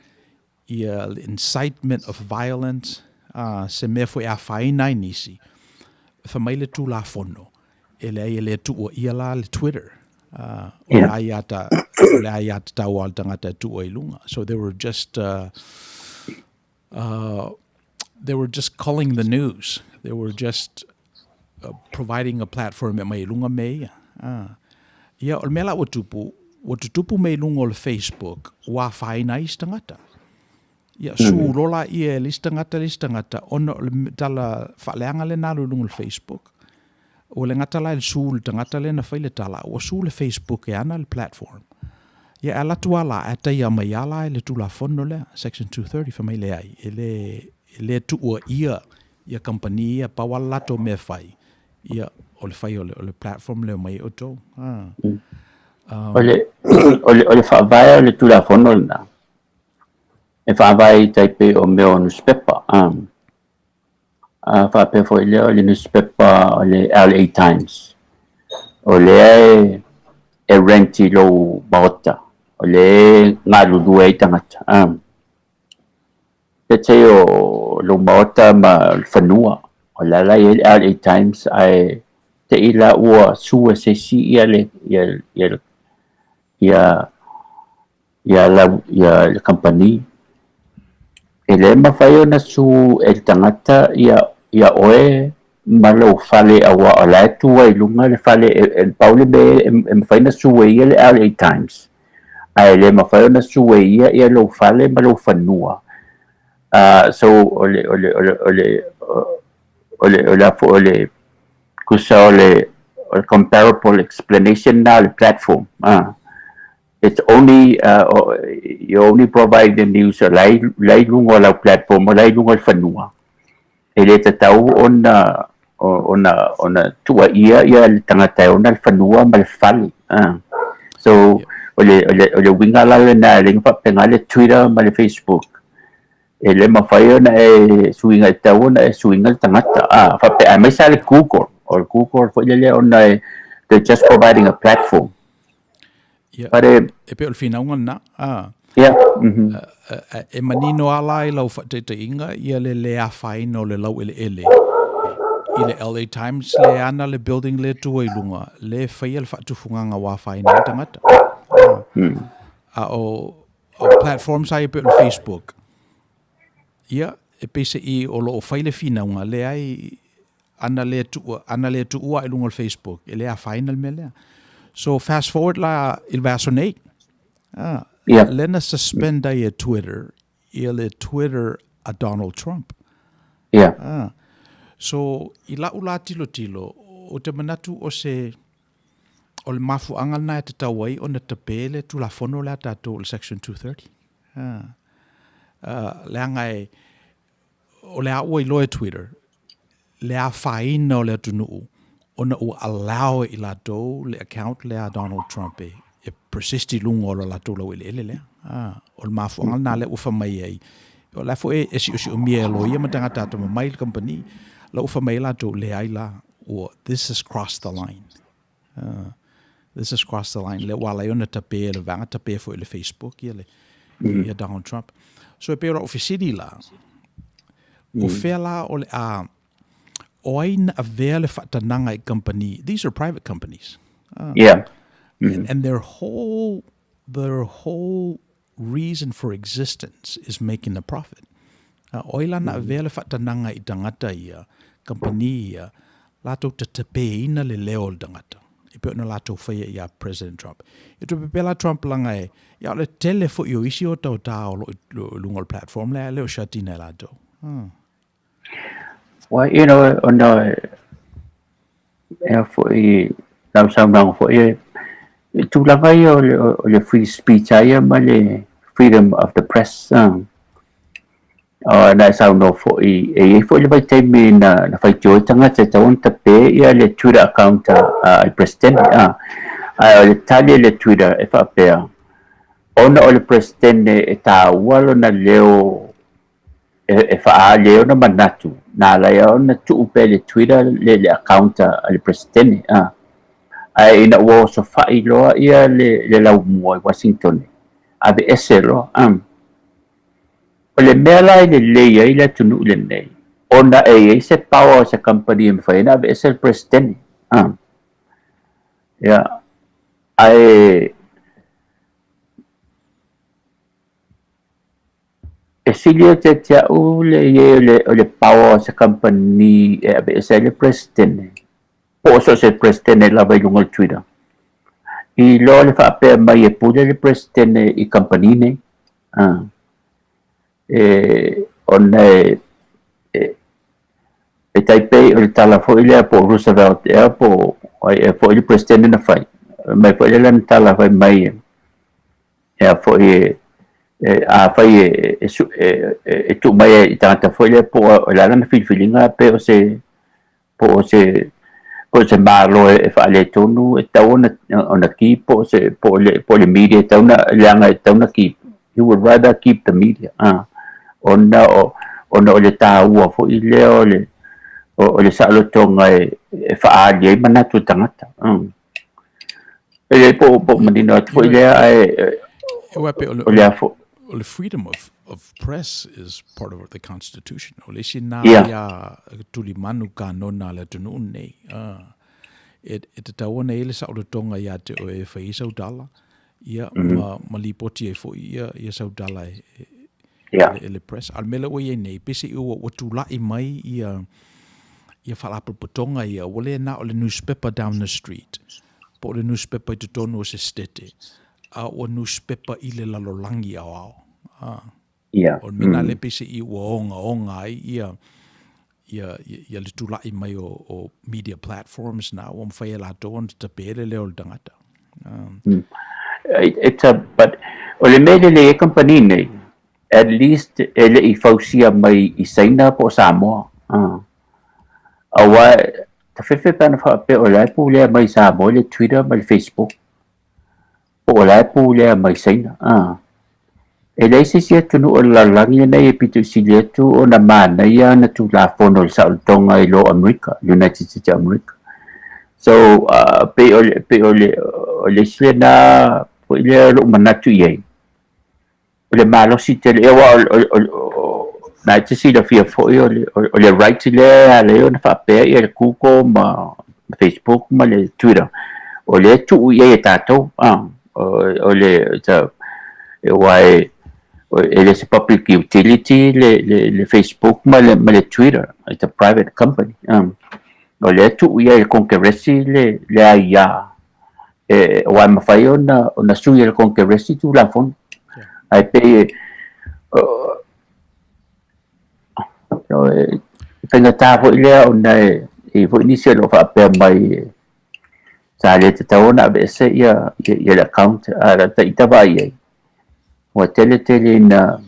ia le incitement of violence, se mea foi e afaina ai nisi, fai mai le Tulafono, e leai e le tuua ʻia la le Twitter. O le aiata, o le aiatatau a le tagata e tuua i luga. So they were just they were just culling the news. They were just providing a platform e aumai i luga mea ia. Ia, o le mea la ua tupu, ua tutupu mea i luga o le Facebook, ua afaina ai isi tagata. Ia, su loa laia e le isi tagata le isi tagata, ona o le tala faaleaga lea na alu i luga o le Facebook. Ua le gata la i le su i le tagata lea na fai le tala, a ua su le Facebook e ana le platform. Ia, e alu atu lava la, ae taia mai lava la e le Tulafono lea, Section 230, fai mai leai, e le, e le tuuaia ia kamupani ia, pau lava le latou mea e fai, ia, o le fai o le, o le platform lea e omai ai outou. O le, o le, o le faavae o le Tulafono lena, e faavae i tai pei o mea o nusipepa. A faapea foi lea o le nusipepa o le LA Times, o lea e, e rent i lou maota, o lea e galulue ai tagata. Let's say o lou maota ma le fanua, o la la i ai le LA Times ae te i la ua sue e se isi ia le, ia, ia, ia, ia lau ia le kamupani. E le mafai ona su e le tagata ia ia oe ma lou fale aua o la e tu ai i luga le fale e, e pau le mea e, e mafai ona su e ia le LA Times. Ae le mafai ona su e ia ia lou fale ma lou fanua. So o le o le o le o le o le o le o le tusa o le o le comparable explanation na o le platform. It's only you only provide the news o la i luga o lau platform o la i luga o le fanua. E le tatau ona ona ona tuuaia ia le tagata e ona le fanua ma le fale. So o le o le o le uiga la lena e le faapena le Twitter ma le Facebook. E le mafai ona e suiga, e tatau ona e suiga le tagata, a faapea aemaise lava le Google. O le Google foi lele ona e they're just providing a platform. Ia, But e, e pei o le finauga lena. A, yeah, mhm. e manino lava la i lau faataitaiga ia le le afaina o le laueleele i le LA Times le ana le building le tua i luga, le faia le faatufugaga ua afaina ai le tagata. A, a o, o platforms lava ia pei o le Facebook, ia, e peiseai o lo o fai le finauga, leai, ana le tuua, ana le tuua i luga o le Facebook, e le afaina le mea lea. So fast forward la i le vaiaso nei, ah, lea na suspend ai e Twitter ia le Twitter a Donald Trump. Ah, so i lau la tilotilo, ou te manatu o se, o le mafuaaga lena e tatau ai ona tape le Tulafono lea a tatou o le Section 230. Ah, ah, leaga e, o le a ua iloa e Twitter le afaina o le atunuu ona ua allow e i latou le account lea a Donald Trump e, e persist i luga o lo latou laueleele lea. Ah, o le mafuaaga lena lea ua fai mai ai. O la foi e siosiomia e loia ma tagata atamamai le kamupani, la ua fai mai ai latou, leai la, ua, this has crossed the line. Ah, this has crossed the line. Lea ua ala ai ona tape e le vaega, tape foi i le Facebook ia le, ia Donald Trump. So e pei o lau fesili la, o fea la o le a, o ai na avea le faatanaga i kamupani, these are private companies. Ah. And their whole reason for existence is making a profit. O ai la na avea le faatanaga i tagata ia, kamupani ia, latou te tapeina le leo o le tagata, e pei ona latou faia iā President Trump. E toe pepela Trump laga e, ia o le tele foi o isi o taotā o lo o i luga o le platform lea, e le o shut-ina e latou. Well, you know, ona ea foi lau saunoaga foi e, e tulaga ia o le, o le free speech a ia ma le freedom of the press. O na e saunoa foi, e i ai foi le vaitaimi na, na faitio ai tagata e tatau ona tape ia le Twitter account a, a le Presidente. Ae o le tali a le Twitter e faapea, ona o le Presidente e taua lona leo e faaali ai ona manatu, na ala ai ona tuu pea i le Twitter le, le account a le Presidente. A. Ae ina ua osofai loa ia le, le laumua i Washington, aveese loa. A. O le mea la e lelei ai le atunuu lenei, ona e i ai se power o se company e mafai ai ona aveese le Presidente. A. Ia, ae E sili atu ia te au le i ai o le power o se kamupani e aveese ai le Peresetene, po o so o se Peresetene lava i luga o le Twitter, i lo le faapea mai e pule le Peresetene i kamupani nei. A, e, ona e, e, e tai pei o le tala foi lea po o Roosevelt ea po o ai ea foi le Peresetene na fai, mai foi lea lana tala fai mai e, Ea foi e, e, afai e, e, e, e, e tuu mai ai i tagata foi lea po o le a lana filifiliga pe o se po o se po o se Malo e faaletonu e tatau ona ona keep po o se po o le po o le media e tatau ona leaga e tatau ona keep. He would rather keep the media ah ona o ona o le taua foi lea o le o le saolotoga e e faaali ai manatu o tagata. E le po po manino atu foi lea ae o lea foi. O le freedom of press is part of the constitution. O le isi nā ia tulimanu kanona a le atunuu lenei. E tatau ona i ai le saolotoga ia te oe e fai ai sau tala, ia, ma lipoti ai foi ia sau tala e le press. A o le mea lea ua i ai nei, peiseai ua tulai mai ia ia faalapotopotoga ia, ua le na o le newspaper down the street, po o le newspaper i totonu o se sitete, a ua newspaper i le lalolagi aoao. A. O le mea lena lea peiseai ua ogaoga ai ia ia ia le tulai mai o, o media platforms na, ua mafai e latou ona tape le leo o le tagata. It's a, but o le mea lelei ai kamupani nei, at least e le i fausia mai i Saina po o Samoa. Aua tafefe pe ana faapea o la e pulea mai i Samoa le Twitter ma le Facebook, po o la e pulea mai i Saina. E leai se isi atunuu o le lalolagi lenei e pito i sili atu ona manaia ana Tulafono o le saolotoga i lo Amerika, United States of America. So, pei o le, pei o le, o le isi lena foi lea o lou manatu i ai, o le malosi tele, aua o, o, o, o, na e te silafia foi o le, o le right lea e ala ai ona faapea ia le Google ma Facebook ma le Twitter, o lea e tuu i ai e tatou, o le, aua e, e le se public utility le, le, le Facebook ma le, ma le Twitter, it's a private company. O lea e tuu i ai e le Konkeresi le, le aia, e, aua e mafai ona, ona sui e le Konkeresi Tulafono. Ae pei e, e faigata foi lea ona e i ai foi nisi o lo o faapea mai e, sa le tatau ona aveese ia, ia, ia le account, a o lau ita vaai i ai, ua tele tele ina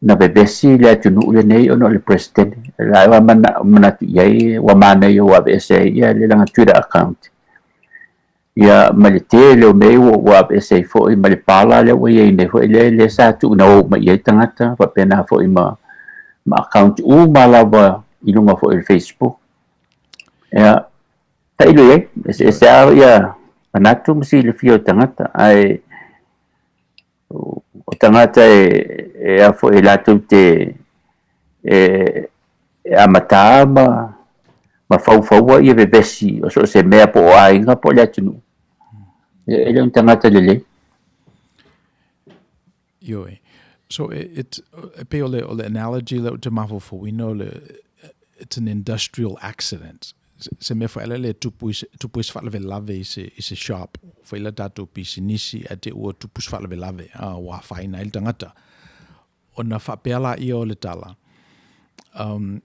na vevesi le atunuu lenei ona o le President. La ua manatu i ai ua manaia ua aveese ai ia le lana Twitter account. Ia ma le tele o mea ua, ua aveese ai foi ma le pala lea ua i ai nei foi lea, lea sa tuuina o mai i ai tagata, faapena foi ma, ma account uma lava i luga foi o le Facebook. Ia, tailo i ai, eseese lava ia manatu ma silafia o tagata, ae o tagata e, e a foi e latou te e, e amatā ma, ma faufaua ia vevesi o so o se mea po o aiga po o le atunuu. E, e le o ni tagata lelei. Ioe. So it, e pei o le, o le analogy lea ou te mafaufauina o le, it's an industrial accident. Se mea foi lea e tupu i se, tupu i se faalavelave i se, i se shop. Fai la tatou pisinisi ae te ua tupu se faalavelave, a, ua afaina ai le tagata. Ona faapea laia o le tala, um,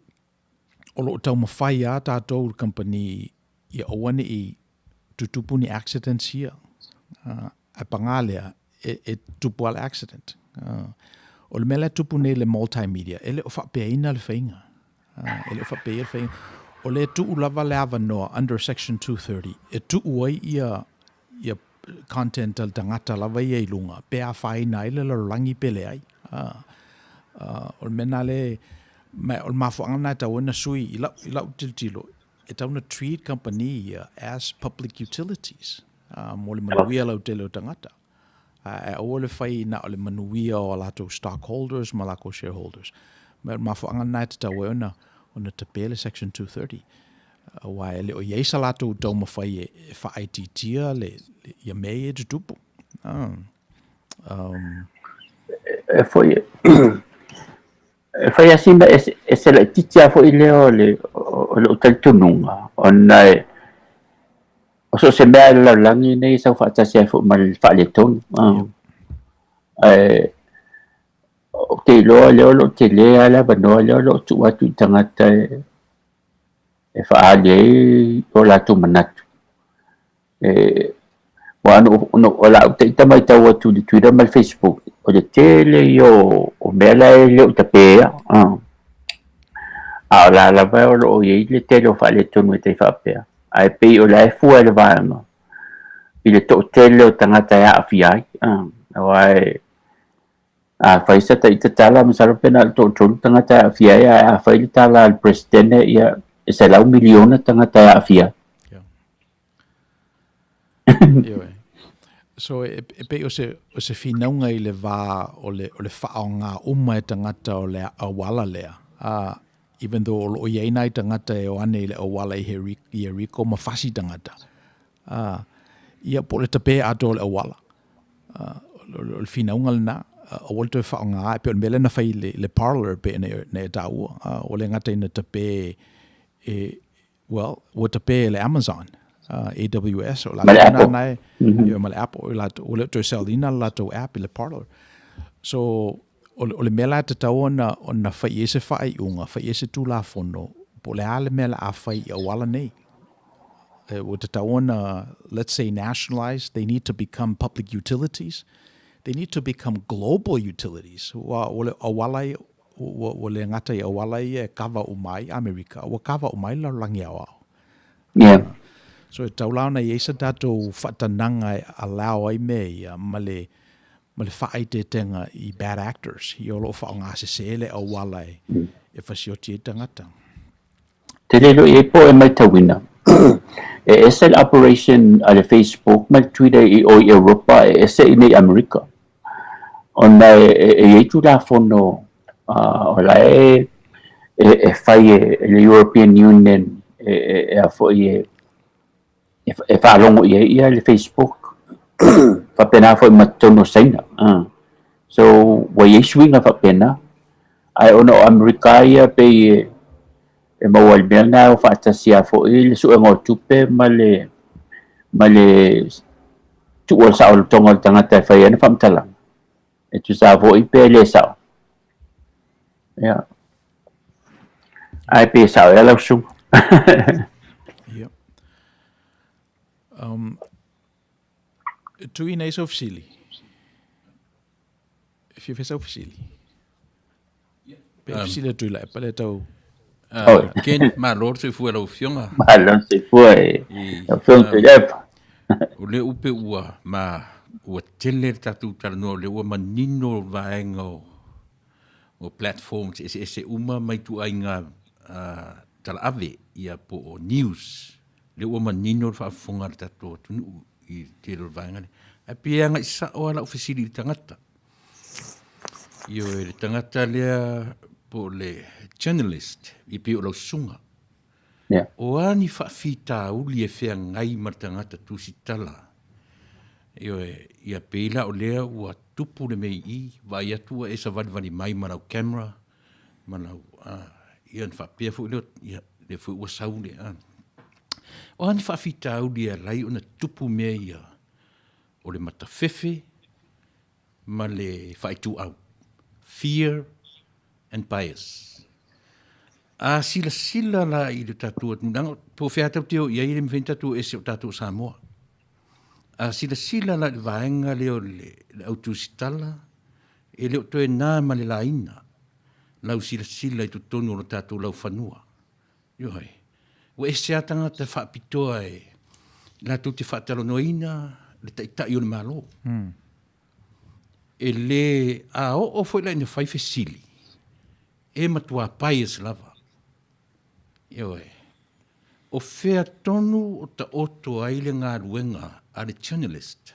o lo o taumafai lava tatou le kamupani ia aua ne i tutupu ni accidents ia. Ae paga lea, e, e tupu lava le accident. O le mea la e tupu nei i le multimedia, e le o faapeaina le faiga. E le o faapeaina le faiga. O lea e tuu lava le avanoa under section 230 e tuu ai ia, ia content a le tagata lava ia i luga, pe afaina ai le lalolagi pe leai. O le mea lena lea, ma o le mafuaaga lena e tatau ai ona sui i lau, i lau tilotilo, e tatau ona treat kamupani ia as public utilities mo le manuia lautele o tagata. Ae aua le fai na o le manuia o a latou stockholders ma lakou shareholders. Ma o le mafuaaga lena e tatau ai ona, ona tape le section 230. Aua e le o i ai sa latou taumafai e, e faaitiitia le, le, ia mea ia e tutupu. E foi, e fai lava sina ese laitiiti lava foi lea o le o lou talitonuga ona e o so o se mea i le lalolagi lenei e sau faatasi ai foi ma le faaletonu. Ae ou te iloa lea o lo o tele lava le avanoa lea o lo o tuu atu i tagata e e faaali ai o latou manatu. E aua o lau ita matau atu i le Twitter ma le Facebook, o le tele ia o mea la e le o tapeina. A o la lava o lo o i ai le tele o faaletonu e tai faapea. Ae pei o la e fua e le vaega i le toatele o tagata e aafia ai. Aua e afai sa ita tala, masalo pe na o le toatolu tagata e aafia ai, ae afai le tala a le Peresetene, ia e 100 miliona tagata e aafia ai. Ioe. So e, e pei o se, o se finauga i le va o le, o le faaaoga uma e tagata o le auala lea. Even though o lo o i ai nai tagata e o ane i le auala i Jeriko ma fasi tagata. Ia po o le tape atoa o le auala. O le finauga lena, aua le toe faaaoga, e pei o le mea lea na fai i le, le Parler pei ona e taua. Ua le gata ina tape e, well, ua tape e le Amazon, AWS, o latou lena na e, mm-hmm. ma le Apple, o latou, ua le toe sell ina le latou app i le Parler. So, o, o le mea la e tatau ona, ona fai i ai se faaiuga, fai i ai se tulafono, po o le a le mea o le a fai i auala nei. E, ua tatau ona, let's say nationalize, they need to become public utilities. They need to become global utilities. Ua, o le auala Ua, ua le gata i auala ia e kava uma ai Amerika, ua kava uma ai le lalolagi aoao. Yeah. So e tatau la ona i ai sa tatou faatanaga e allow ai mea ia ma le, ma le faaeteetega i bad actors, ia o lo o faaaogasese le auala e, e fasioti ai tagata. Tele loa i ai po e matauina, e ese le operation a le Facebook ma le Twitter i o i Europa e ese i nei Amerika. Ona e, e, e i ai tulafono uh, o la e, e, e fai e, e le European Union e, e, e a foi e, e, e faalogo i ai ia le Facebook faapena foi ma totonu o Saina. Uh. So, ua i ai suiga faapena, ae ona o Amerika ia pei e, e maua i le mea lena e o faatasi lava foi le suega o tupe ma le ma le tuu o le saolotoga o le tagata e fai ai ana faamatalaga. E tusa foi pe le sao. Ia. Ae pe sao ea lau susuga. Ia. Um, tuuina ai sau fesili. E fia fai sau fesili. Pe um, fesili atu i la epa le tau. Uh, Ken, malo le soifua i lau afioga. Malo le soifua i lau afioga Tuilaepa. O lea upe ua ma ua tele le tatou talanoa, o lea ua manino le vaega o o platforms eseese uma ma ituaiga uh, talaave ia po o news. Lea ua manino le faafofoga a le tatou atunuu i le tele o le vaega lea. Ae pei e agai sao lava lau fesili i le tagata. Ioe, le tagata lea po o le journalist, i pei o lau susuga. Yeah. O a ni faafitauli e feagai ma le tagata tusitala? Ioe, ia pei la o lea ua tupu le mea i i, vaai atu ua e savalivali mai ma lau camera, ma lau, ia ona faapea foi lea, ia, lea foi ua sau le, a. O a ni faafitauli e ala ai ona tupu mea ia o le matafefe ma le faaituau, fear and bias. A silasila la i le tatou atunuu, leaga po o fea tatou te o i ai, e le mafai ona tatou o ese o tatou o Samoa. A silasila la i le vaega lea o le, le au tusitala, e le o toe na ma le laina lau silasila i totonu o lo tatou laufanua. Ioe. Ua ese lava tagata faapitoa e latou te faatalanoaina le Taitai o le Malo. E le, a oo foi la ina fai fesili, e matua bias lava. Ioe. O fea tonu o taoto ai le galuega a le journalist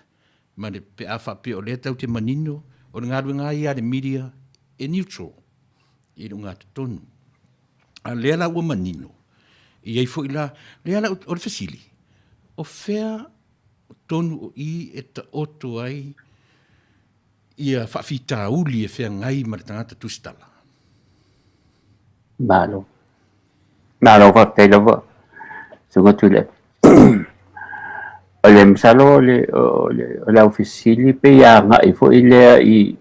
ma le, pe a faapea o lea tatou te manino, o le galuega lava ia a le media e neutral i le ugatotonu. A o lea la ua manino, e i ai foi la, lea la o le fesili, o fea tonu o i e taoto ai ia faafitauli e feagai ma le tagata tusitala? Malo. Malo faafetai lava. Susuga Tuilaepa. O le masalo o le, o le, o le au fesili pei e agai foi lea i,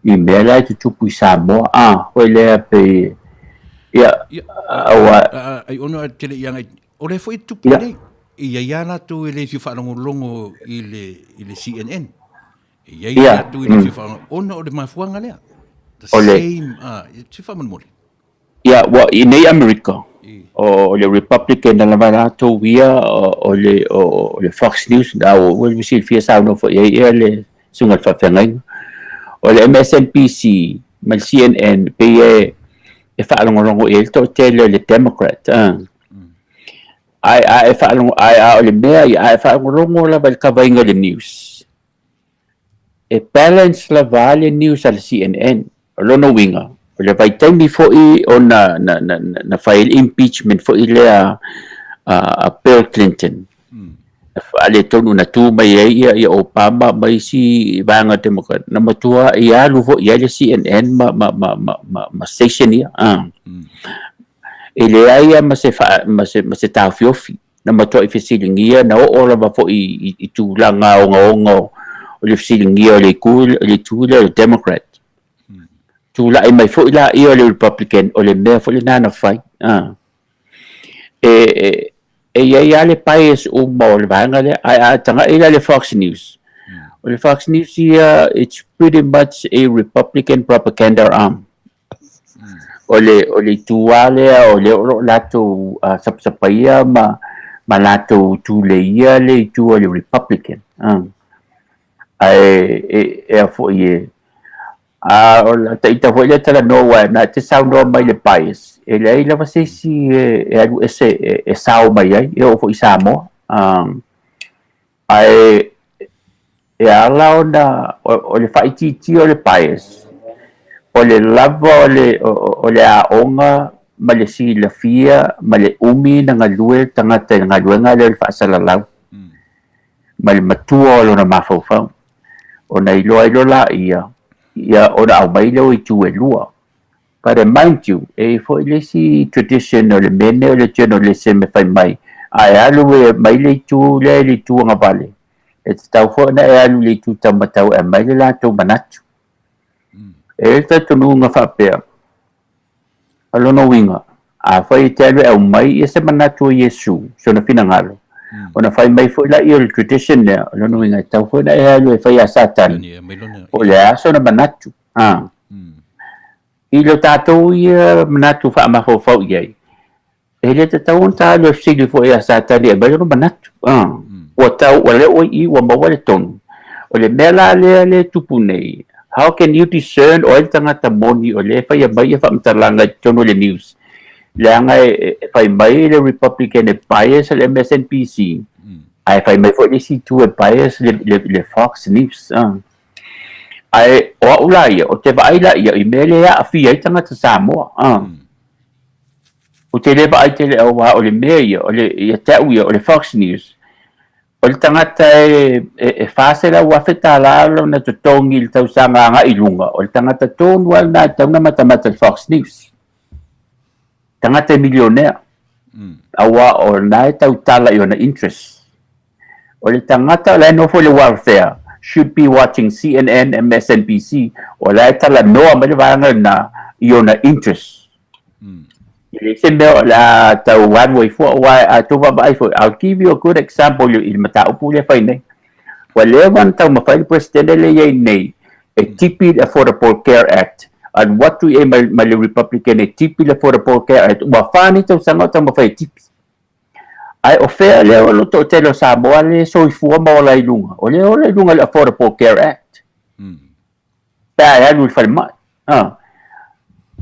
i mea la e tutupu i Samoa, a, foi lea pei, ia, Ia, aua, ai ona e te le i agai, o lea foi e tupu ia, nei. E i ai lava latou e le fia faalogologo i le, i le CNN. E i ai ia, latou e le fia faalogologo, ona o le mafuaaga lea. The o le, same, a, se faamolemole. Ia, ua i nei Amerika, o le Republican na lava latou ia, o le, o le Fox News, na ua ua silafia saunoa foi i ai ia le susuga i le faafeagaiga. O le MSNBC ma le CNN, pei e, e faalogologo i ai le toatele o le Democrat. Ae a e faalogo, ae a o le mea ia, a e faalogologo lava i le kavaina o le news, E balance lava le news a le CNN. O lona uiga, o le vaitaimi foi o na, na, na, na fai ai le impeachment foi lea a, a Bill Clinton. Na faaletonu, na tu mai ai ia, ia Obama ma isi vaega Democrat. Na matua i alu foi i ai le CNN ma, ma, ma, ma, ma, ma station ia. Ah. E leai lava ma se, faa, ma se, ma se taofiofi. Na matuai fesiligia, na oo lava foi i, i tulaga ogaoga o, o le fesiligia o le itu, o le itu lea o le Democrat. Tulai mai foi laia o le Republican, o le mea foi lena na fai. Ah. E, e, e i ai lava le bias uma o le vaega lea, ae a tagai la i le Fox News, o le Fox News ia, it's pretty much a Republican propaganda arm. O le, o le itu lava lea o lea o lo o latou uh, sapasapaia ma, ma latou tuleia le itu o le Republican. Uh. Ae e, e a foi e, a o la ita foi lea talanoa aua na te saunoa mai le bias, e leai lava se isi e, e alu ese e, e sao mai ai, e oo foi i Samoa. Um, ae e ala ona o, o le faaitiitia o le bias, o le lava o le, o, o le aoga ma le silafia ma le umi na galue le tagata i le galuega lea o le faasalalau ma le matua o lona mafaufau. Ona iloa ai loa laia, ia ona aumai lea o itu e lua. But mind you, e i ai foi le isi tradition o le mea lenei o le journalism e fai mai, a e alu e aumai le itu lea i le itu agavale, e tatau foi ona e alu i le itu taumatau e aumai le latou manatu. E i ai le talitonuga faapea, O lona uiga, afai e te alu e aumai ia se manatu o Iesu, sona finagalo, ona fai mai foi laia o le tradition lea, o lona uiga e tatau foi ona e alu e fai ia Satani, po o le a sona manatu. A. I lo tatou ia manatu faamafaufau i ai, E le tatau ona ta alu e fesili foi ia Satani e aumai lona manatu. Ah. Ua tau, ua leo i i, ua maua le tonu. O le mea la lea le tupu nei, how can you discern o ai le tagata moni o lea e faia mai ia faamatalaga i totonu o le news? Leaga e, e fai mai le Republican e bias le MSNBC, ae fai mai foi le isi itu e bias le, le, le Fox News. Ah. Ae o au la ia, o te vaai la ia i mea lea e aafia ai tagata Samoa. Ah. Ou te le vaai tele aua o le mea ia, o le, ia te au ia, o le Fox News, o le tagata e, e, e $400,000 lona totogi i le tausaga agai i luga, o le tagata tonu lava lena e tatau ona matamata i le Fox News. Tagata e milionea. Aua o lena e tautala i ona interest. O le tagata o la e nofo i le welfare should be watching CNN, MSNBC, o la e talanoa mai le vaega lena i ona interest. E leai se mea o le a tau alu ai fua, aua a outou vaavaai foi, I'll give you a good example i le mataupu lea e fai nei. Ua leva ona taumafai le Peresetene lea e i ai nei e tipi le Affordable Care Act, alu atu i ai ma le Republican e tipi le Affordable Care Act, ua fa nei tausaga o taumafai e tipi. Ae o fea lea o lo toatele o Samoa lea e soifua ma ola i luga? O lea e ola i luga o le Affordable Care Act. Pe a e alu i le falemai. Ha.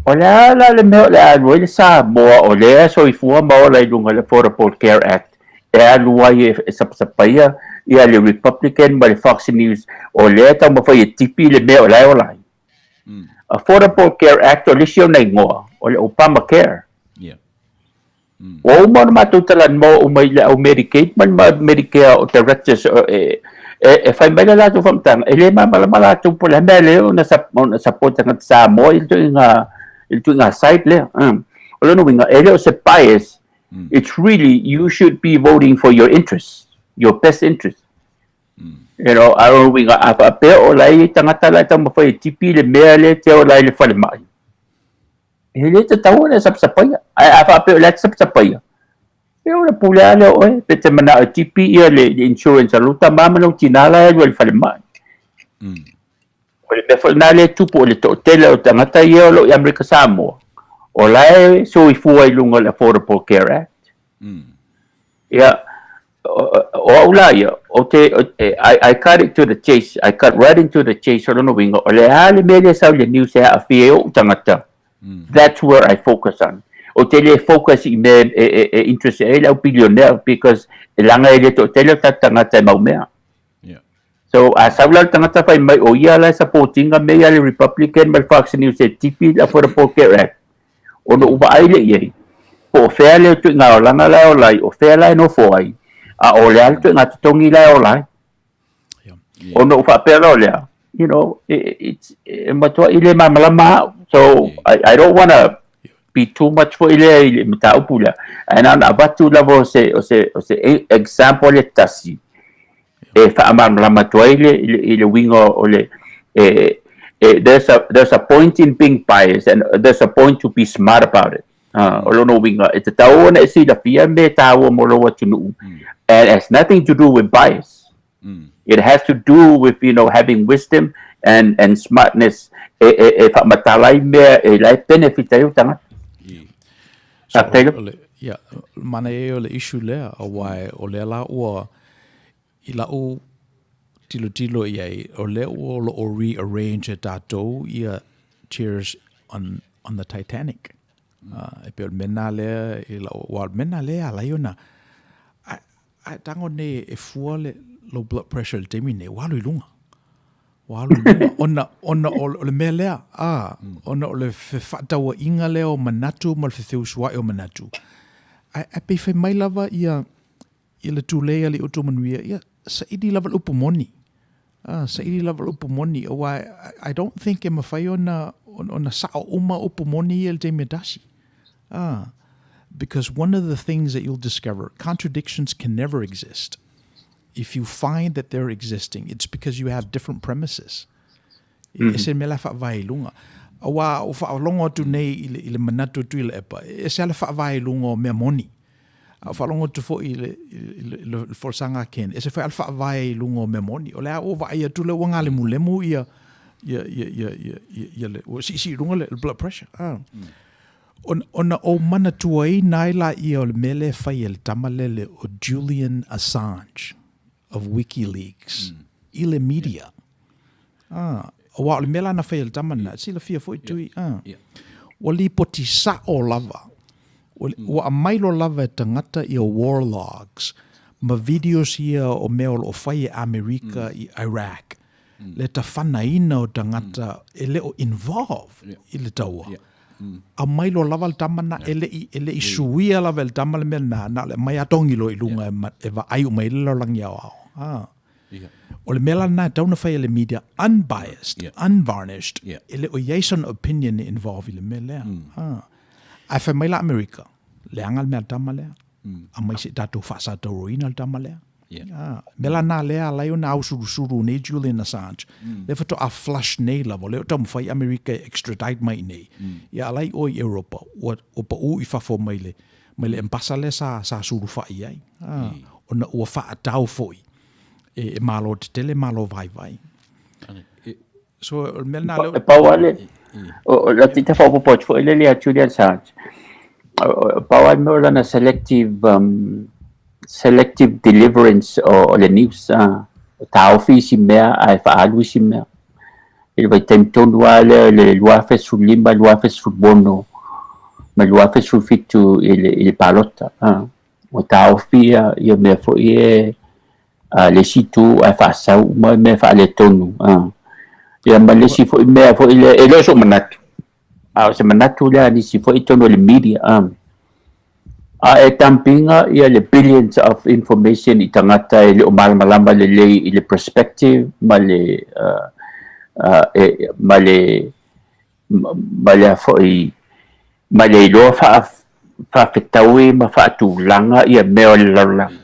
O le a la le mea o le a alu ai le Samoa o lea e soifua ma ola i luga o le Affordable Care Act e alu ai e, e sapasapaia ia le Republican ma le Fox News o lea e taumafai e tipi le mea o la e ola ai. Affordable Care Act o le isi ona igoa o le Obamacare. Yeah. Ua uma ona matou talanoa uma i le au Medicaid ma le Medicare o directors e, e, e fai mai le latou faamatalaga, e le malamalama latou po o le a mea lea ona ona support tagata Samoa i le tuiga i le tuiga side lea. O lona uiga, e le o se bias, it's really you should be voting for your interest, your best interest. You know, a lona uiga, a faapea o la e i ai tagata la e taumafai e tipi le mea lea e te ola ai i le falemai, E le tatau ona e sapasapaia. Ae a faapea o le a te sapasapaia, ia o le pule lava lea o oe. Pe te manao e tipi ia le, le insurance a lou tama ma lou tinā la e alu ai i le falemai. O le mea foi lena lea e tupu o le toatele o tagata ia o lo o i Amerika Samoa, o la e soifua i luga o le Affordable Care Act. Ia, o au la ia, ou te, I, I cut it to the chase, I cut right into the chase, o lona uiga, o le a le mea lea e sau i le news e aafia ai ou tagata, that's where I focus on. Ou te le focus i mea e, e, e interest ai le au billionaire because e leaga e le toatele o tatou tagata e mau mea. Yeah. So, a sau la le tagata fai mai, o ia la e support ina mea ia le Republican ma le Fox News e tipi le Affordable Care Act, ona ou vaai lea i ai, po o fea le ituaiga olaga la e ola ai, o fea la e nofo ai, a o le a le ituaiga totogi la e ola ai. Ona ou faapea loa lea, you know, it's, e matuai le malamalama au. So, I don't wanna be too much foi lea i le mataupu lea. Ae na ona avatu lava o se, o se, o se example e tasi e faamalamalama atu ai le, le, i le uiga o le, e, e, there's a, there's a point in being biased and there's a point to be smart about it. O lona uiga, e tatau ona e silafia mea e tāua mo lou atunuu. And it has nothing to do with bias. It has to do with, you know, having wisdom and, and smartness e, e, e whaamatala ai mea e la e benefit ai o tagata. So, Faafetai. o le, ia, manaia ia o le issue lea, auā o lea la ua, i la'u tilotilo i ai, o lea ua o lo o rearrange e tatou ia chairs on, on the Titanic. E pei o le mea lena lea i lau, aua o le mea lena lea e ala ai ona, a, a e tago nei e fua le low blood pressure i le taimi lenei, ua alu i luga. Ua alu i luga, ona, ona o, o le mea lea, a, ona o le fefaatauaiga lea o manatu ma le fefeusuai o manatu. Ae, ae pei fai mai lava ia, i le tulei a le utu manuia, ia, saili lava le upu moni. Ah, saili lava le upu moni, aua I don't think e mawhai ona, ona sao uma upu moni ia i le taimi e tasi. Ah, because one of the things that you'll discover, contradictions can never exist. If you find that they're existing, it's because you have different premises. E ese le mea la e faavae i luga. Aua ua faalogo atu nei i le, i le manatu o Tuilaepa, e ese lava le faavae i luga o mea moni. A ua faalogo atu foi i le, i le, i le folasaga a Ken, e ese foi lava le faavae i luga o mea moni. O lea ua vaai atu lea ua galemulemu ia, ia, ia, ia, ia, ia, ia le, ua siisii i luga le, le blood pressure. Ah. Ona, ona ou manatuaina ai laia o le mea lea e fai e le tama lele o Julian Assange of WikiLeaks i le media. Ah, aua o le mea la na fai e le tama lena, silafia foi Tui, ah, ua lipoti sao lava, ua, ua aumai loa lava e tagata ia war logs ma videos ia o mea o lo o fai e Amerika i Iraq, le tafanaina o tagata e le o involve i le taua. Aumai loa lava le tama lena, e le i, e le i suia lava e le tama le mea lena, na o le aumai lava togi loa i luga e vaai uma i ai le lalolagi aoao. Ah. O le mea la lena e tatau ona fai e le media, unbiased, unvarnished, e le o i ai sona opinion e involve i le mea lea. Ae fai mai la Amerika, leaga le mea a le tama lea. Aumai se i tatou faasatauroina le tama lea. Mea la lena lea ala ai ona ausulusulu nei Julian Assange. Lea faatoa flush nei lava, o lea o taumafai Amerika e extradite mai i nei. Ia ala i o i Europa, ua, ua pau i fafo mai le, mai le embasa lea sa, sa sulufai ai. Ona ua faatau foi e, e malo tetele, malo vaivai. So, o le mea lena lea... E pau lava le... O la te whaopopo atu foi le ia Julian Assange. E pau lava le mea o lana selective, um, selective deliverance o, o le news. Uh, taofi isi mea ae faaalu isi mea. I le vaitaimi tonu lava lea i le 2015, 2016 ma le 2017 i le, i le palota. Uh. Ua taofi ia, ia mea foi e a le isi itu ae faasau uma mea faaletonu. A. Ia ma le isi foi mea foi lea, e le o sou manatu, a o se manatu lea a nisi foi i totonu o le media. A. A e dumpinga ia le billions of information i tagata e le o malamalama lelei i le perspective ma le, uh, uh, e, ma le, ma le a foi, ma le iloa faa, faafetaui ma faatulaga ia mea o le lalolagi.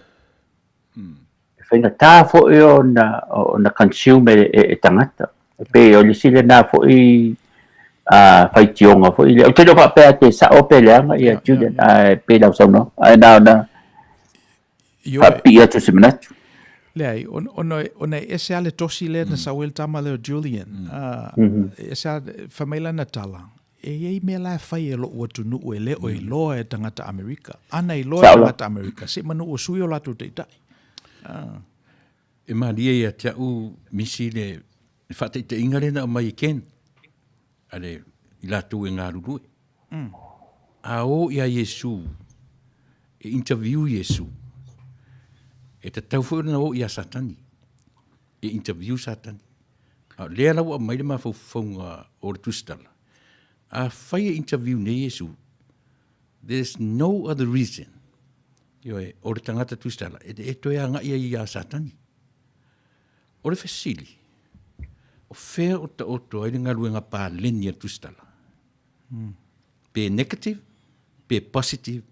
E faigata foi ona, ona consume e, e, e tagata. E pei o le isi lena foi a faitioga foi lea. Ou te le o faapea te sao pe leaga ia Julian, ae pei lau saunoaga. Ae na ona faapipii atu se manatu. Leai, ona, ona e ese lava le tosi lea na sau ai le tama lea o Julian. E ese lava, fai mai lana tala, e i ai mea la e fai e lo'u atunuu e le o iloa e tagata Amerika. Ana iloa e tagata Amerika, se i manu ua sui o latou taitai. E malie ia te a'u misi le faataitaiga lea na aumai e Ken, a le, i latou e galulue. A o ia Iesu, e interview Iesu, e tatau foi ona o ia Satani, e interview Satani. A o lea la ua aumai le mafaufauga o le Tusitala, afai e interview nei Iesu, there's no other reason, ioe, o le tagata Tusitala, e, e toe agai ai ia Satani. O le fesili, o fea o taoto ai le galuega paleni a le Tusitala? Pe negative, pe positive,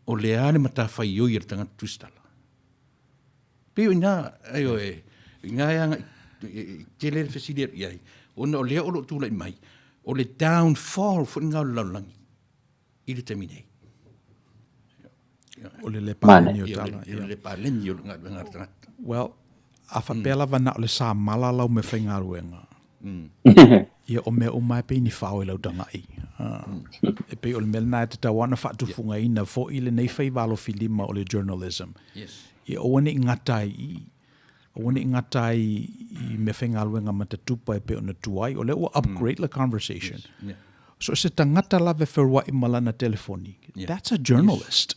o le a le matafaioi a le tagata Tusitala? Pei o ina, ioe, o ina e agai, e tele le fesili atu i ai, ona o lea o lo o tulai mai, o le downfall foi lena o le lalolagi i le taimi nei. O le le paleni o tala. O le le paleni o le galuega a le tagata. Well, a faapea lava na o le samala lau mea faigaluega, Ia, o mea uma e pei ni fao i lau tagai. E pei o le mea lena e tatau lava ona faatufugaina foi lenei faiva alofilima o le journalism. Ia aua ne i gata ai i i. Aua ne i gata ai i meafaigaluega matatupa e pei ona tuai, o lea ua upgrade le conversation. So se tagata lava e feoai ma lana telefoni, that's a journalist.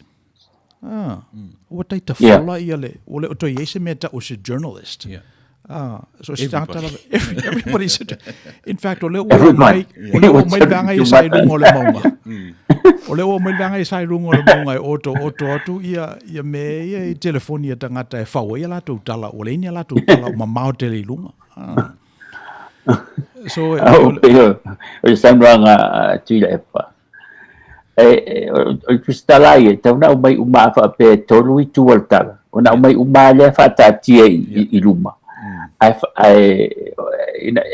Ah, ua taitafola ia le, ua le o toe i ai se mea tau o se journalist. Ah, so se tagata lava, everybody's a, in fact, o lea ua oo mai, o lea ua oo mai le vaega ia sa i luga o le mauga. O lea ua oo mai le vaega ia sa i luga o le mauga e oto oto atu ia, ia mea ia i telefoni a tagata e fau ai a latou tala, ua leai ni a latou tala ua mamao tele i luga. Ah. So, e, o, o le saunoaga a Tuilaepa, e, o le tusitala ia, tau na aumai uma a faapea e tolu itu o le tala, ona aumai uma lea faataatia i, i, i luma. Ae, ae,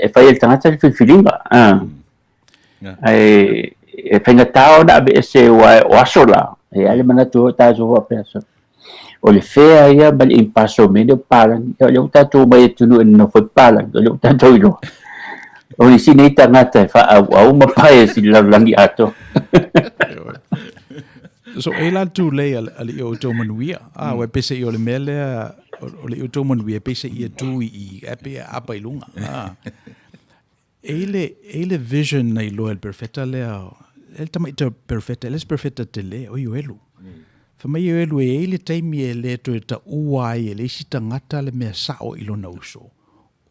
e fai e le tagata le filifiliga. Ah. Ae e faigata ona aveese aua o aso la, e i ai le manatu o tatou faapea so. O le fea ia ma le impartial mea nei o papalagi. O lea ua tatou omai i atunuu e nonofo ai papalagi, o lea ua tatou iloa. O isi nei tagata e faaauau ma bias i le lalolagi atoa. So e la tulei a le i outou manuia. Ah, ua pese i o le mea lea, o le i outou manuia, pese ia tu i, e pe apa i lunga. Ah. E i le, e i le vision na iloa e le perofeta lea, e le tamaiti perofeta, e le se perofeta tele, o Ioelu. Fai mai Ioelu e i ai le taimi e le toe taua ai e le isi tagata le mea sao i lona uso,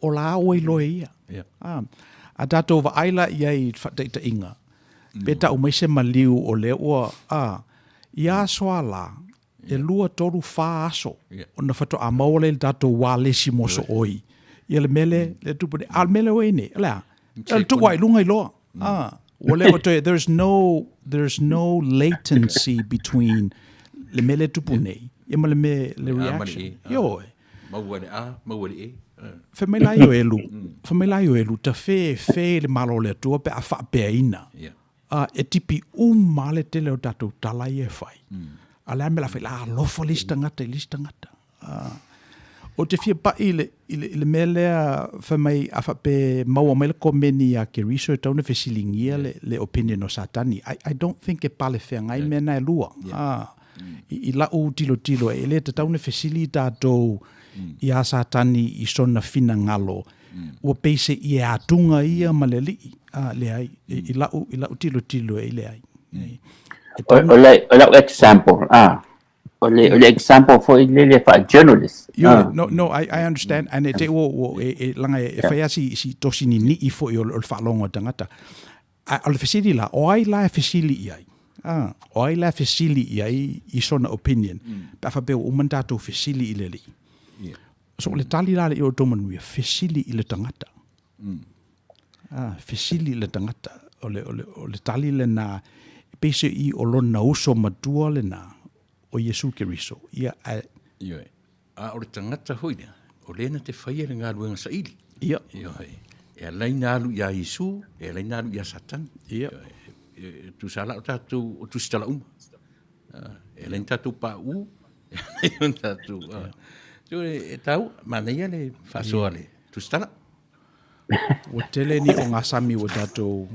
o la ua iloa e ia. Yeah. Ah, a tatou vaai la i ai i le faataitaiga, pe tau mai se maliu o lea ua, ah, ia aso a la, e lua, tolu, fa aso ona faatoa maua lea i le tatou ualesi mosooi. Ia le mea lea, le tupu nei. A o le mea lea ua i ai nei, o le a? O le tuu lava i luga i loa. Ah, ua le o toe, there's no, there's no latency between le mea lea e tupu nei, ia ma le mea, le reaction. Ioe. Maua le A, maua le E. Fai mai la Ioelu, fai mai la Ioelu, ta fe, fe le Malo o le Atua pe a faapeaina. Ā, e tipi uma lava le tele o tatou tala ia e fai. A o le a le mea o le a fai? O le a alofa le isi tagata i le isi tagata. Ā, ou te fia pai i le, i le, i le mea lea fai mai a faapea e maua mai le komeni iā Keriso e tatau ona fesiligia le, le opinion o Satani. I, I don't think e palefeagai mea na e lua. Ā, i, i la'u tilotilo, e le tatau ona fesili tatou iā Satani i sona finagalo Ua pei se i e atuga ia ma le alii, a, leai, i la'u, i la'u tilotilo e leai. O, le, o la'u example, ah, o le, o le example foi lele faa-journalist. Ioe, ah. No, no, I understand, and e te ua, ua, e, e, langa e, e fai lava si, si tosi nini'i foi o, o le faalogo a tagata. A o le fesili la, o ai la e fesili i ai? Ah, o ai la e fesili i ai i sona opinion? Pe a faapea ua uma ona tatou fesili i le alii. Yeah. So o le tali la le i o outou manuia, fesili i le tagata. Ah, fesili i le tagata. O le, o le, o le tali lena, e pei se i o lona uso matua lena, o Iesu Keriso. Ia, a... Ioe. A o le tagata foi lea, o lea na te faia le galuega saili. Ia. Ioe. E alai na alu iā Iesu, e alai na alu iā Satani. Ia. Ioe. E, tusa la o tatou, o tusitala uma. E alai na tatou paʻū, E tau, manaia le faasoa le tusitala. Ua tele ni ogasami ua tatou,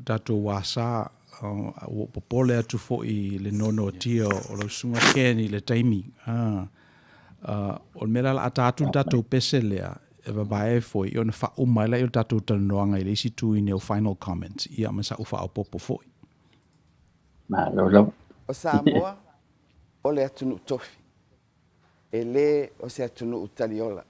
tatou asa, ua ou popole atu foi i le noanoatia o lau susuga Ken i le taimi. O le mea lea o le a ta atu le tatou pese lea e vavae ai foi ona faauma ai lea o le tatou talanoaga i le isi tuini o final comments, ia ma sa'u faaopoopo foi. Malo lava. O Samoa o le atunuu tofi, e le o se atunuu taliola.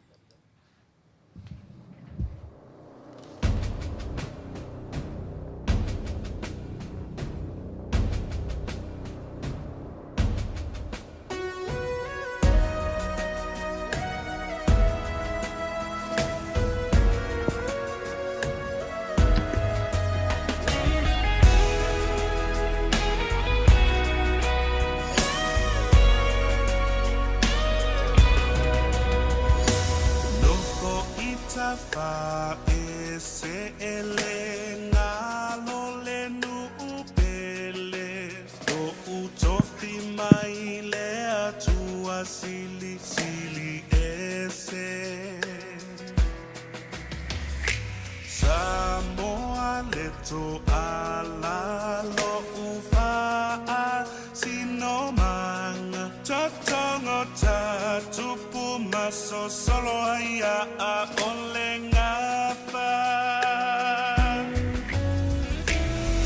gasosolo ai ʻaʻole gafa.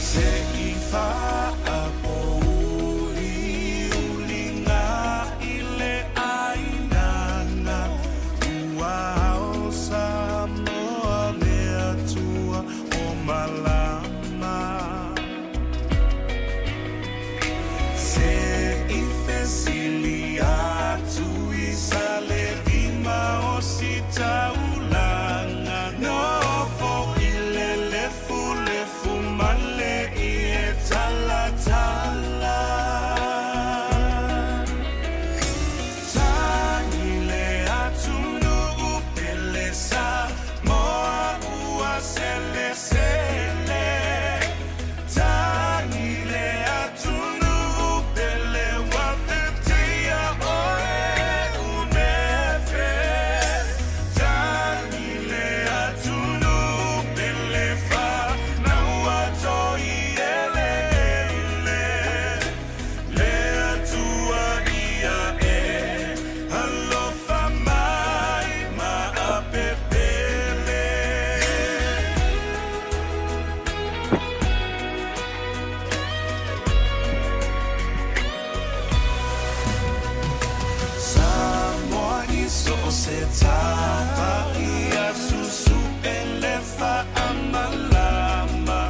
Se i faapouli-uliga i le ʻāinana, ua ao Samoa le Atua o malama. Se i fesili atu i Salelima Ositaulaga, nofo i le lefulefu ma le ie talatala. Tagi le atunuu pele Samoa ua selesele. Tagi le atunuu pele ua teteia oe unefe. Tagi le atunuu pele fanau a Toieleele. Le Atua ia e alofa mai ma apepele. Samoa i so o se tafa ia susue le faamalama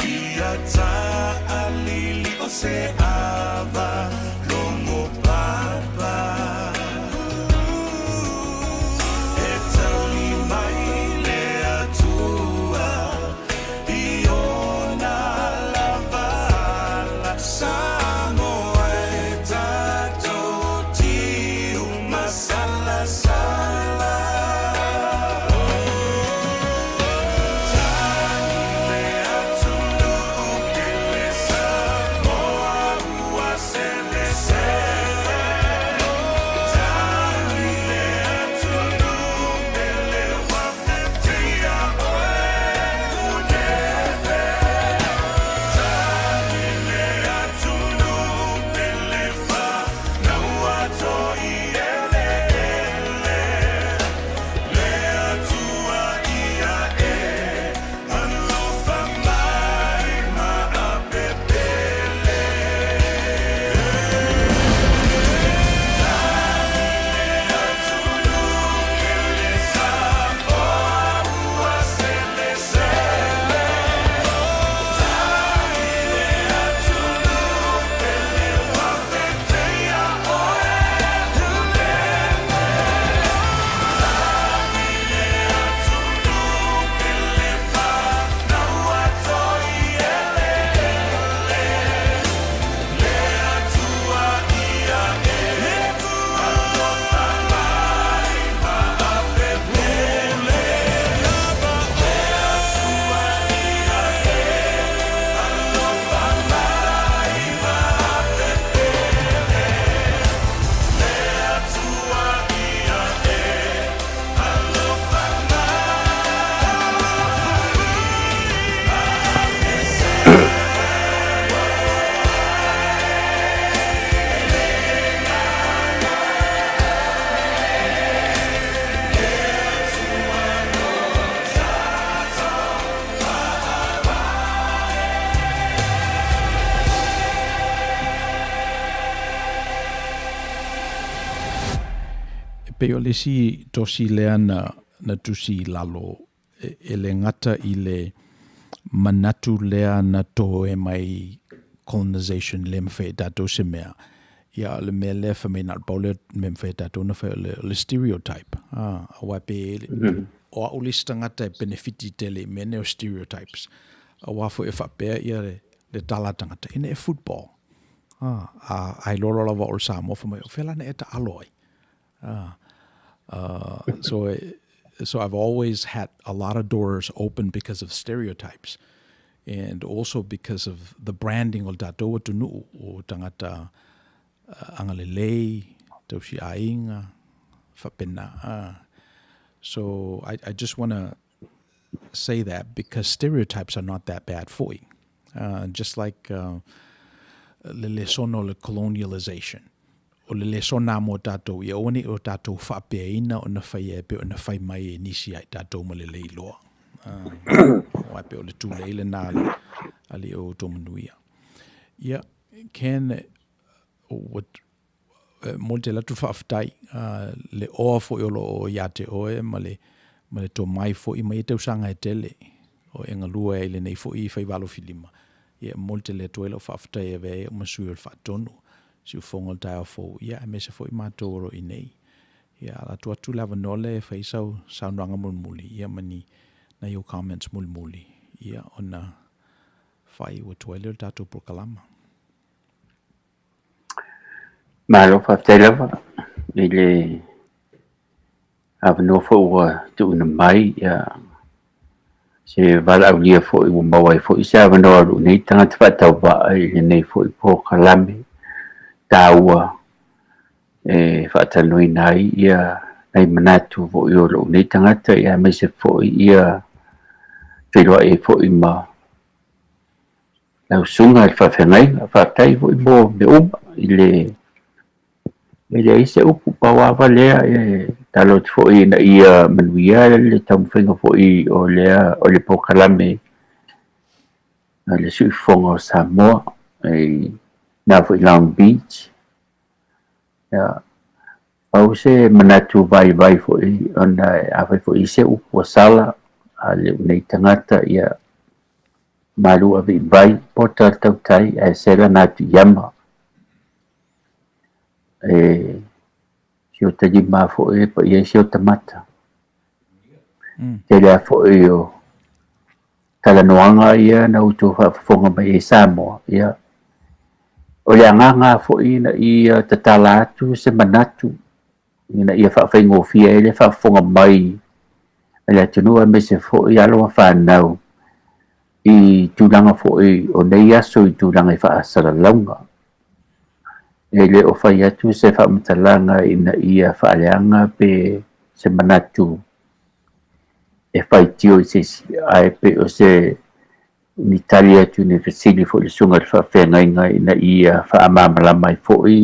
ia taalili o se ava logo papa e tali mai le Atua i ona lava ala Samoa e tatou tiu masalasala. Tagi le atunuu pele Samoa ua selesele. Tagi le atunuu pele ua teteia oe unefe. Tagi le atunuu pele fanau a Toieleele. Le Atua ia e alofa mai ma apepele. Tagi le atunuu pele Samoa ua selesele. Tagi le atunuu pele ua teteia oe unefe. Tagi le atunuu pele fanau a Toieleele. Le Atua ia e alofa mai ma apepele. Le Atua ia e alofa mai ma apepele. Le Atua ia e alofa mai. E pei o le isi tosi lea na, na tusi i lalo, e, e le gata i le manatu lea na toe mai colonization le mawhai e tātou se mea. Ia, o le mea lea fai mai na o le pau lea mea mawhai e tātou na whai o le, o le stereotype. Ah, aua pe, o au le isi tagata e penefiti tele i mea nei o stereotypes. Aua foi e faapea ia le, le tala a tagata, ina e football. Ah, a, a iloa loa lava o le Samoa fai mai, o fea la na e taalo ai? Ah, so, so I've always had a lot of doors open because of stereotypes and also because of the branding o le tātou atunuu o tagata agalelei, tausi aiga, faapena. Ah. So I, I just want to say that because stereotypes are not that bad for you. Uh, just like uh, le lesono le colonialization. o le lesona mo tatou, ia aua ne i o tatou faapeaina ona faia e pei ona fai mai e nisi ia i tatou ma le le iloa. Aua e pei o le tulei lena a le Alii o outou manuia. Ia, Ken, ua momoli tele atu le faafetai, le oa foi o lo o ia te oe ma le, ma le tomai foi ma ia tausaga e tele o e galue ai i lenei foi faiva alofilima. Ia, e momoli tele atu ai lau faafetai e avea ai au ma sui o le Faatonu, siufofoga o le taeao fou, ia, aemaise foi matou o lo o i inei. Ia, ala atu atu le avanoa lea e fai sau saunoaga mulimuli, ia, ma ni nai ou comments mulimuli, ia, ona faaiu atu ai lea o le tatou polokalama. Malo faafetai lava i le avanoa foi ua tuuina mai, ia, se valaaulia foi ua maua ai foi se avanoa o lou nei tagata faatauvaa i lenei foi polokalame taua e faatalanoaina ai ia nai manatu foi o lou nei tagata, ia aemaise foi ia feiloai ai foi ma lau susuga i le faafeagaiga. Faafetai foi mo mea uma i le E leai se upu, pau lava lea e tatalo atu foi ina ia manuia le taumafaiga foi o lea o le polokalame a le Siufofoga o Samoa i na foi Long Beach. Ia, pau se manatu vaivai foi ona afai foi i se upu ua sala a lou nei tagata, ia malu ave i vai, pota le tautai ae sela na atu i ama. E si o ta lima foi e paia ai si o ta mata. Tele lava foi o talanoaga ia na outou faafofoga mai ai Samoa, ia, o le agaga foi ina ia tatala atu se manatu ina ia faafaigofie ai le faafofoga mai a le atunuu aemaise foi alo ma fanau i tulaga foi o nei aso i tulaga i faasalalauga. E le o fai atu se faamatalaga ina ia faaleaga pe se manatu e faitio i se isi, ae pei o se ni tali atu i ni fesili foi i le susuga i le faafeagaiga ina ia faamalamalama ai foi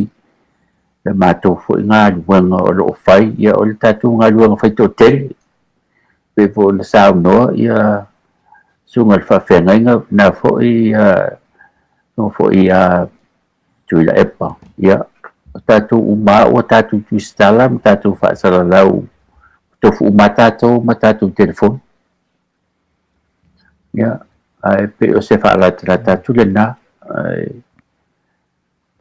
le matou foi galuega o lo o fai. Ia o le tatou galuega fai toatele, pei foi ona saunoa ia susuga i le faafeagaiga na foi no foi ia Tuilaepa. Ia, o tatou uma ua tatou tusitala ma tatou faasalalau, tofu uma tatou ma tatou telefoni. Ia, ae pei o se faalatalata atu lena. Ae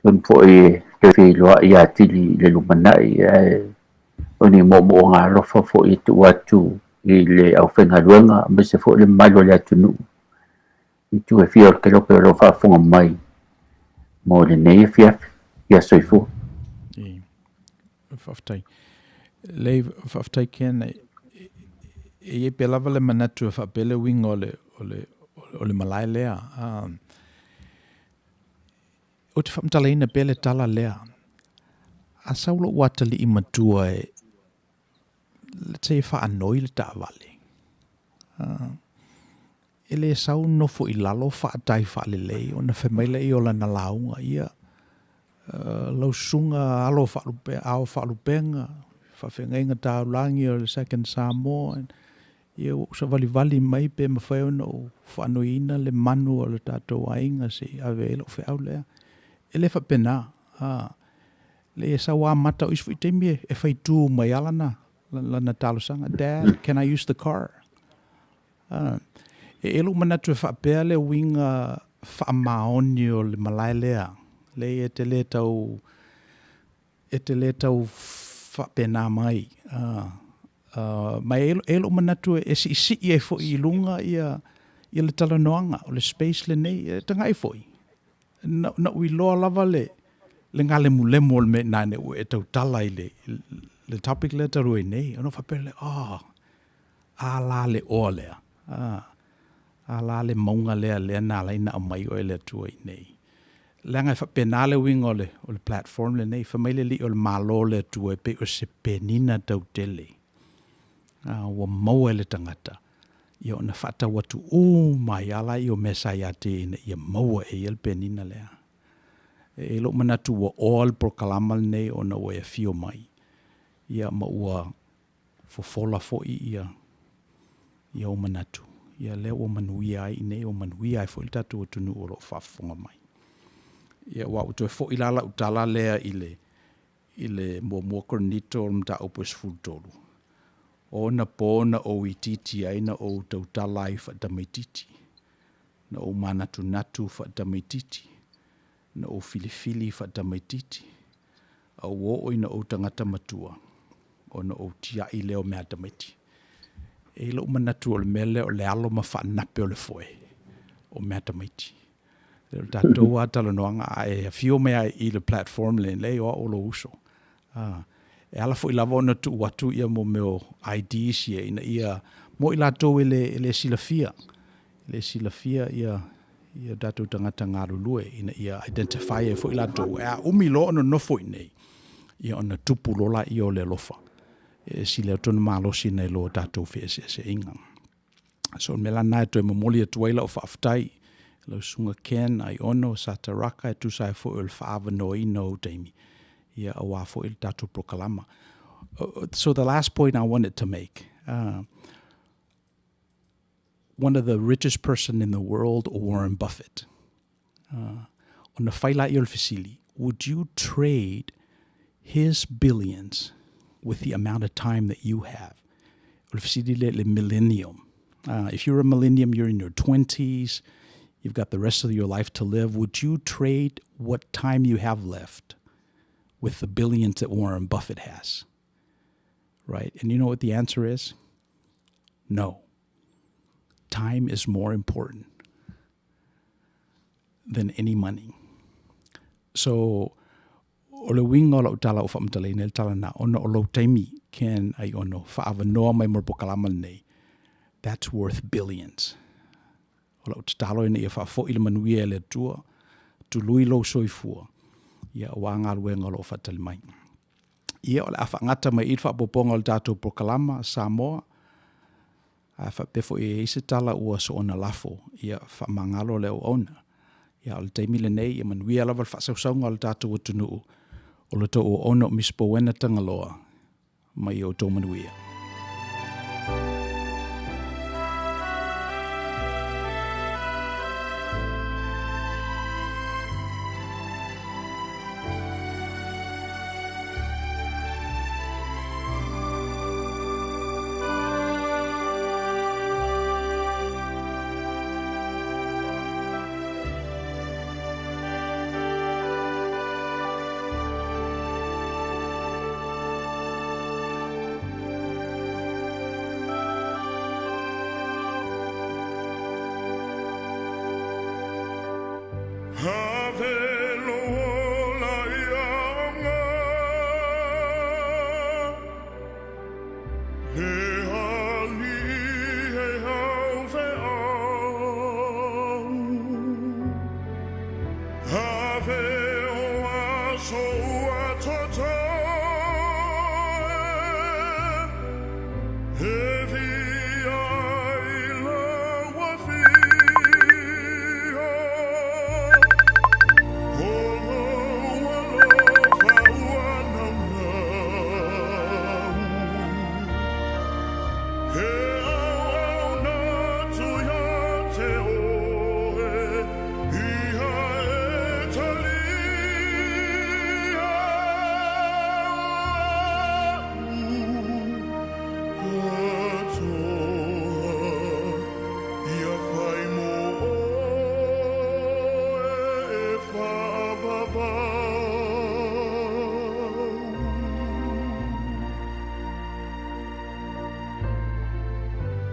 atonu foi e toe feiloai atili i le lumanai, ae o ni moomooga alofa foi e tuu atu i le aufaigaluega aemaise foi le mamalu o le atunuu i itu e fia o le kelope o lo o faafofoga mai mo lenei afiafi. Ia soifua. Faafetai. Lei, faafetai Ken. E i ai pea lava le manatu e faapea le uiga o le, o le, o le malae lea. Ou te faamatalaina pea le tala lea. A sau lou atalii matua e, let's say e faanoi le taavale. E le sau nofo i lalo faatai faalelei ona fai mai lea o lana lauga, ia, lau susuga alo faalupe, ao faalupega, faafeagaiga taulagi o le Second Samoa, ia ua ou savalivali mai pe mafai ona ou faanoiina le manu o le tatou aiga se i ave ai lau feau lea. E le faapena, a, leai e sau amata o isi foi taimi e fai tu mai lava lana, lana talosaga, Dad, can I use the car? E i ai lou manatu e faapea le uiga faamaoni o le malae lea, leai e te le tau, e te le tau faapena mai. Ma e i ai lou manatu e siisii ai foi i luga ia le talanoaga, o le space lenei. E tagai foi, na ou iloa lava le galemulemu o le mea i ina ina ua e tautala i le topic lea talu ai nei, ona ou faapea lea, oh, A la le oa lea, a, a la le mauga lea lea na ala ai ona aumai oe e le Atua i inei. Leaga e faapena le uiga o le, o le platform lenei, fai mai le Alii o le Malo o le Atua e pei o se penina tautele, a, ua maua e le tagata, ia ona faatau atu uma ai lava laia o mea sa ia te ia ina ia maua e ia le penina lea. E i lou manatu ua oa le polokalama lenei ona ua e afio mai, ia ma ua fofola foi ia ia ou manatu, ia lea ua manuia ai i inei, ua manuia ai foi le tatou atunuu o lo o faafofoga mai. Ia aua ua toe foi la lau tala lea i le i le muamua Korinito o le mataupu e 13, O ona po na ou itiiti ai na ou tautala ai faatamaitiiti, na ou manatunatu faatamaitiiti, na ou filifili faatamaitiiti, a ua oo ina ou tagata matua, ona ou tiai lea o mea a tamaiti. E i ai lou manatu o le mea lea o le alo ma faanape o le foe o mea a tamaiti. O le tatou lava talanoaga, a e afio mai lava i le platform lenei, o au o lou uso. E ala foi lava ona tuu atu ia mo mea o IDs ia ina ia mo i latou e le, e le silafia, e le silafia ia ia tatou tagata galulue ina ia identify ai foi latou. E a umi loa ona nofo i inei, ia ona tupu loa lea o le alofa. E sili atu ona malosi nai lo tatou feeseeseaiga. So o le mea la lena e toe momoli atu ai lau faafetai i lau Susuga Ken Aiono Sataraka e tusa ai foi o le faaavanoaina o ou taimi, ia aua foi le tatou polokalama. So the last point I wanted to make, one of the richest person in the world, Warren Buffett, ona fai lea o le fesili, would you trade his billions with the amount of time that you have? O le fesili lea i le millennium. If you're a millennium, you're in your 20s, you've got the rest of your life to live, would you trade what time you have left with the billions that Warren Buffett has? Right? And you know what the answer is? No. Time is more important than any money. So, o le uiga o lau tala ua faamatalaina ai le tala lena, ona o lou taimi, Ken Aiono, faaavanoa mai mo le polokalama lenei, that's worth billions. O lau tatalo ina ia faafoi le manuia e le Atua, tului lou soifua, ia aua galuega o lo o faatali mai. Ia, o le a faagata mai i i le faaopoopoga o le tatou polokalama, Samoa, a faapea foi e i ai se tala ua soona lafo, ia faamagalo le auauna. Ia, a o le taimi lenei, ia manuia lava le faasausauga o le tatou atunuu, o le tou auauna o Miss Powena Tagaloa, ma ia outou manuia.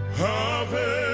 Ave